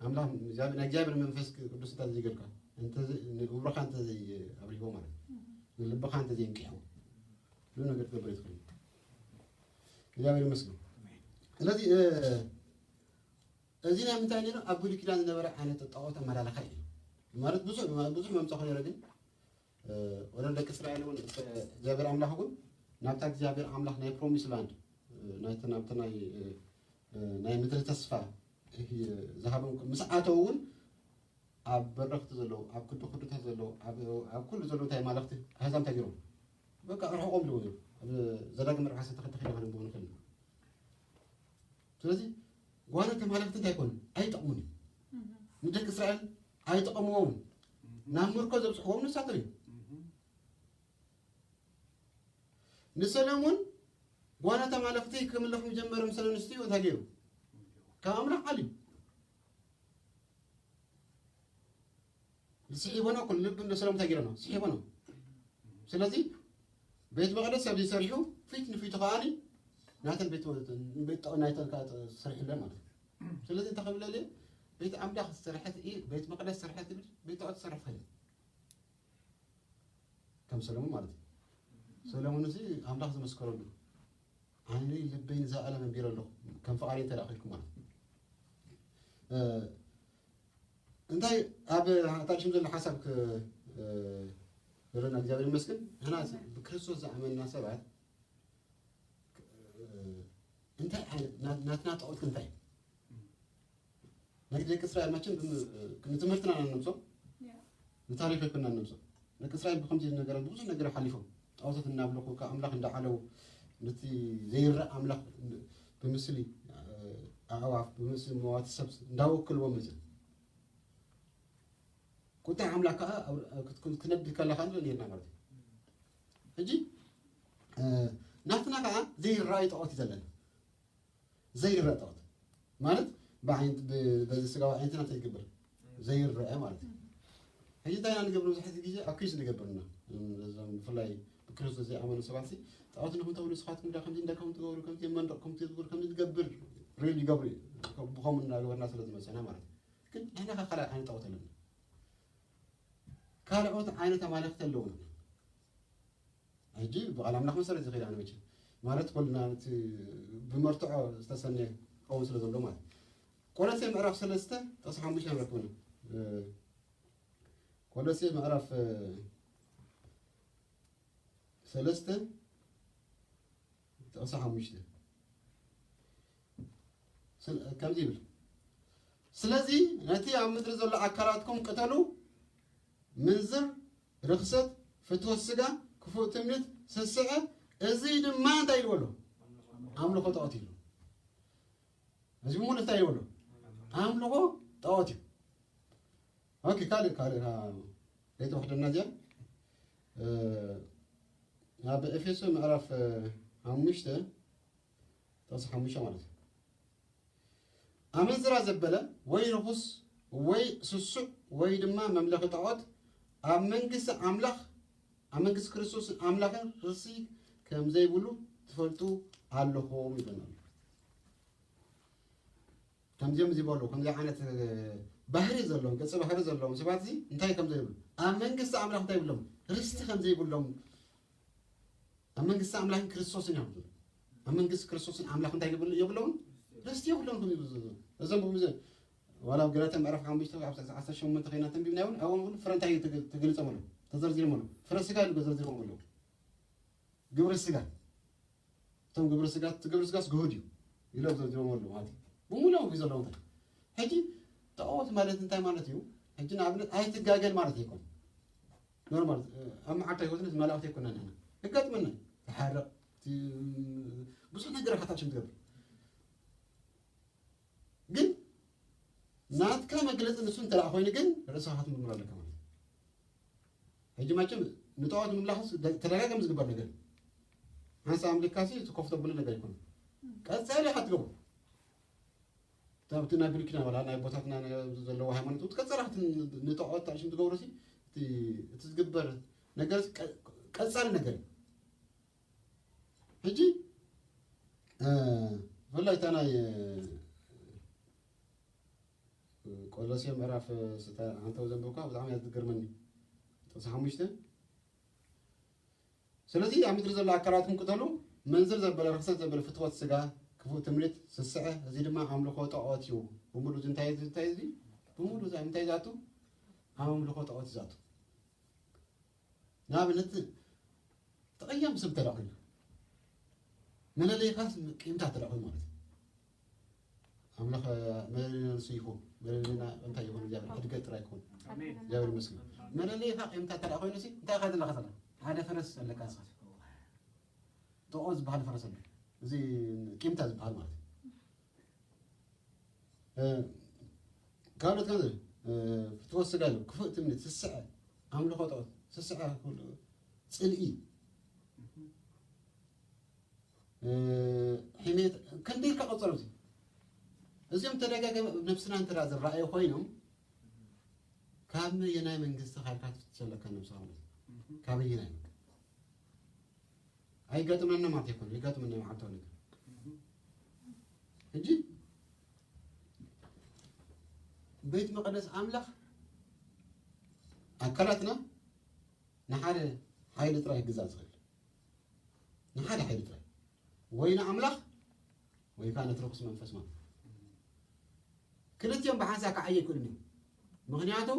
ኣምላኽ፣ እግዚኣብሔር፣ ናይ እግዚኣብሔር መንፈስ ቅዱስ እንተ ዘይገርካ፣ እንተ ዘይ-፣ ንእምሮኻ እንተ ዘይኣብሪህዎ ማለት እዩ። ንልብኻ እንተ ዘይንቂሕዎ። ብዙ ነገር ትገብር ኣይትኽእልን። እግዚኣብሔር ይመስገን። ስለዚ፣ እ፣ እዚ ናይ ምንታይ ነይሩ? ኣብ ብሉይ ኪዳን ዝነበረ ዓይነት ጣዖት ኣመላልኻ እዩ። ማለት ብዙሕ፣ ብዙሕ መምጻኹ ነይረ፣ ግን፣ እ፣ ወደ ደቂ እስራኤል እውን፣ እ፣ እግዚኣብሔር ኣምላኽ እውን ናብታ እግዚኣብሔር ኣምላኽ ናይ ፕሮሚስ ላንድ፣ እ፣ ናይቲ፣ ናብቲ ናይ፣ እ፣ እ፣ ናይ ምድሪ ተስፋ፣ እ፣ ዝሃቦም ምስ ኣተው እውን ኣብ በረኽቲ ዘለዉ፣ ኣብ ክዲ ክድታት ዘለዉ፣ ኣብ፣ ኣብ ኩሉ ዘለዉ እንታይ ማለኽቲ ኣህዛብ እንታይ ገይሮም? በቃ ርሕቖም ኣለዉ እዮም። ኣብ ዘዳግም ምዕራፍ ዓሰርተ ክልተ ኸይድና ከነንብቦ ንኽእል ኢና። ስለዚ ጓኖት ኣማልኽቲ እንታይ ይኮኑ? ኣይጠቕሙን እዮም። እህ። ንደቂ እስራኤል ኣይጠቐምዎምን። እህ። ናብ ምርኮ ዘብጽሕዎም ንሳቶም እዮም። እህ። ንሰሎሞን ጓኖት ኣማልኽቲ ከምልኽ ምጀመረ ምስ ኣንስትዮ እንታይ ገይሩ? ካብ ኣምላኽ ዓልዩ። ስሒቦ ነው፣ ኩሉ ልቢ ንሰሎሞን እንታይ ገይሩ ነው? ስሒቦ ነው። ስለዚ ቤት መቕደስ ኣብዚ ሰሪሑ ፊት ንፊቱ ከዓኒ ናተን ቤት፣ ቤት ጠ-፣ ናይተን ከዓ ሰሪሑለን ማለት እዩ። ስለዚ እንታይ ክብል እየ? ቤት ኣምላኽ ዝሰርሐት እየ፣ ቤት መቕደስ ዝሰርሐት እየ፣ ቤት ጣዖት ዝሰርሐት እየ። ከም ሰሎሞን ማለት እዩ። ሰሎሞን እዚ ኣምላኽ ዝመስከረሉ ዓይነይ ልበይን ዘኣለም ኣንቢረ ኣለኹ፣ ከም ፍቓደይ እንተ ደኣ ኾይንኩም ማለት እዩ። እ፣ እንታይ ኣብ ኣታሽም ዘሎ ሓሳብ ክ-፣ እ፣ ዘለና እግዚኣብሔር ይመስገን። ንሕና ብክርስቶስ ዝኣመንና ሰባት፣ እ፣ እንታይ ዓይነት ና-፣ ናትና ጣዖት እንታይ እዩ? ናይ ደቂ እስራኤል መቸም ብም-፣ ንትምህርትና ኢና ነምጾ፣ ንታሪኽ ኣይኮንና ነምጾ። ደቂ እስራኤል ብከምዚ ነገር ብዙሕ ነገር ሓሊፎም፣ ጣዖታት እናምለኹ፣ ካብ ኣምላኽ እንዳዓለዉ፣ ነቲ ዘይረኣ ኣምላኽ ብምስሊ ኣዕዋፍ፣ ብምስሊ መዋቲ ሰብ እንዳወክልዎም መጸ። ቁጣ ኣምላኽ ከኣ ኣብ-፣ ኣብ-፣ ክት-፣ ክነድድ ከለኻ ንርኢ ነርና ማለት እዩ። ሕጂ፣ እ፣ ናትና ከኣ ዘይረኣይ ጣዖት እዩ ዘለና። ዘይረአ ጣዖት ማለት ብዓይን-፣ ብ-፣ በዚ ስጋዊ ዓይነትና እንታይ ይገብር? ዘይረአ ማለት እዩ። ሕጂ እንታይ ኢና ንገብር? ብዙሕ ግዜ ኣኩዝ ንገብርና። እዞም ብፍላይ ብክርስቶስ ዘይኣመኑ ሰባት ሲ፣ ጣዖት ንኹም ተብሉ ንስኻትኩም ዳ ከምዚ እንዳ ከምኡ ትገብሩ፣ ከምዚ መንደቕኩም ትገብሩ፣ ከምዚ ንገብር፣ ሪል ይገብሩ እዩ። ብኸምኡ እናገበርና ስለ ዝመሰና ማለት እዩ። ግን ንሕና ከ ካልእ ዓይነት ጣዖት ኣለና። ካልኦት ዓይነት ኣማልኽቲ ኣለውና። ሕጂ ብቓል ኣምላኽ መሰረት ዝኸይድ ኣነ መቸም ማለት ኩልና እቲ ብመርትዖ ዝተሰነየ ክኸውን ስለ ዘለዎ ማለት እዩ። ቆሎሴ ምዕራፍ ሰለስተ ጥቕሲ ሓሙሽተ ንረክብና። እ፣ ቆሎሴ ምዕራፍ፣ እ፣ ሰለስተ ጥቕሲ ሓሙሽተ ስለ-፣ ከምዚ ይብል፣ "ስለዚ ነቲ ኣብ ምድሪ ዘሎ ኣካላትኩም ቅተሉ፣ ምንዝር፣ ርኽሰት፣ ፍትወት ስጋ፣ ክፉእ ትምኒት፣ ስስዐ፣ እዚ ድማ" እንታይ ኢልዎ ኣሎ? "ኣምልኾ ጣዖት" ኢሉ። እዚ ብምሉእ እንታይ ኢልዎ ኣሎ? "ኣምልኾ ጣዖት" እዩ። ኦኬ፣ ካልእ፣ ካልእ፣ ካ-፣ ለይተዋሕደና እዚኣ፣ እ፣ ኣብ ኤፌሶ ምዕራፍ፣ እ፣ ሓሙሽተ ጥቕሲ ሓሙሽተ ማለት እዩ። "ኣመንዝራ ዘበለ ወይ ርኹስ ወይ ስሱዕ ወይ ድማ መምለኺ ጣዖት ኣብ መንግስቲ ኣምላኽ፣ ኣብ መንግስቲ ክርስቶስን ኣምላኽን ርስቲ ከም ዘይብሉ ትፈልጡ ኣለኹም" ይብለና ኣሎ። ከምዚኦም ዝበሉ፣ ከምዚ ዓይነት፣ እ፣ ባህሪ ዘለዎም፣ ገጸ ባህሪ ዘለዎም ሰባት እዚ እንታይ ከም ዘይብሉ፣ ኣብ መንግስቲ ኣምላኽ እንታይ ይብሎም? ርስቲ ከም ዘይብሎም፣ ኣብ መንግስቲ ኣምላኽን ክርስቶስን እዮም። ኣብ መንግስቲ ክርስቶስን ኣምላኽ እንታይ ይብሉ-፣ የብሎምን? ርስቲ የብሎምን ከም ይብሉ። እዞም ብዚ-፣ ዋላ ኣብ ገላትያ ምዕራፍ ሓሙሽተ ኣብ ዓሰርተ ሸሞንተ ከይና ተንቢብና እውን፣ ኣብኦም እውን ፍረ እንታይ ተገ-፣ ተገሊጾም ኣለዉ? ተዘርዚሮም ኣለዉ። ፍረ ስጋ ኢሉ ዘርዚሮም ኣለዉ። ግብሪ ስጋ። እቶም ግብሪ ስጋ፣ እቲ ግብሪ ስጋስ ግሁድ እዩ ኢሎም ዘርዚሮም ኣለዉ ማለት እዩ። ብምሉኦም እዩ ዘለዉ እንታይ። ሕጂ ጣዖት ማለት እንታይ ማለት እዩ? ሕጂ ንኣብነት ኣይትጋገል ማለት ኣይኮን። ኖርማል፣ እ፣ ኣብ መዓልታዊ ህይወትና መላእኽቲ ኣይኮንና ንሕና። የጋጥመና። ትሓርቕ፣ ቲ-፣ ብዙሕ ነገር ኢኻ ታሽም ትገብር። ግን ናትካ መግለጺ ንሱ እንተ ደኣ ኮይኑ ግን ርእስኻ ክትምርምር ኣለካ ማለት እዩ። ሕጂ መቸም ንጣዖት ምምላኽስ ደ-፣ ተደጋጋሚ ዝግበር ነገር እዩ። ሓንሳእ ኣምሊካሲ ትከፍቶ ብሉ ነገር ኣይኮነን። ቀጻሊ ኢኻ ትገብሮ። ኣብቲ ናይ ብሉይ ኪዳን ዋላ ናይ ኣቦታትና ናይ ዘለዎ ሃይማኖት እውን ቀጻሊ ኢኻ ን-፣ ንጣዖት ታሽም ትገብሮሲ እቲ፣ እቲ ዝግበር ነገርስ ቀ-፣ ቀጻሊ ነገር እዩ። ሕጂ፣ እ፣ ብፍላይ እታ ናይ፣ እ፣ ቆሎሴ ምዕራፍ፣ እ፣ ስተ-፣ ኣንተ ዘንበብኳ ብጣዕሚ እያ ዝገርመኒ። ጥቕሲ ሓሙሽተ፣ "ስለዚ ኣብ ምድሪ ዘሎ ኣካላትኩም ቅተሉ፣ መንዝር ዘበለ፣ ርኽሰት ዘበለ፣ ፍትወት ስጋ፣ ክፉእ ትምኒት፣ ስስዐ፣ እዚ ድማ ኣምልኾ ጣዖት እዩ" ብምሉ፣ እዚ እንታይ እዩ፣ እንታይ እዩ እዚ? ብምሉ እዚ እንታይ ዝኣቱ? ኣምልኾ ጣዖት እዩ ዝኣቱ። ንኣብነት፣ ተቐያሚ ሰብ እንተ ደኣ ኮይኑ፣ መለለይኻስ ቂምታ እንተ ደኣ ኮይኑ ማለት እዩ። ኣምላኽ መለለይና ንሱ ይኹን፣ መለለይና እንታይ ይኹን፣ እግዚኣብሔር ሕድገት ጥራይ ይኹን። ኣሜን። እግዚኣብሔር ይመስገን። መለለይኻ ቂምታ እንተ ደኣ ኮይኑሲ፣ እንታይ ኢኻ ዘለኻ ዘላ? ሓደ ፈረስ ኣለካ ንስኻ። ጥቑ ዝበሃል ፈረስ ኣሎ። እዚ ቂምታ ዝበሃል ማለት እዩ። እ፣ ካልኦት ከምዚ፣ እ፣ ፍትወት ስጋ ኣሎ፣ ክፉእ ትምኒት፣ ስስዐ፣ ኣምልኾ ጣዖት፣ ስስዐ፣ ኩሉ ጽልኢ፣ እ፣ ሕሜት፣ ክንደይ ኢልካ ቀጸሎ። እዚኦም ተደጋጋሚ ኣብ ነብስና እንተ ደኣ ዝረኣዩ ኮይኖም፣ ካብ የናይ መንግስቲ ኢኻ ኢልካ ትፍትሽ ኣለካ ነብስኻ ማለት እዩ። ካብ የናይ መንግስቲ? ኣይገጥመና ማለት ኣይኮነን፣ ይገጥመና መዓልታዊ ነገር። ሕጂ ቤት መቕደስ ኣምላኽ ኣካላትና ንሓደ ሓይሊ ጥራይ ክግዛእ ዝኽእል፣ ንሓደ ሓይሊ ጥራይ። ወይ ንኣምላኽ ወይ ከዓ ነቲ ርኩስ መንፈስ ማለት እዩ። ክልቲኦም ብሓንሳእ ክዓየ ይክእሉን እዮም። ምኽንያቱ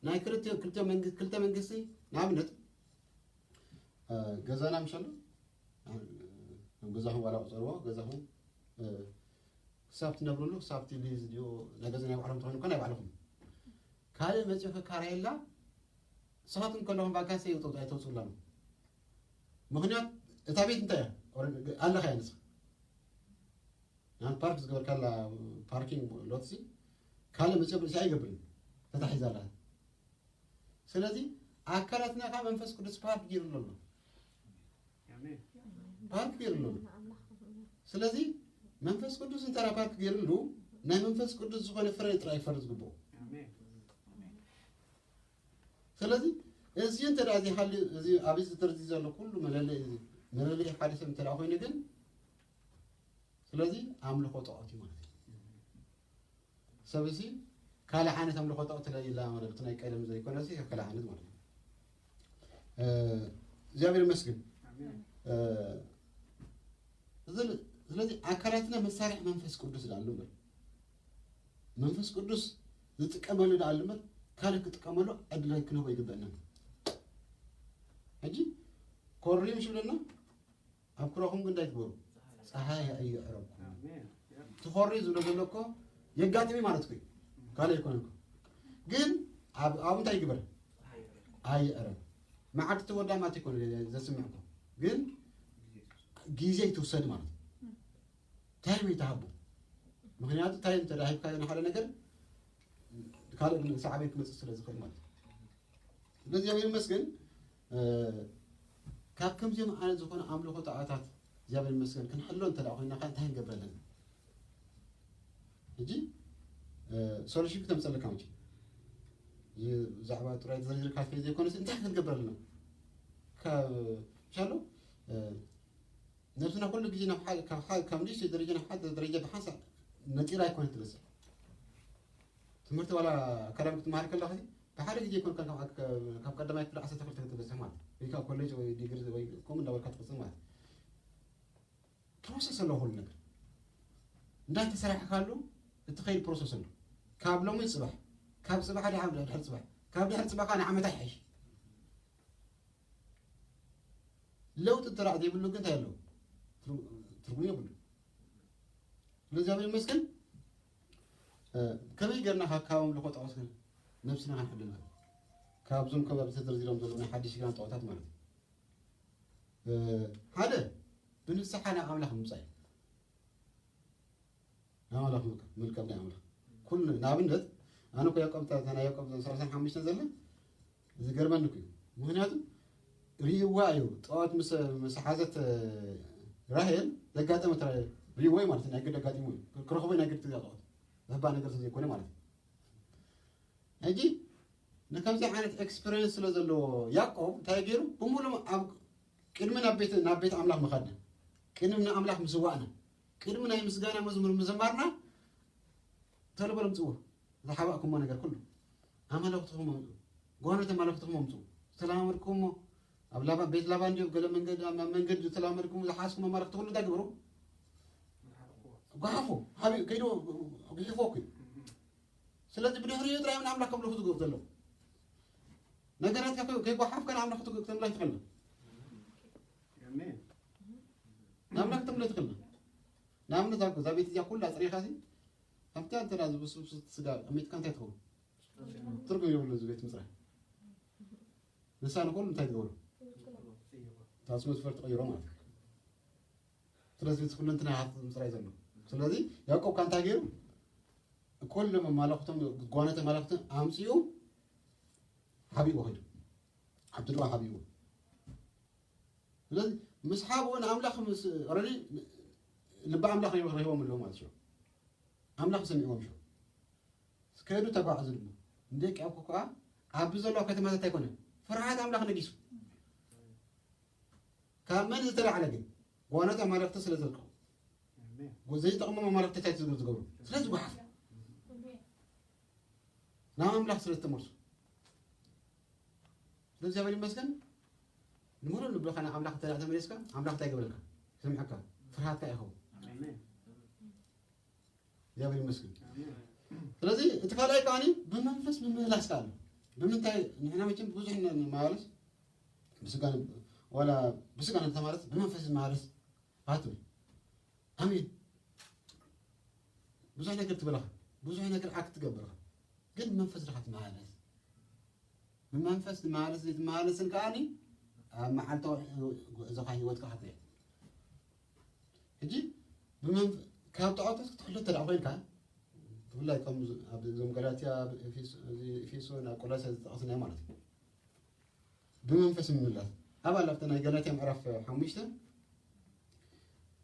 ናይ ክልተ ክልተ መንግ- ክልተ መንግስቲ ንኣብነት እ፣ ገዛና ምሸሎ ገዛኹም ዋላ ቁፀርዎ ገዛኹም እ፣ ክሳብ ትነብርሉ ክሳብ እቲ ሊዝ ድዮ ናይ ገዛ ናይ ባዕሎም ትኾኑ እኮ ናይ ባዕልኹም ካልእ መፂኡ ከካራየላ ንስኻትኩም ከለኹም ቫካንሲ ኣይተውፅኡላ ነው። ምኽንያት እታ ቤት እንታይ እያ? ኣለኻ እያ ንስኻ ናብ ፓርክ ዝገበርካላ ፓርኪንግ ሎትሲ ካልእ መፅኦ ብልሲ ኣይገብርን ተታሒዛላ። ስለዚ ኣካላትና ካብ መንፈስ ቅዱስ ፓርክ ገይርሉ ኣሎ። ፓርክ ገይርሉ ኣሎ። ስለዚ መንፈስ ቅዱስ እንተራ ፓርክ ገይርሉ ናይ መንፈስ ቅዱስ ዝኾነ ፍረ ጥራይ ይፈሪ ዝግብኦ። ስለዚ እዚ እንተ ደኣ ዘይሃልዩ እዚ ኣብዚ ዝደርዚ ዘሎ ኩሉ መለለይ እዚ መለለይ ሓደ ሰብ እንተ ደኣ ኮይኑ ግን ስለዚ ኣምልኾ ጣዖት እዩ ማለት እዩ። ሰብ እዚ ካልእ ዓይነት ኣምልኾ ጣዖት ተለይላ ማለት እቲ ናይ ቀደም ዘይኮነ እዚ ካልእ ዓይነት ማለት እዩ። እ፣ እግዚኣብሔር ይመስገን። እ፣ እዚ- ስለዚ ኣካላትና መሳርሒ መንፈስ ቅዱስ ዳኣሉ እምበር መንፈስ ቅዱስ ዝጥቀመሉ ዳኣሉ እምበር ካልእ ክጥቀመሉ ዕድል ክንህቦ ይግበእና። ሕጂ ኮሪም ሽብለና ኣብ ክረኹም ግን እንታይ ትግበሩ? ፀሓይ ኣይዕረብኩም። ትኾሪ ዝብሎ ዘሎ እኮ የጋጥሚ ማለት እኮ እዩ። ካልእ ኣይኮነን እኮ። ግን ኣብ ኣብኡ እንታይ ይግበር? ኣይዕረብ። መዓልቲ ትወዳ ማለት ይኮነ ዘስምዕ እኮ። ግን ግዜ ይትውሰድ ማለት እዩ። ታይም ይተሃቦ። ምክንያቱ ታይም እንተ ሂብካዮ ንሓደ ነገር ካልእ ሳዕቤን ክመፅእ ስለ ዝኽእል ማለት እዩ። ስለዚ እግዚኣብሔር ይመስገን ካብ ከምዚኦም ዓይነት ዝኾነ ኣምልኾ ጣዖታት እግዚኣብሔር ይመስገን ክንሕሎ እንተ ደኣ ኮይና እንታይ ክንገብር ኣለና? ሕጂ ሶሉሽን ክተምፀለካ መቸ ብዛዕባ ጥራይ ተዘርዚርካ ፈይ ዘይኮነስ እንታይ ክንገብር ኣለና? ካብ ሻሎ ነብስና ኩሉ ግዜ ናብ ሓደ ካብ ሓደ ካብ ንእሽተይ ደረጃ ናብ ሓደ ደረጃ ብሓንሳእ ነጢራ ኣይኮነት ትበፅሕ። ትምህርቲ ዋላ ኣካዳሚ ክትመሃር ከለኻ ብሓደ ግዜ ይኮን ካብ ቀዳማይ ክፍሊ ዓሰርተ ክልተ ክትበፅሕ ማለት ወይ ካብ ኮሌጅ ወይ ዲግሪ ወይ ከምኡ እንዳበልካ ትቅፅል ማለት ፕሮሰስ ኣለዎ። ኩሉ ነገር እንዳተሰራሕካሉ እትኸይድ ፕሮሰስ ኣሎ። ካብ ሎሚ ፅባሕ፣ ካብ ፅባሕ ድሓር ድሕር ፅባሕ፣ ካብ ድሕር ፅባሕ ከዓ ንዓመታ ይሓይሽ። ለውጢ ጥራሕ ዘይብሉ ግን እንታይ ኣለዎ? ትርጉም የብሉ። ስለዚ እግዚኣብሔር ይመስገን። ከመይ ገርና ካብ ኣምልኾ ጣዖት ነብስና ክንሕልና? ካብዞም ከባቢ ተዘርዚሮም ዘለዉ ናይ ሓድሽ ኪዳን ጣዖታት ማለት እዩ። ሓደ ብንስሓ ናብ ኣምላኽ ምምፃእ እዩ። ኣምላኽ ምልከብ ናይ ኣምላኽ ኩሉ ንኣብነት ኣነ እኮ ያዕቆብ እታ ናይ ያዕቆብ ሰላሳን ሓሙሽተን ዘለ ዝገርመኒ እኮ እዩ። ምክንያቱ ርእይዋ እዩ ጣዖት ምስ ምስ ሓዘት ራሄል ዘጋጠመት ርእይዎ ማለት ናይ ግድ ኣጋጢሙ እዩ። ክረኽቦ ናይ ግድ ትጋ ጣዖት ዝህባ ነገር ዘይኮነ ማለት እዩ። ሕጂ ንከምዚ ዓይነት ኤክስፒሪየንስ ስለ ዘለዎ ያዕቆብ እንታይ ገይሩ ብሙሉእ ኣብ ቅድሚ ናብ ቤት ናብ ቤት ኣምላኽ ምኻድና ቅድሚ ንኣምላኽ ምስዋእና ቅድሚ ናይ ምስጋና መዝሙር ምዝማርና ተሎ በሎም ምፅዎ ዝሓባእኩሞ ነገር ኩሉ ኣማለኽትኹም ኣምፅኡ ጓኖት ኣማለኽትኹም ኣምፅኡ ዝተለማመድኩሞ ኣብ ላባ ቤት ላባ እንዲዮ ገለ መንገዲ ኣብ መንገዲ ዝተለማመድኩም ዝሓዝኩም ኣማለኽቲ ኩሉ እንታይ ግበሩ ጓሓፎ ሓቢ ከይዶ ግሒፎ ኩ ስለዚ ብድሕሪኡ ጥራይ ንኣምላኽ ከምልኹ ዝገብሩ ዘለዉ ነገራትካ ከይጓሓፍካ ንኣምላኽ ተምላይ ትኽእል ንኣምላኽ ተምላይ ትኽእል ንኣብነት ኣብ ገዛ ቤት እዚኣ ኩላ ፅሪኻ ሲ ኣብቲ ኣንተና ዝብስብስ ስጋ ኣሚጥካ እንታይ ትኸውን ትርጉም የብሉ እዚ ቤት ምፅራይ ንሳ ንኩሉ እንታይ ትገብሩ ታስመስፈር ትቐይሮ ማለት እዩ ስለዚ እዚ ኩሉ እንትና ምፅራይ ዘሎ ስለዚ ያዕቆብ ካ እንታይ ገይሩ ኩሎም ኣማለኽቶም ጓነተ ኣማለኽቲ ኣምፅኡ ሓቢእዎ ከይዱ ኣብቲ ድዋ ሓቢእዎ ስለዚ ምስ ሓብኡ ንኣምላኽ ምስ ረዲ ልቢ ኣምላኽ ረሂቦም ኣለዉ ማለት እዩ ኣምላኽ ሰሚዕዎም ሽዑ ከይዱ ተጓዕዙ ድማ ንደቂ ኣኩ ከዓ ኣብዚ ዘለዋ ከተማታት ኣይኮነ ፍርሃት ኣምላኽ ነጊሱ ካብ መን ዝተላዕለ ግን ጓኖት ኣማለኽቲ ስለ ዘልቀው ዘይጠቕሞም ኣማለኽቲ እንታይ ዝገብሩ ዝገብሩ ስለዚ ጓሓፍ ናብ ኣምላኽ ስለ ዝተመልሱ ስለእግዚኣብሔር ይመስገን ንሙሉእ ልብኻ ንኣምላኽ እንተ ተመሊስካ ኣምላኽ እንታይ ይገብረልካ ይሰምዐካ ፍርሃትካ ይኸውን። ኣሜን። እግዚኣብሔር ይመስገን። ኣሜን። ስለዚ እቲ ካልኣይ ከዓኒ ብመንፈስ ምምልላስ ከኣ ኣሎ። ብምንታይ ንሕና መቸም ብዙሕ ንመላለስ ብስጋ፣ ዋላ ብስጋ ንተማለስ ብመንፈስ ንመላለስ ኣትብል። ኣሜን። ብዙሕ ነገር ትብለኻ፣ ብዙሕ ነገር ኣክት ትገብርኻ፣ ግን መንፈስ ድኻ ትመላለስ። ብመንፈስ ትመላለስ ዘይትመላለስን ከዓኒ ኣብ መዓልታዊ ጉዕዞኻ ህይወትካ ክትሪኦ። ሕጂ ብመንፈ-፣ ካብ ጣዖታት ክትሕሎ እንተ ደኣ ኮይንካ፣ ብፍላይ ከም ኣብ እዞም ገላትያ፣ ኣብ ኤፌሶ-፣ እዚ ኤፌሶን ኣብ ቆላስያ ዝጠቐስናዮ ማለት እዩ። ብመንፈስ ምምላስ ኣብ ኣላፍተ ናይ ገላትያ ምዕራፍ ሓሙሽተ፣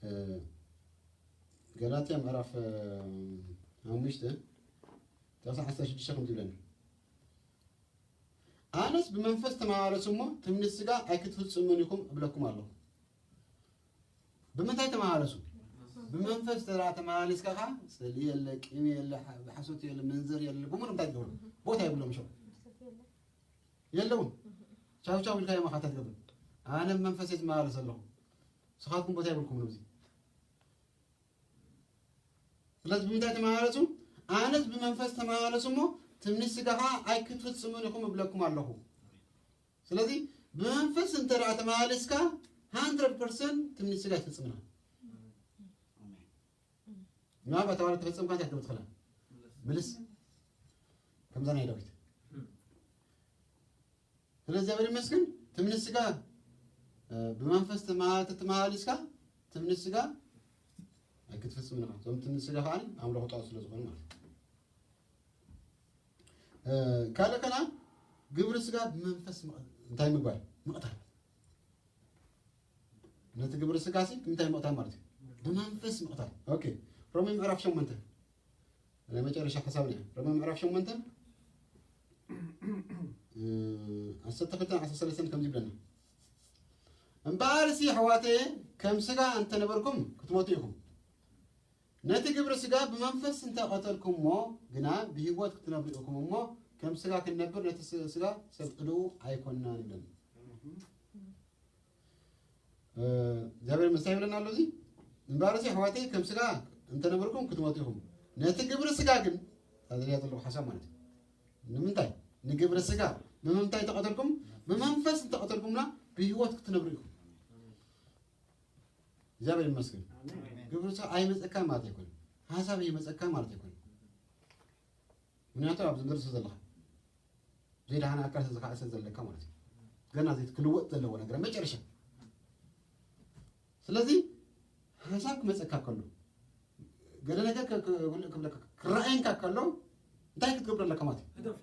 እ፣ ገላትያ ምዕራፍ፣ እ፣ ሓሙሽተ ጥቕሲ ዓሰርተ ሽዱሽተ ከምዚ ይብለና፣ ኣነስ ብመንፈስ ተመላለሱ እሞ ትምኒት ስጋ ኣይክትፍጽሙን ኢኹም እብለኩም ኣለኹ። ብምንታይ ተመላለሱ? ብመንፈስ ተራ ተመላሊስካ ኸዓ ጽልኢ የለ፣ ቂም የለ፣ ሓ-፣ ሓሶት የለ፣ መንዘር የለ፣ ብምንም እንታይ ትገብሩ? ቦታ የብሎም ሸው። የለውን። ቻው ቻው ኢልካ እዮም ኣኻታ ትገብሩ። ኣነ ብመንፈስ እየ ዝመላለስ ኣለኹ። ንስኻትኩም ቦታ የብልኩም ኣብዚ። ስለዚ ብምንታይ ተመላለሱ? ኣነስ ብመንፈስ ተመላለሱ እሞ ትምኒት ስጋ ኸዓ ኣይክትፍጽሙን ኢኹም እብለኩም ኣለኹ። ስለዚ ብመንፈስ እንተ ደኣ ተመላለስካ፣ ሃንድረድ ፐርሰንት ትምኒት ስጋ ኣይትፍጽምና። ምናልባት ተባለ ተፈጸምካ እንታይ ክትገብር ትኽእላ? ምልስ። ከምዛ ናይ ዳዊት። ስለዚ እግዚኣብሔር ይመስገን፣ ትምኒት ስጋ፣ እ፣ ብመንፈስ ተማ-፣ ተመላለስካ፣ ትምኒት ስጋ ኣይክትፍጽም ኢኻ። እዞም ትምኒት ስጋ ከዓኒ ኣምልኾ ጣዖት ስለ ዝኾኑ ማለት እዩ። እ፣ ካልእ ከና ግብሪ ስጋ ብመንፈስ ምቕ-፣ እንታይ ምግባር? ምቕታል። ነቲ ግብሪ ስጋ ሲ እንታይ ምቕታል ማለት እዩ? ብመንፈስ ምቕታል። ኦኬ። ሮሜ ምዕራፍ ሸሞንተ። ናይ መጨረሻ ሓሳብ ነው። ሮሜ ምዕራፍ ሸሞንተ፣ እ፣ ዓሰርተ ክልተ ዓሰርተ ሰለስተ ከምዚ ይብለና። እምበኣርሲ ኣሕዋተየ ከም ስጋ እንተነበርኩም ክትሞቱ ኢኹም። ነቲ ግብሪ ስጋ ብመንፈስ እንተቐተልኩምዎ ግና ብህይወት ክትነብሩ ኢኹም እሞ ከም ስጋ ክንነብር ነቲ ስ-፣ ስጋ ሰብ ዕልኡ ኣይኮንናን ይብለና። እ፣ እግዚኣብሔር ምስታይ ይብለና ኣሎ እዚ። እምበኣርሲ ኣሕዋተይ ከም ስጋ እንተነበርኩም ክትሞቱ ኢኹም። ነቲ ግብሪ ስጋ ግን፣ ታዘልያ ዘለኹ ሓሳብ ማለት እዩ። ንምንታይ? ንግብሪ ስጋ ብምንታይ ተቐተልኩም? ብመንፈስ እንተቐተልኩምና ብህይወት ክትነብሩ ኢኹም። እግዚኣብሔር ይመስገን። ኣሜን። ግብሪ ስጋ ኣይመፀካ ማለት ኣይኮነን። ሓሳብ ኣይመፀካ ማለት ኣይኮነን። ምክንያቱ ኣብዚ ምድሪ ስለ ዘለኻ ዘይደሓነ ኣካል ስለ ዝኸዓ ስለ ዘለካ ማለት እዩ። ገና ዘይት ክልወጥ ዘለዎ ነገር መጨረሻ። ስለዚ ሓሳብ ክመፀካ ከሎ፣ ገለ ነገር ከ-፣ ከ-፣ ክብለካ፣ ክረኣየንካ ከሎ እንታይ ክትገብር ኣለካ ማለት እዩ? ህደፍ።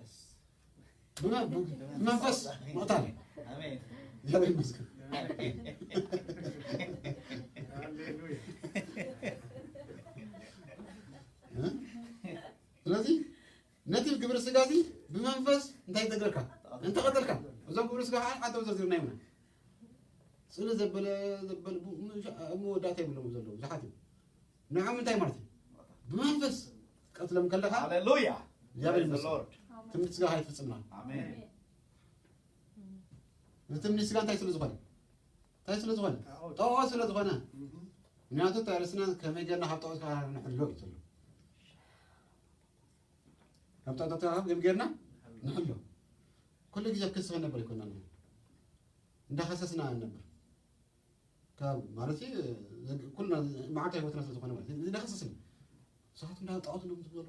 ብመ-፣ ብ-፣ ብመንፈስ ምቕታል። ኣሜን። እግዚኣብሔር ይመስገን። ሃሌሉያ። እ? ስለዚ ነቲ ግብሪ ስጋ እዚ ብመንፈስ እንታይ ይተግረካ? እንተቐተልካ። እዞም ግብሪ ስጋ ከዓ ሓንቲ ዘርዚርና ይብና። ስለ ዘበለ፣ ዘበለ ቡ-፣ ም-፣ ሻ-፣ ኣብ መወዳእታ ይብሎም ዘለዉ ብዙሓት እዮም። ንዖም እንታይ ማለት እዩ? ብመንፈስ ትቀትሎም ከለኻ ሃሌሉያ። እግዚኣብሔር Praise the ይመስገን። Lord። ትምህርቲ ስጋ ኣይትፍጽምና። ኣሜን። እዚ ትምህርቲ ስጋ እንታይ ስለ ዝኾነ? እንታይ ስለ ዝኾነ? ጣዖት ስለ ዝኾነ። ምክንያቱ እታ ርእስና ከመይ ጌርና ካብ ጣዖት ንሕሎ እዩ ዘሎ። ካብ ጣዖት ከመይ ጌርና ንሕሎ። ኩሉ ግዜ ክስኸ ነበር ይኮና። እንዳኸሰስና ነበር። ካብ ማለት ኩልና መዓልታዊ ህይወትና ስለ ዝኾነ ማለት እዩ። እንዳኸሰስና። ንስኻትኩም እንዳ ጣዖት እንዶ ትገብሩ።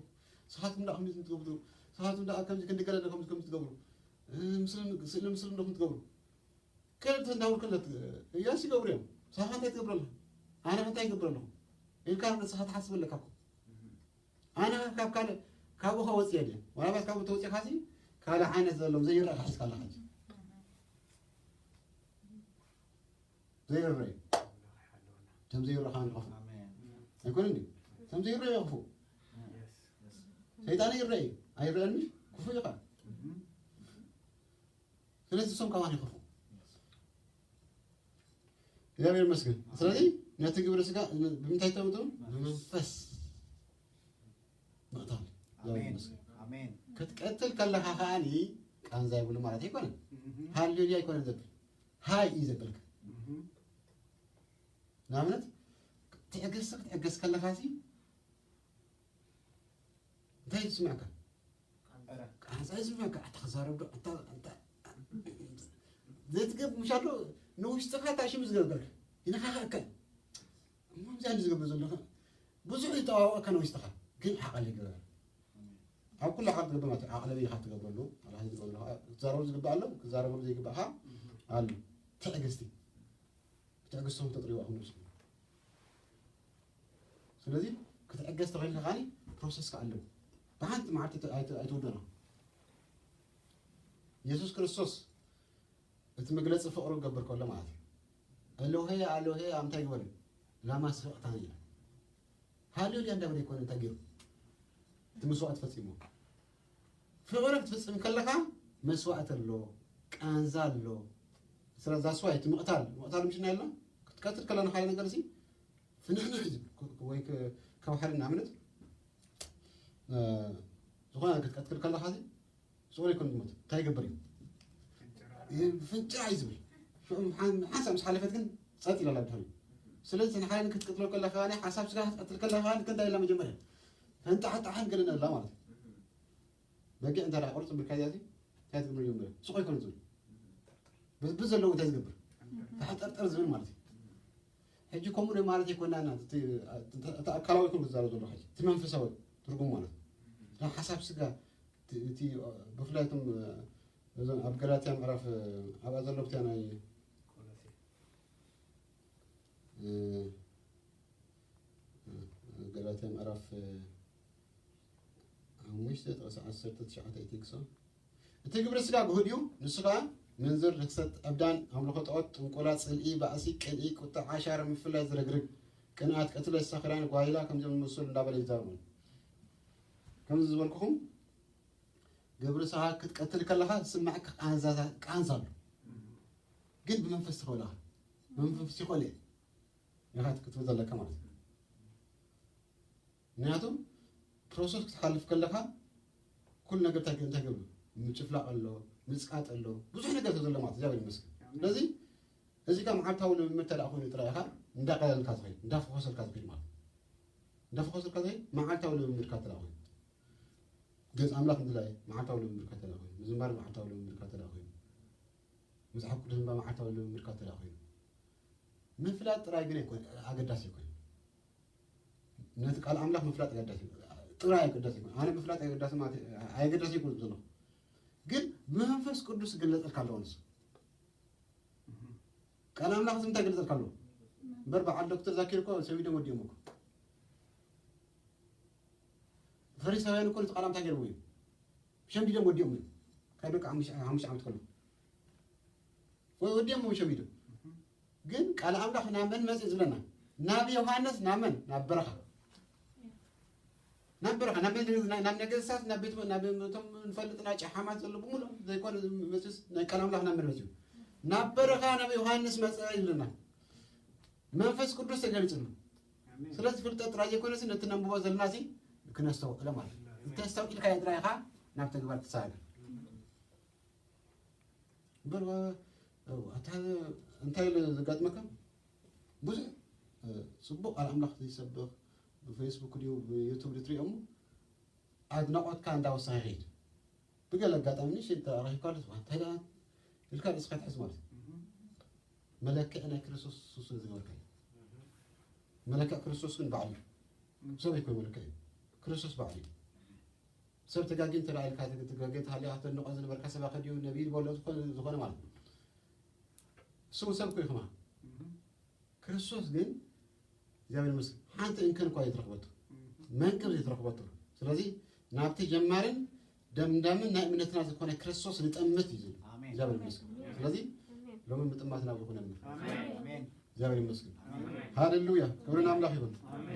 ንስኻትኩም እንዳ ከምዚ ትገብሩ። ንስኻትኩም እንዳ ከምዚ ክንዲ ገለ እንዶ ከምዚ ከምዚ ትገብሩ። እ፣ ምስልን፣ ስእሊ ምስልን እንዶ ትገብሩ። ክልተ እንዳውር ክለት እያስ ይገብሩ እዮም። ንስኻ እንታይ ትገብሩ ኣለኻ? ኣነ እንታይ ይገብሩ ኣለኹ? ኢልካ ንስኻ ትሓስብ ኣለካ እኮ። ኣነ ካብ ካልእ፣ ካብኡ ከወፅእ እየ ድየ? ዋላ ባት ካብኡ ተወፂእካ ሲ ካልእ ዓይነት ዘለዎም ዘይረኣኻ ሒዝካ ኣለኻ ሕጂ። ዘይርረዩ። እቶም ዘይረኻ ንኸፉ። ኣሜን። ኣይኮነን ድዩ? እቶም ዘይረዩ ይኸፉ። የስ። ሰይጣን ይረዩ። ኣይረኣን ምሽ? ክፉ ኢኻ። ስለዚህ እሶም ካባን ይኸፉ። እግዚኣብሔር ይመስገን። ስለዚህ ነቲ ግብረ ስጋ ብምንታይ ተምጡ? ብመንፈስ ምቕታል። እግዚኣብሔር ኣሜን። ይመስገን። ኣሜን። ክትቀትል ከለኻ ከዓኒ ቃንዛ ይብሉ ማለት ኣይኮነን። ሃሌሉያ ኣይኮነን ዘብል። ሃይ እዩ ዘበልካ። ንኣብነት ትዕግስቲ ክትዕገስ ከለኻ ሲ እንታይ ዝስምዐካ? ቃንዛ ዝስምዐካ። ኣታ ክዛረብ ዶ ኣታ ዘይትገብ ምሻሎ ንውሽጥኻ ታሽም ዝገብር ይነኻኸእካ። እሞ ብዚኣ ዝገብር ዘለኻ ብዙሕ ይጠዋወቀካ ንውሽጥኻ ግን ዓቐል ይግበር። ኣብ ኩሉ ዓቐል ትገብር ማለት ዓቐለብ ኢኻ ትገብረሉ። ኣላ ዝገብረሉ ክትዛረቡ ዝግባእ ኣሎ፣ ክትዛረበሉ ዘይግባእኻ ኣሎ። ትዕግስቲ ክትዕግስቶም ተጥሪዋ ኣኹም ንስኹም። ስለዚ ክትዕገስ ተኸይልካ ካኒ ፕሮሰስ ከኣለው። ብሓንቲ መዓልቲ ኣይትውደኖ። የሱስ ክርስቶስ እቲ መግለፂ ፍቕሩ ክገብር ከሎ ማለት እዩ። ኣሎሄ ኣሎሄ ኣምታይ ግበር እዩ ላማ ስበቅታኒ ይላል። ሃሌሉያ እንዳበለ ይኮነ እንታይ ገይሩ እቲ መስዋዕት ፈፂሙ። ፍቕሪ ክትፍፅም ከለኻ መስዋዕት ኣሎ፣ ቃንዛ ኣሎ። ስለዚ that's why እቲ ምቕታል ምቕታል ምሽና የሎ ክትቀትል ከለና ሓደ ነገር ሲ ፍንሕንሕ እዩ ዝብል ወይ ካብ ሓደ ንኣብነት ዝኾነ ክትቀትል ከለኻ ሲ ስቕ ኢሉ ኣይኮነ ዝሞት እንታይ ይገብር እዩ ፍንጭራ እዩ ዝብል። ሓንሳብ ምስ ሓለፈት ግን ጸጥ ኢላላ ድሕሪ። ስለዚ ንሓደ ክትቅትሎ ከለኻ ሓሳብ ስጋ ክትቀትል ከለኻ እንታይ ኢላ መጀመርያ ፈንጣሕጣሕን ገለን ኣላ ማለት እዩ። በጊዕ እንተ ደኣ ቁርጽ ብልካ እዚኣ እንታይ ትገብር መጀመርያ ስቕ ኣይኮነ ዝብል ብዝብዝ ዘለዎ እንታይ ዝገብር ተሓጠርጠር ዝብል ማለት እዩ። ሕጂ ከምኡ ዶ ማለት ኣይኮናና እቲ ኣካላዊ ይኮን ክዛረብ ዘሎ ሕጂ እቲ መንፈሳዊ ትርጉም ማለት እዩ። ሓሳብ ስጋ እቲ ብፍላይ እቶም እዞም ኣብ ገላትያ ምዕራፍ ኣብኣ ዘለኩትያ ናይ ገላትያ ምዕራፍ ሓሙሽተ ጥቕሲ ዓሰርተ ትሽዓተ ይትግሶ። እቲ ግብሪ ስጋ ግሁድ እዩ፣ ንሱ ኸኣ ምንዝር፣ ርክሰት፣ ዕብዳን፣ ኣምልኾ ጣዖት፣ ጥንቆላ፣ ጽልኢ፣ ባእሲ፣ ቅንኢ፣ ቁጥዕ፣ ዓሻር፣ ምፍላይ፣ ዝርግርግ፣ ቅንኣት፣ ቅትለት፣ ሰኽራን፣ ጓይላ ከምዚኦም ዝመሰሉ እንዳበለ ይዛረቡ። ከምዚ ዝበልኩኹም ግብሪ ስጋ ክትቀትል ከለኻ ዝስማዕካ ቃንዛታት ቃንዛ ኣሎ። ግን ብመንፈስ ተኸለኻ ብመንፈስ ይኸል ኢኻ ክትብል ዘለካ ማለት እዩ። ምክንያቱ ፕሮሰስ ክትሓልፍ ከለኻ ኩሉ ነገር እንታይ እንታይ ገብሩ ምጭፍላቕ ኣሎ፣ ምጽቃጥ ኣሎ፣ ብዙሕ ነገር ተዘሎ ማለት እግዚኣብሔር ይመስገን። ስለዚ እዚ ካብ መዓልታዊ ልምምድ ተደኣ ኮይኑ ጥራይ ኢኻ እንዳቀለልካ ትኸይድ እንዳፈኾሰልካ ትኸይድ ማለት እንዳፈኾሰልካ ትኸይድ መዓልታዊ ልምምድካ ተደኣ ኮይኑ ገጽ ኣምላኽ ምድላይ መዓልታዊ ልምምድካ ተደኣ ኮይኑ ምዝማር መዓልታዊ ልምምድካ ተደኣ ኮይኑ መጽሓፍ ቅዱስ ምንባብ መዓልታዊ ልምምድካ ተደኣ ኮይኑ ምፍላጥ ጥራይ ግን ኣይኮን ኣገዳሲ ኣይኮን። ነቲ ቃል ኣምላኽ ምፍላጥ ኣገዳሲ ጥራይ ኣገዳሲ ኣይኮን። ኣነ ምፍላጥ ኣገዳሲ ማለት ኣየገዳሲ ኣይኮን ዘለኹ ግን ብመንፈስ ቅዱስ ዝግለጸልካ ኣለዎ ንሱ ቃል ኣምላኽ እዚ እንታይ ይግለጸልካ ኣለዎ እምበር በዓል ዶክተር ዛኪር እኮ ሰሚዶም ወዲኦም እኮ ፈሪሳውያን እኮ ነቲ ቃል እንታይ ገይርዎ እዩ ሸምዲዶም ወዲኦም እዩ ካብ ደቂ ሓሙሽተ ዓመት ከሎ ወዲኦም ሸሚዶም ግን ቃል ኣምላኽ ናብ መን መጽእ ዝብለና ናብ ዮሃንስ ናብ መን ናብ በረኻ ናብ በረኻ ናብ መን ናብ ነገስታት ናብ ቤት ናብ እቶም ንፈልጥ ናይ ጨሓማት ዘሎ ብምሉእ ዘይኮነ መጽስ ናይ ቃል ኣምላኽ ናብ መን መጽኡ ናብ በረኻ ናብ ዮሃንስ መጸ ይብለና መንፈስ ቅዱስ ተገሊጽሉ ስለዚ ፍልጠት ጥራይ ዘይኮነሲ ነቲ ነንብቦ ዘለና ሲ ክነስተውዕሎ ማለት እዩ እንተስተውዒልካ ጥራይ ኢኻ ናብ ተግባር ትሰጋገር እምበር እንታይ ዘጋጥመካ ብዙሕ ፅቡቅ ቃል ኣምላኽ ዝሰብኽ ብፌስቡክ ድዩ ብዩቱብ ትሪኦም ኣድናቆትካ እንዳወሰኸ ይኸይድ ብገለ ኣጋጣሚ ንሽ ተረኪብካ እንታይ ኢልካ ርእስካ ትሕዝ ማለት መለክዕ ናይ ክርስቶስ ሱስ ዝገበርካ መለክዕ ክርስቶስ ግን ባዕሉ ሰብ ይኮ መለክዕ ክርስቶስ ባዕሉ ሰብ ተጋጊ እንተ ኢልካ ተጋጊ ተሃሊኻ ተድንቆ ዝነበርካ ሰባኺ ድዩ ነቢይ ዝበሎ ዝኾነ ማለት ነው እሱ ሰብ እኮ ይኹማ ክርስቶስ ግን እግዚኣብሔር ይመስገን ሓንቲ እንከን እኳ ዘይትረክበቶ መንቅብ ዘይትረክበቶ ስለዚ ናብቲ ጀማርን ደምዳምን ናይ እምነትና ዝኾነ ክርስቶስ ንጠምት እዩ ዝብል እግዚኣብሔር ይመስገን ስለዚ ሎሚ ምጥማት ናብ ዝኾነ እግዚኣብሔር ይመስገን ሃሌሉያ ክብርን ኣምላኽ ይኹን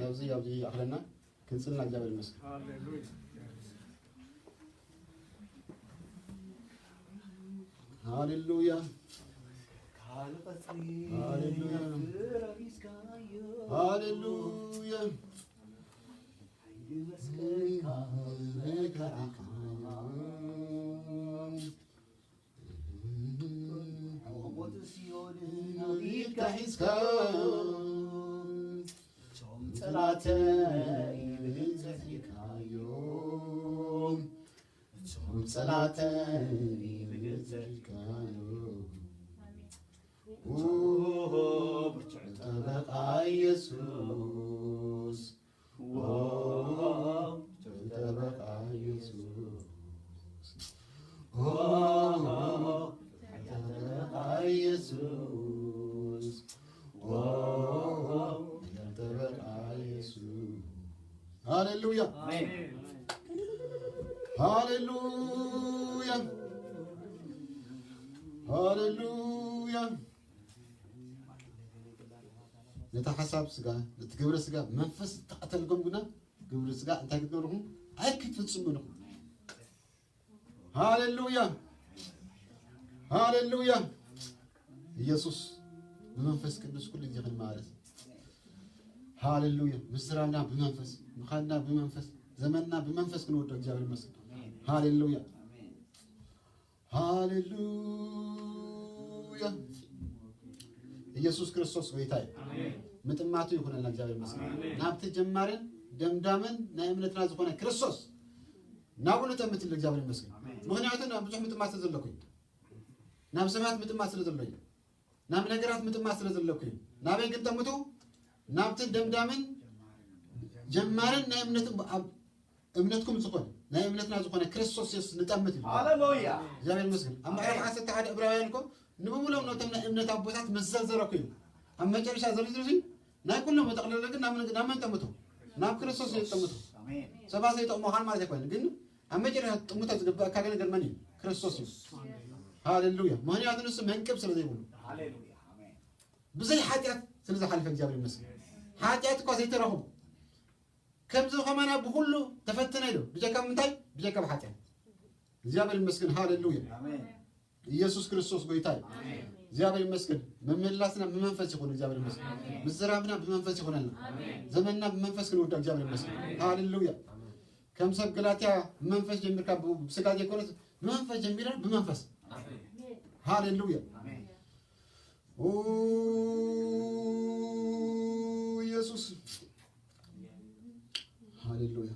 ኣብዚ ኣብዚ ይኣኽለና ክንጽልና እግዚኣብሔር ይመስገን ሃሌሉያ ሃሌሉያ ሃሌሉያ ጸላተይ ብግልጺ ኣሕሊፍካዮ፣ እቶም ጸላተይ ብግልጺ ኣሕሊፍካዮ። ኦ፣ ብርቱዕ ጠበቃ ኢየሱስ፣ ኦ፣ ብርቱዕ ጠበቃ ኢየሱስ፣ ኦ፣ ብርቱዕ ጠበቃ ኢየሱስ፣ ኦ፣ ብርቱዕ ጠበቃ ኢየሱስ። ሃሌሉያ። ኣሜን። ሃሌሉያ። ሃሌሉያ። ነታ ሓሳብ ስጋ፣ ነቲ ግብረ ስጋ መንፈስ ተቐተልኩም ግና፣ ግብረ ስጋ እንታይ ክትገብርኹም? ኣይክትፍጽሙ ኢኹም። ሃሌሉያ። ሃሌሉያ። ኢየሱስ ብመንፈስ ቅዱስ ኩሉ ግዜ ክንማረስ። ሃሌሉያ። ምስራና ብመንፈስ፣ ምኻድና ብመንፈስ፣ ዘመንና ብመንፈስ ክንወዶ እግዚኣብሔር ይመስገን። ሃሌሉያ። ሃሌሉያ። ኢየሱስ ክርስቶስ ጎይታ እዩ። ኣሜን። ምጥማቱ ይኹነልና እግዚኣብሔር ይመስገን። ኣሜን። ናብቲ ጀማርን ደምዳምን ናይ እምነትና ዝኾነ ክርስቶስ ናብኡ ንጠምት ኢሉ እግዚኣብሔር ይመስገን። ኣሜን። ምኽንያቱ ናብ ብዙሕ ምጥማት ስለ ዘለኩ እዩ። ናብ ሰባት ምጥማት ስለ ዘሎ እዩ። ናብ ነገራት ምጥማት ስለ ዘለኩ እዩ። ናበይ ግን ጠምቱ? ናብቲ ደምዳምን ጀማርን ናይ እምነት ኣብ እምነትኩም ዝኾነ ናይ እምነትና ዝኾነ ክርስቶስ የሱስ ንጠምት እዩ። ሃሌሉያ። እግዚኣብሔር ይመስገን። ኣብ ምዕራፍ ዓሰርተ ሓደ ዕብራውያን እኮ ንብሙሉኦም ነቶም ናይ እምነት ኣቦታት ምስ ዘርዘረኩ እዩ። ኣብ መጨረሻ ዘርዚሩ እዚ ናይ ኩሎም መጠቕለለ ግን ናብ መን፣ ናብ መን ጠምቱ? ናብ ክርስቶስ እዩ ጠምቱ። ኣሜን። ሰባት ዘይጠቕሙኻን ማለት ኣይኮነን፣ ግን ኣብ መጨረሻ ጥሙታ ዝግበኣካ ግን ነገር መን እዩ? ክርስቶስ እዩ። ሃሌሉያ። ምኽንያቱ ንሱ መንቅብ ስለ ዘይብሉ። ሃሌሉያ። ኣሜን። ብዘይ ሓጢኣት ስለ ዝሓለፈ እግዚኣብሔር ይመስገን። ሓጢኣት እኳ ዘይተረኽቡ። ከምዚ ከማና ብኹሉ ተፈተነ ኢሉ። ብጀካ ምንታይ? ብጀካ ብሓጢኣት። እግዚኣብሔር ይመስገን። ሃሌሉያ። ኣሜን። ኢየሱስ ክርስቶስ ጎይታ እዩ። ኣሜን። እግዚኣብሔር ይመስገን። ምምላስና ብመንፈስ ይኹን። እግዚኣብሔር ይመስገን። ኣሜን። ምዝራብና ብመንፈስ ይኹነልና። ኣሜን። ዘመንና ብመንፈስ ክንውዳ እግዚኣብሔር ይመስገን። ኣሜን። ሃሌሉያ። ከም ሰብ ገላትያ ብመንፈስ ጀሚርካ ብ-፣ ብስጋ ዘይኮነስ ብመንፈስ ጀሚራ ብመንፈስ። ኣሜን። ሃሌሉያ። ኣሜን። ኦ ኢየሱስ። ሃሌሉያ።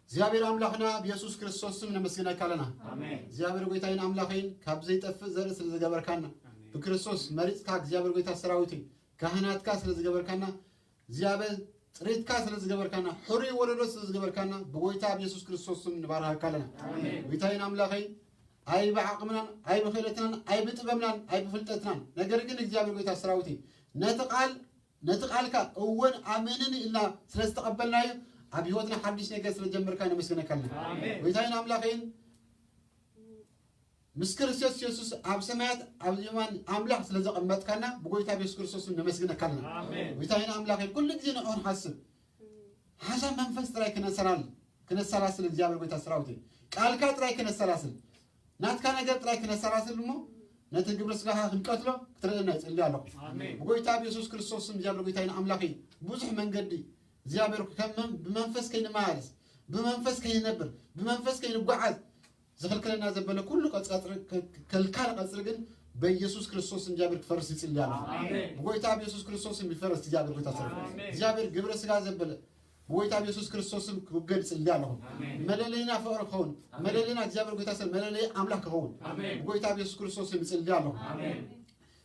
እግዚኣብሔር ኣምላኽና ብየሱስ ክርስቶስ ስም ነመስግነካ ኣለና። ኣሜን። እግዚኣብሔር ጎይታይን ኣምላኸይን ካብ ዘይጠፍእ ዘርኢ ስለ ዝገበርካና፣ ኣሜን። ብክርስቶስ መሪጽካ እግዚኣብሔር ጎይታ ሰራዊት እዩ። ካህናትካ ስለ ዝገበርካና፣ እግዚኣብሔር ጥሪትካ ስለ ዝገበርካና፣ ሕሩይ ወለዶ ስለ ዝገበርካና፣ ብጎይታ ብየሱስ ክርስቶስ ስም ንባርሃካ ኣለና። ኣሜን። ጎይታይን ኣምላኸይን፣ ኣይ ብዓቕምናን፣ ኣይ ብኽእለትናን፣ ኣይ ብጥበብናን፣ ኣይ ብፍልጠትናን፣ ነገር ግን እግዚኣብሔር ጎይታ ሰራዊት እዩ። ነቲ ቃል ነቲ ቃልካ እወን ኣሜንን ኢልና ስለ ዝተቐበልናዮ፣ ኣብ ህይወትና ሓድሽ ነገር ስለ ጀመርካ ነመስግነካ ኣለና። ኣሜን። ጎይታይን ኣምላኸይን፣ ምስ ክርስቶስ የሱስ ኣብ ሰማያት ኣብ የማን ኣምላኽ ስለ ዘቐመጥካና፣ ብጎይታ ብየሱስ ክርስቶስ ነመስግነካ ኣለና። ኣሜን። ጎይታይን ኣምላኸይን፣ ኩሉ ግዜ ንዕኡ ንሓስብ። ሓሳብ መንፈስ ጥራይ ክነሰላል-፣ ክነሰላስል እግዚኣብሔር ጎይታ ሰራዊት እዩ። ቃልካ ጥራይ ክነሰላስል፣ ናትካ ነገር ጥራይ ክነሰላስል እሞ፣ ነቲ ግብረ ስጋኻ ክንቀትሎ ክትርእየና ይጽሊ ኣለኹ። ኣሜን። ብጎይታ ብየሱስ ክርስቶስ ስም እግዚኣብሔር ጎይታይን ኣምላኸይ፣ ብዙሕ መንገዲ እግዚኣብሔር ከም መን-፣ ብመንፈስ ከይንመላለስ፣ ብመንፈስ ከይንነብር፣ ብመንፈስ ከይንጓዓዝ ዝኽልክለና ዘበለ ኩሉ ቀጽ-፣ ቀጽሪ፣ ከ-፣ ከልካል ቀጽሪ ግን በኢየሱስ ክርስቶስ ስም እግዚኣብሔር ክፈርስ ይጽሊ ኣለኹ። ኣሜን። ብጎይታ ብየሱስ ክርስቶስ ስም ይፈርስ እግዚኣብሔር ጎይታ ሰራዊት። ኣሜን። እግዚኣብሔር ግብረ ስጋ ዘበለ ብጎይታ ብየሱስ ክርስቶስ ስም ክውገድ ይጽሊ ኣለኹ። ኣሜን። መለለይና ፍቕሪ ክኸውን፣ ኣሜን። መለለይና እግዚኣብሔር ጎይታ ሰብ መለለይ ኣምላኽ ክኸውን ኣሜን። ብጎይታ ብየሱስ ክርስቶስ ስም ይጽሊ ኣለኹ። ኣሜን።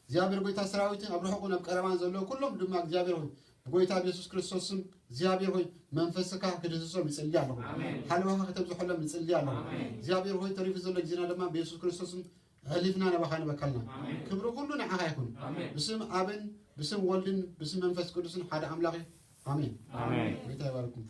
እግዚኣብሔር ጎይታ ሰራዊትን ኣብ ርሑቕን ኣብ ቀረባን ዘለዉ ኩሎም ድማ እግዚኣብሔር ሆይ፣ ብጎይታ ብየሱስ ክርስቶስ ስም እግዚኣብሔር ሆይ መንፈስካ ክድህስሶም ይጽሊ ኣለኹ። ኣሜን። ሓለዋኻ ከተብዝሐሎም ይጽሊ ኣለኹ። ኣሜን። እግዚኣብሔር ሆይ ተሪፉ ዘሎ ግዜና ድማ ብየሱስ ክርስቶስ ስም ኣሕሊፍና ናባኻ ንበካልና። ኣሜን። ክብሪ ኩሉ ንዓኻ ይኹን። ኣሜን። ብስም ኣብን ብስም ወልድን ብስም መንፈስ ቅዱስን ሓደ ኣምላኽ እዩ። ኣሜን። ኣሜን። ጎይታ ይባርኩም።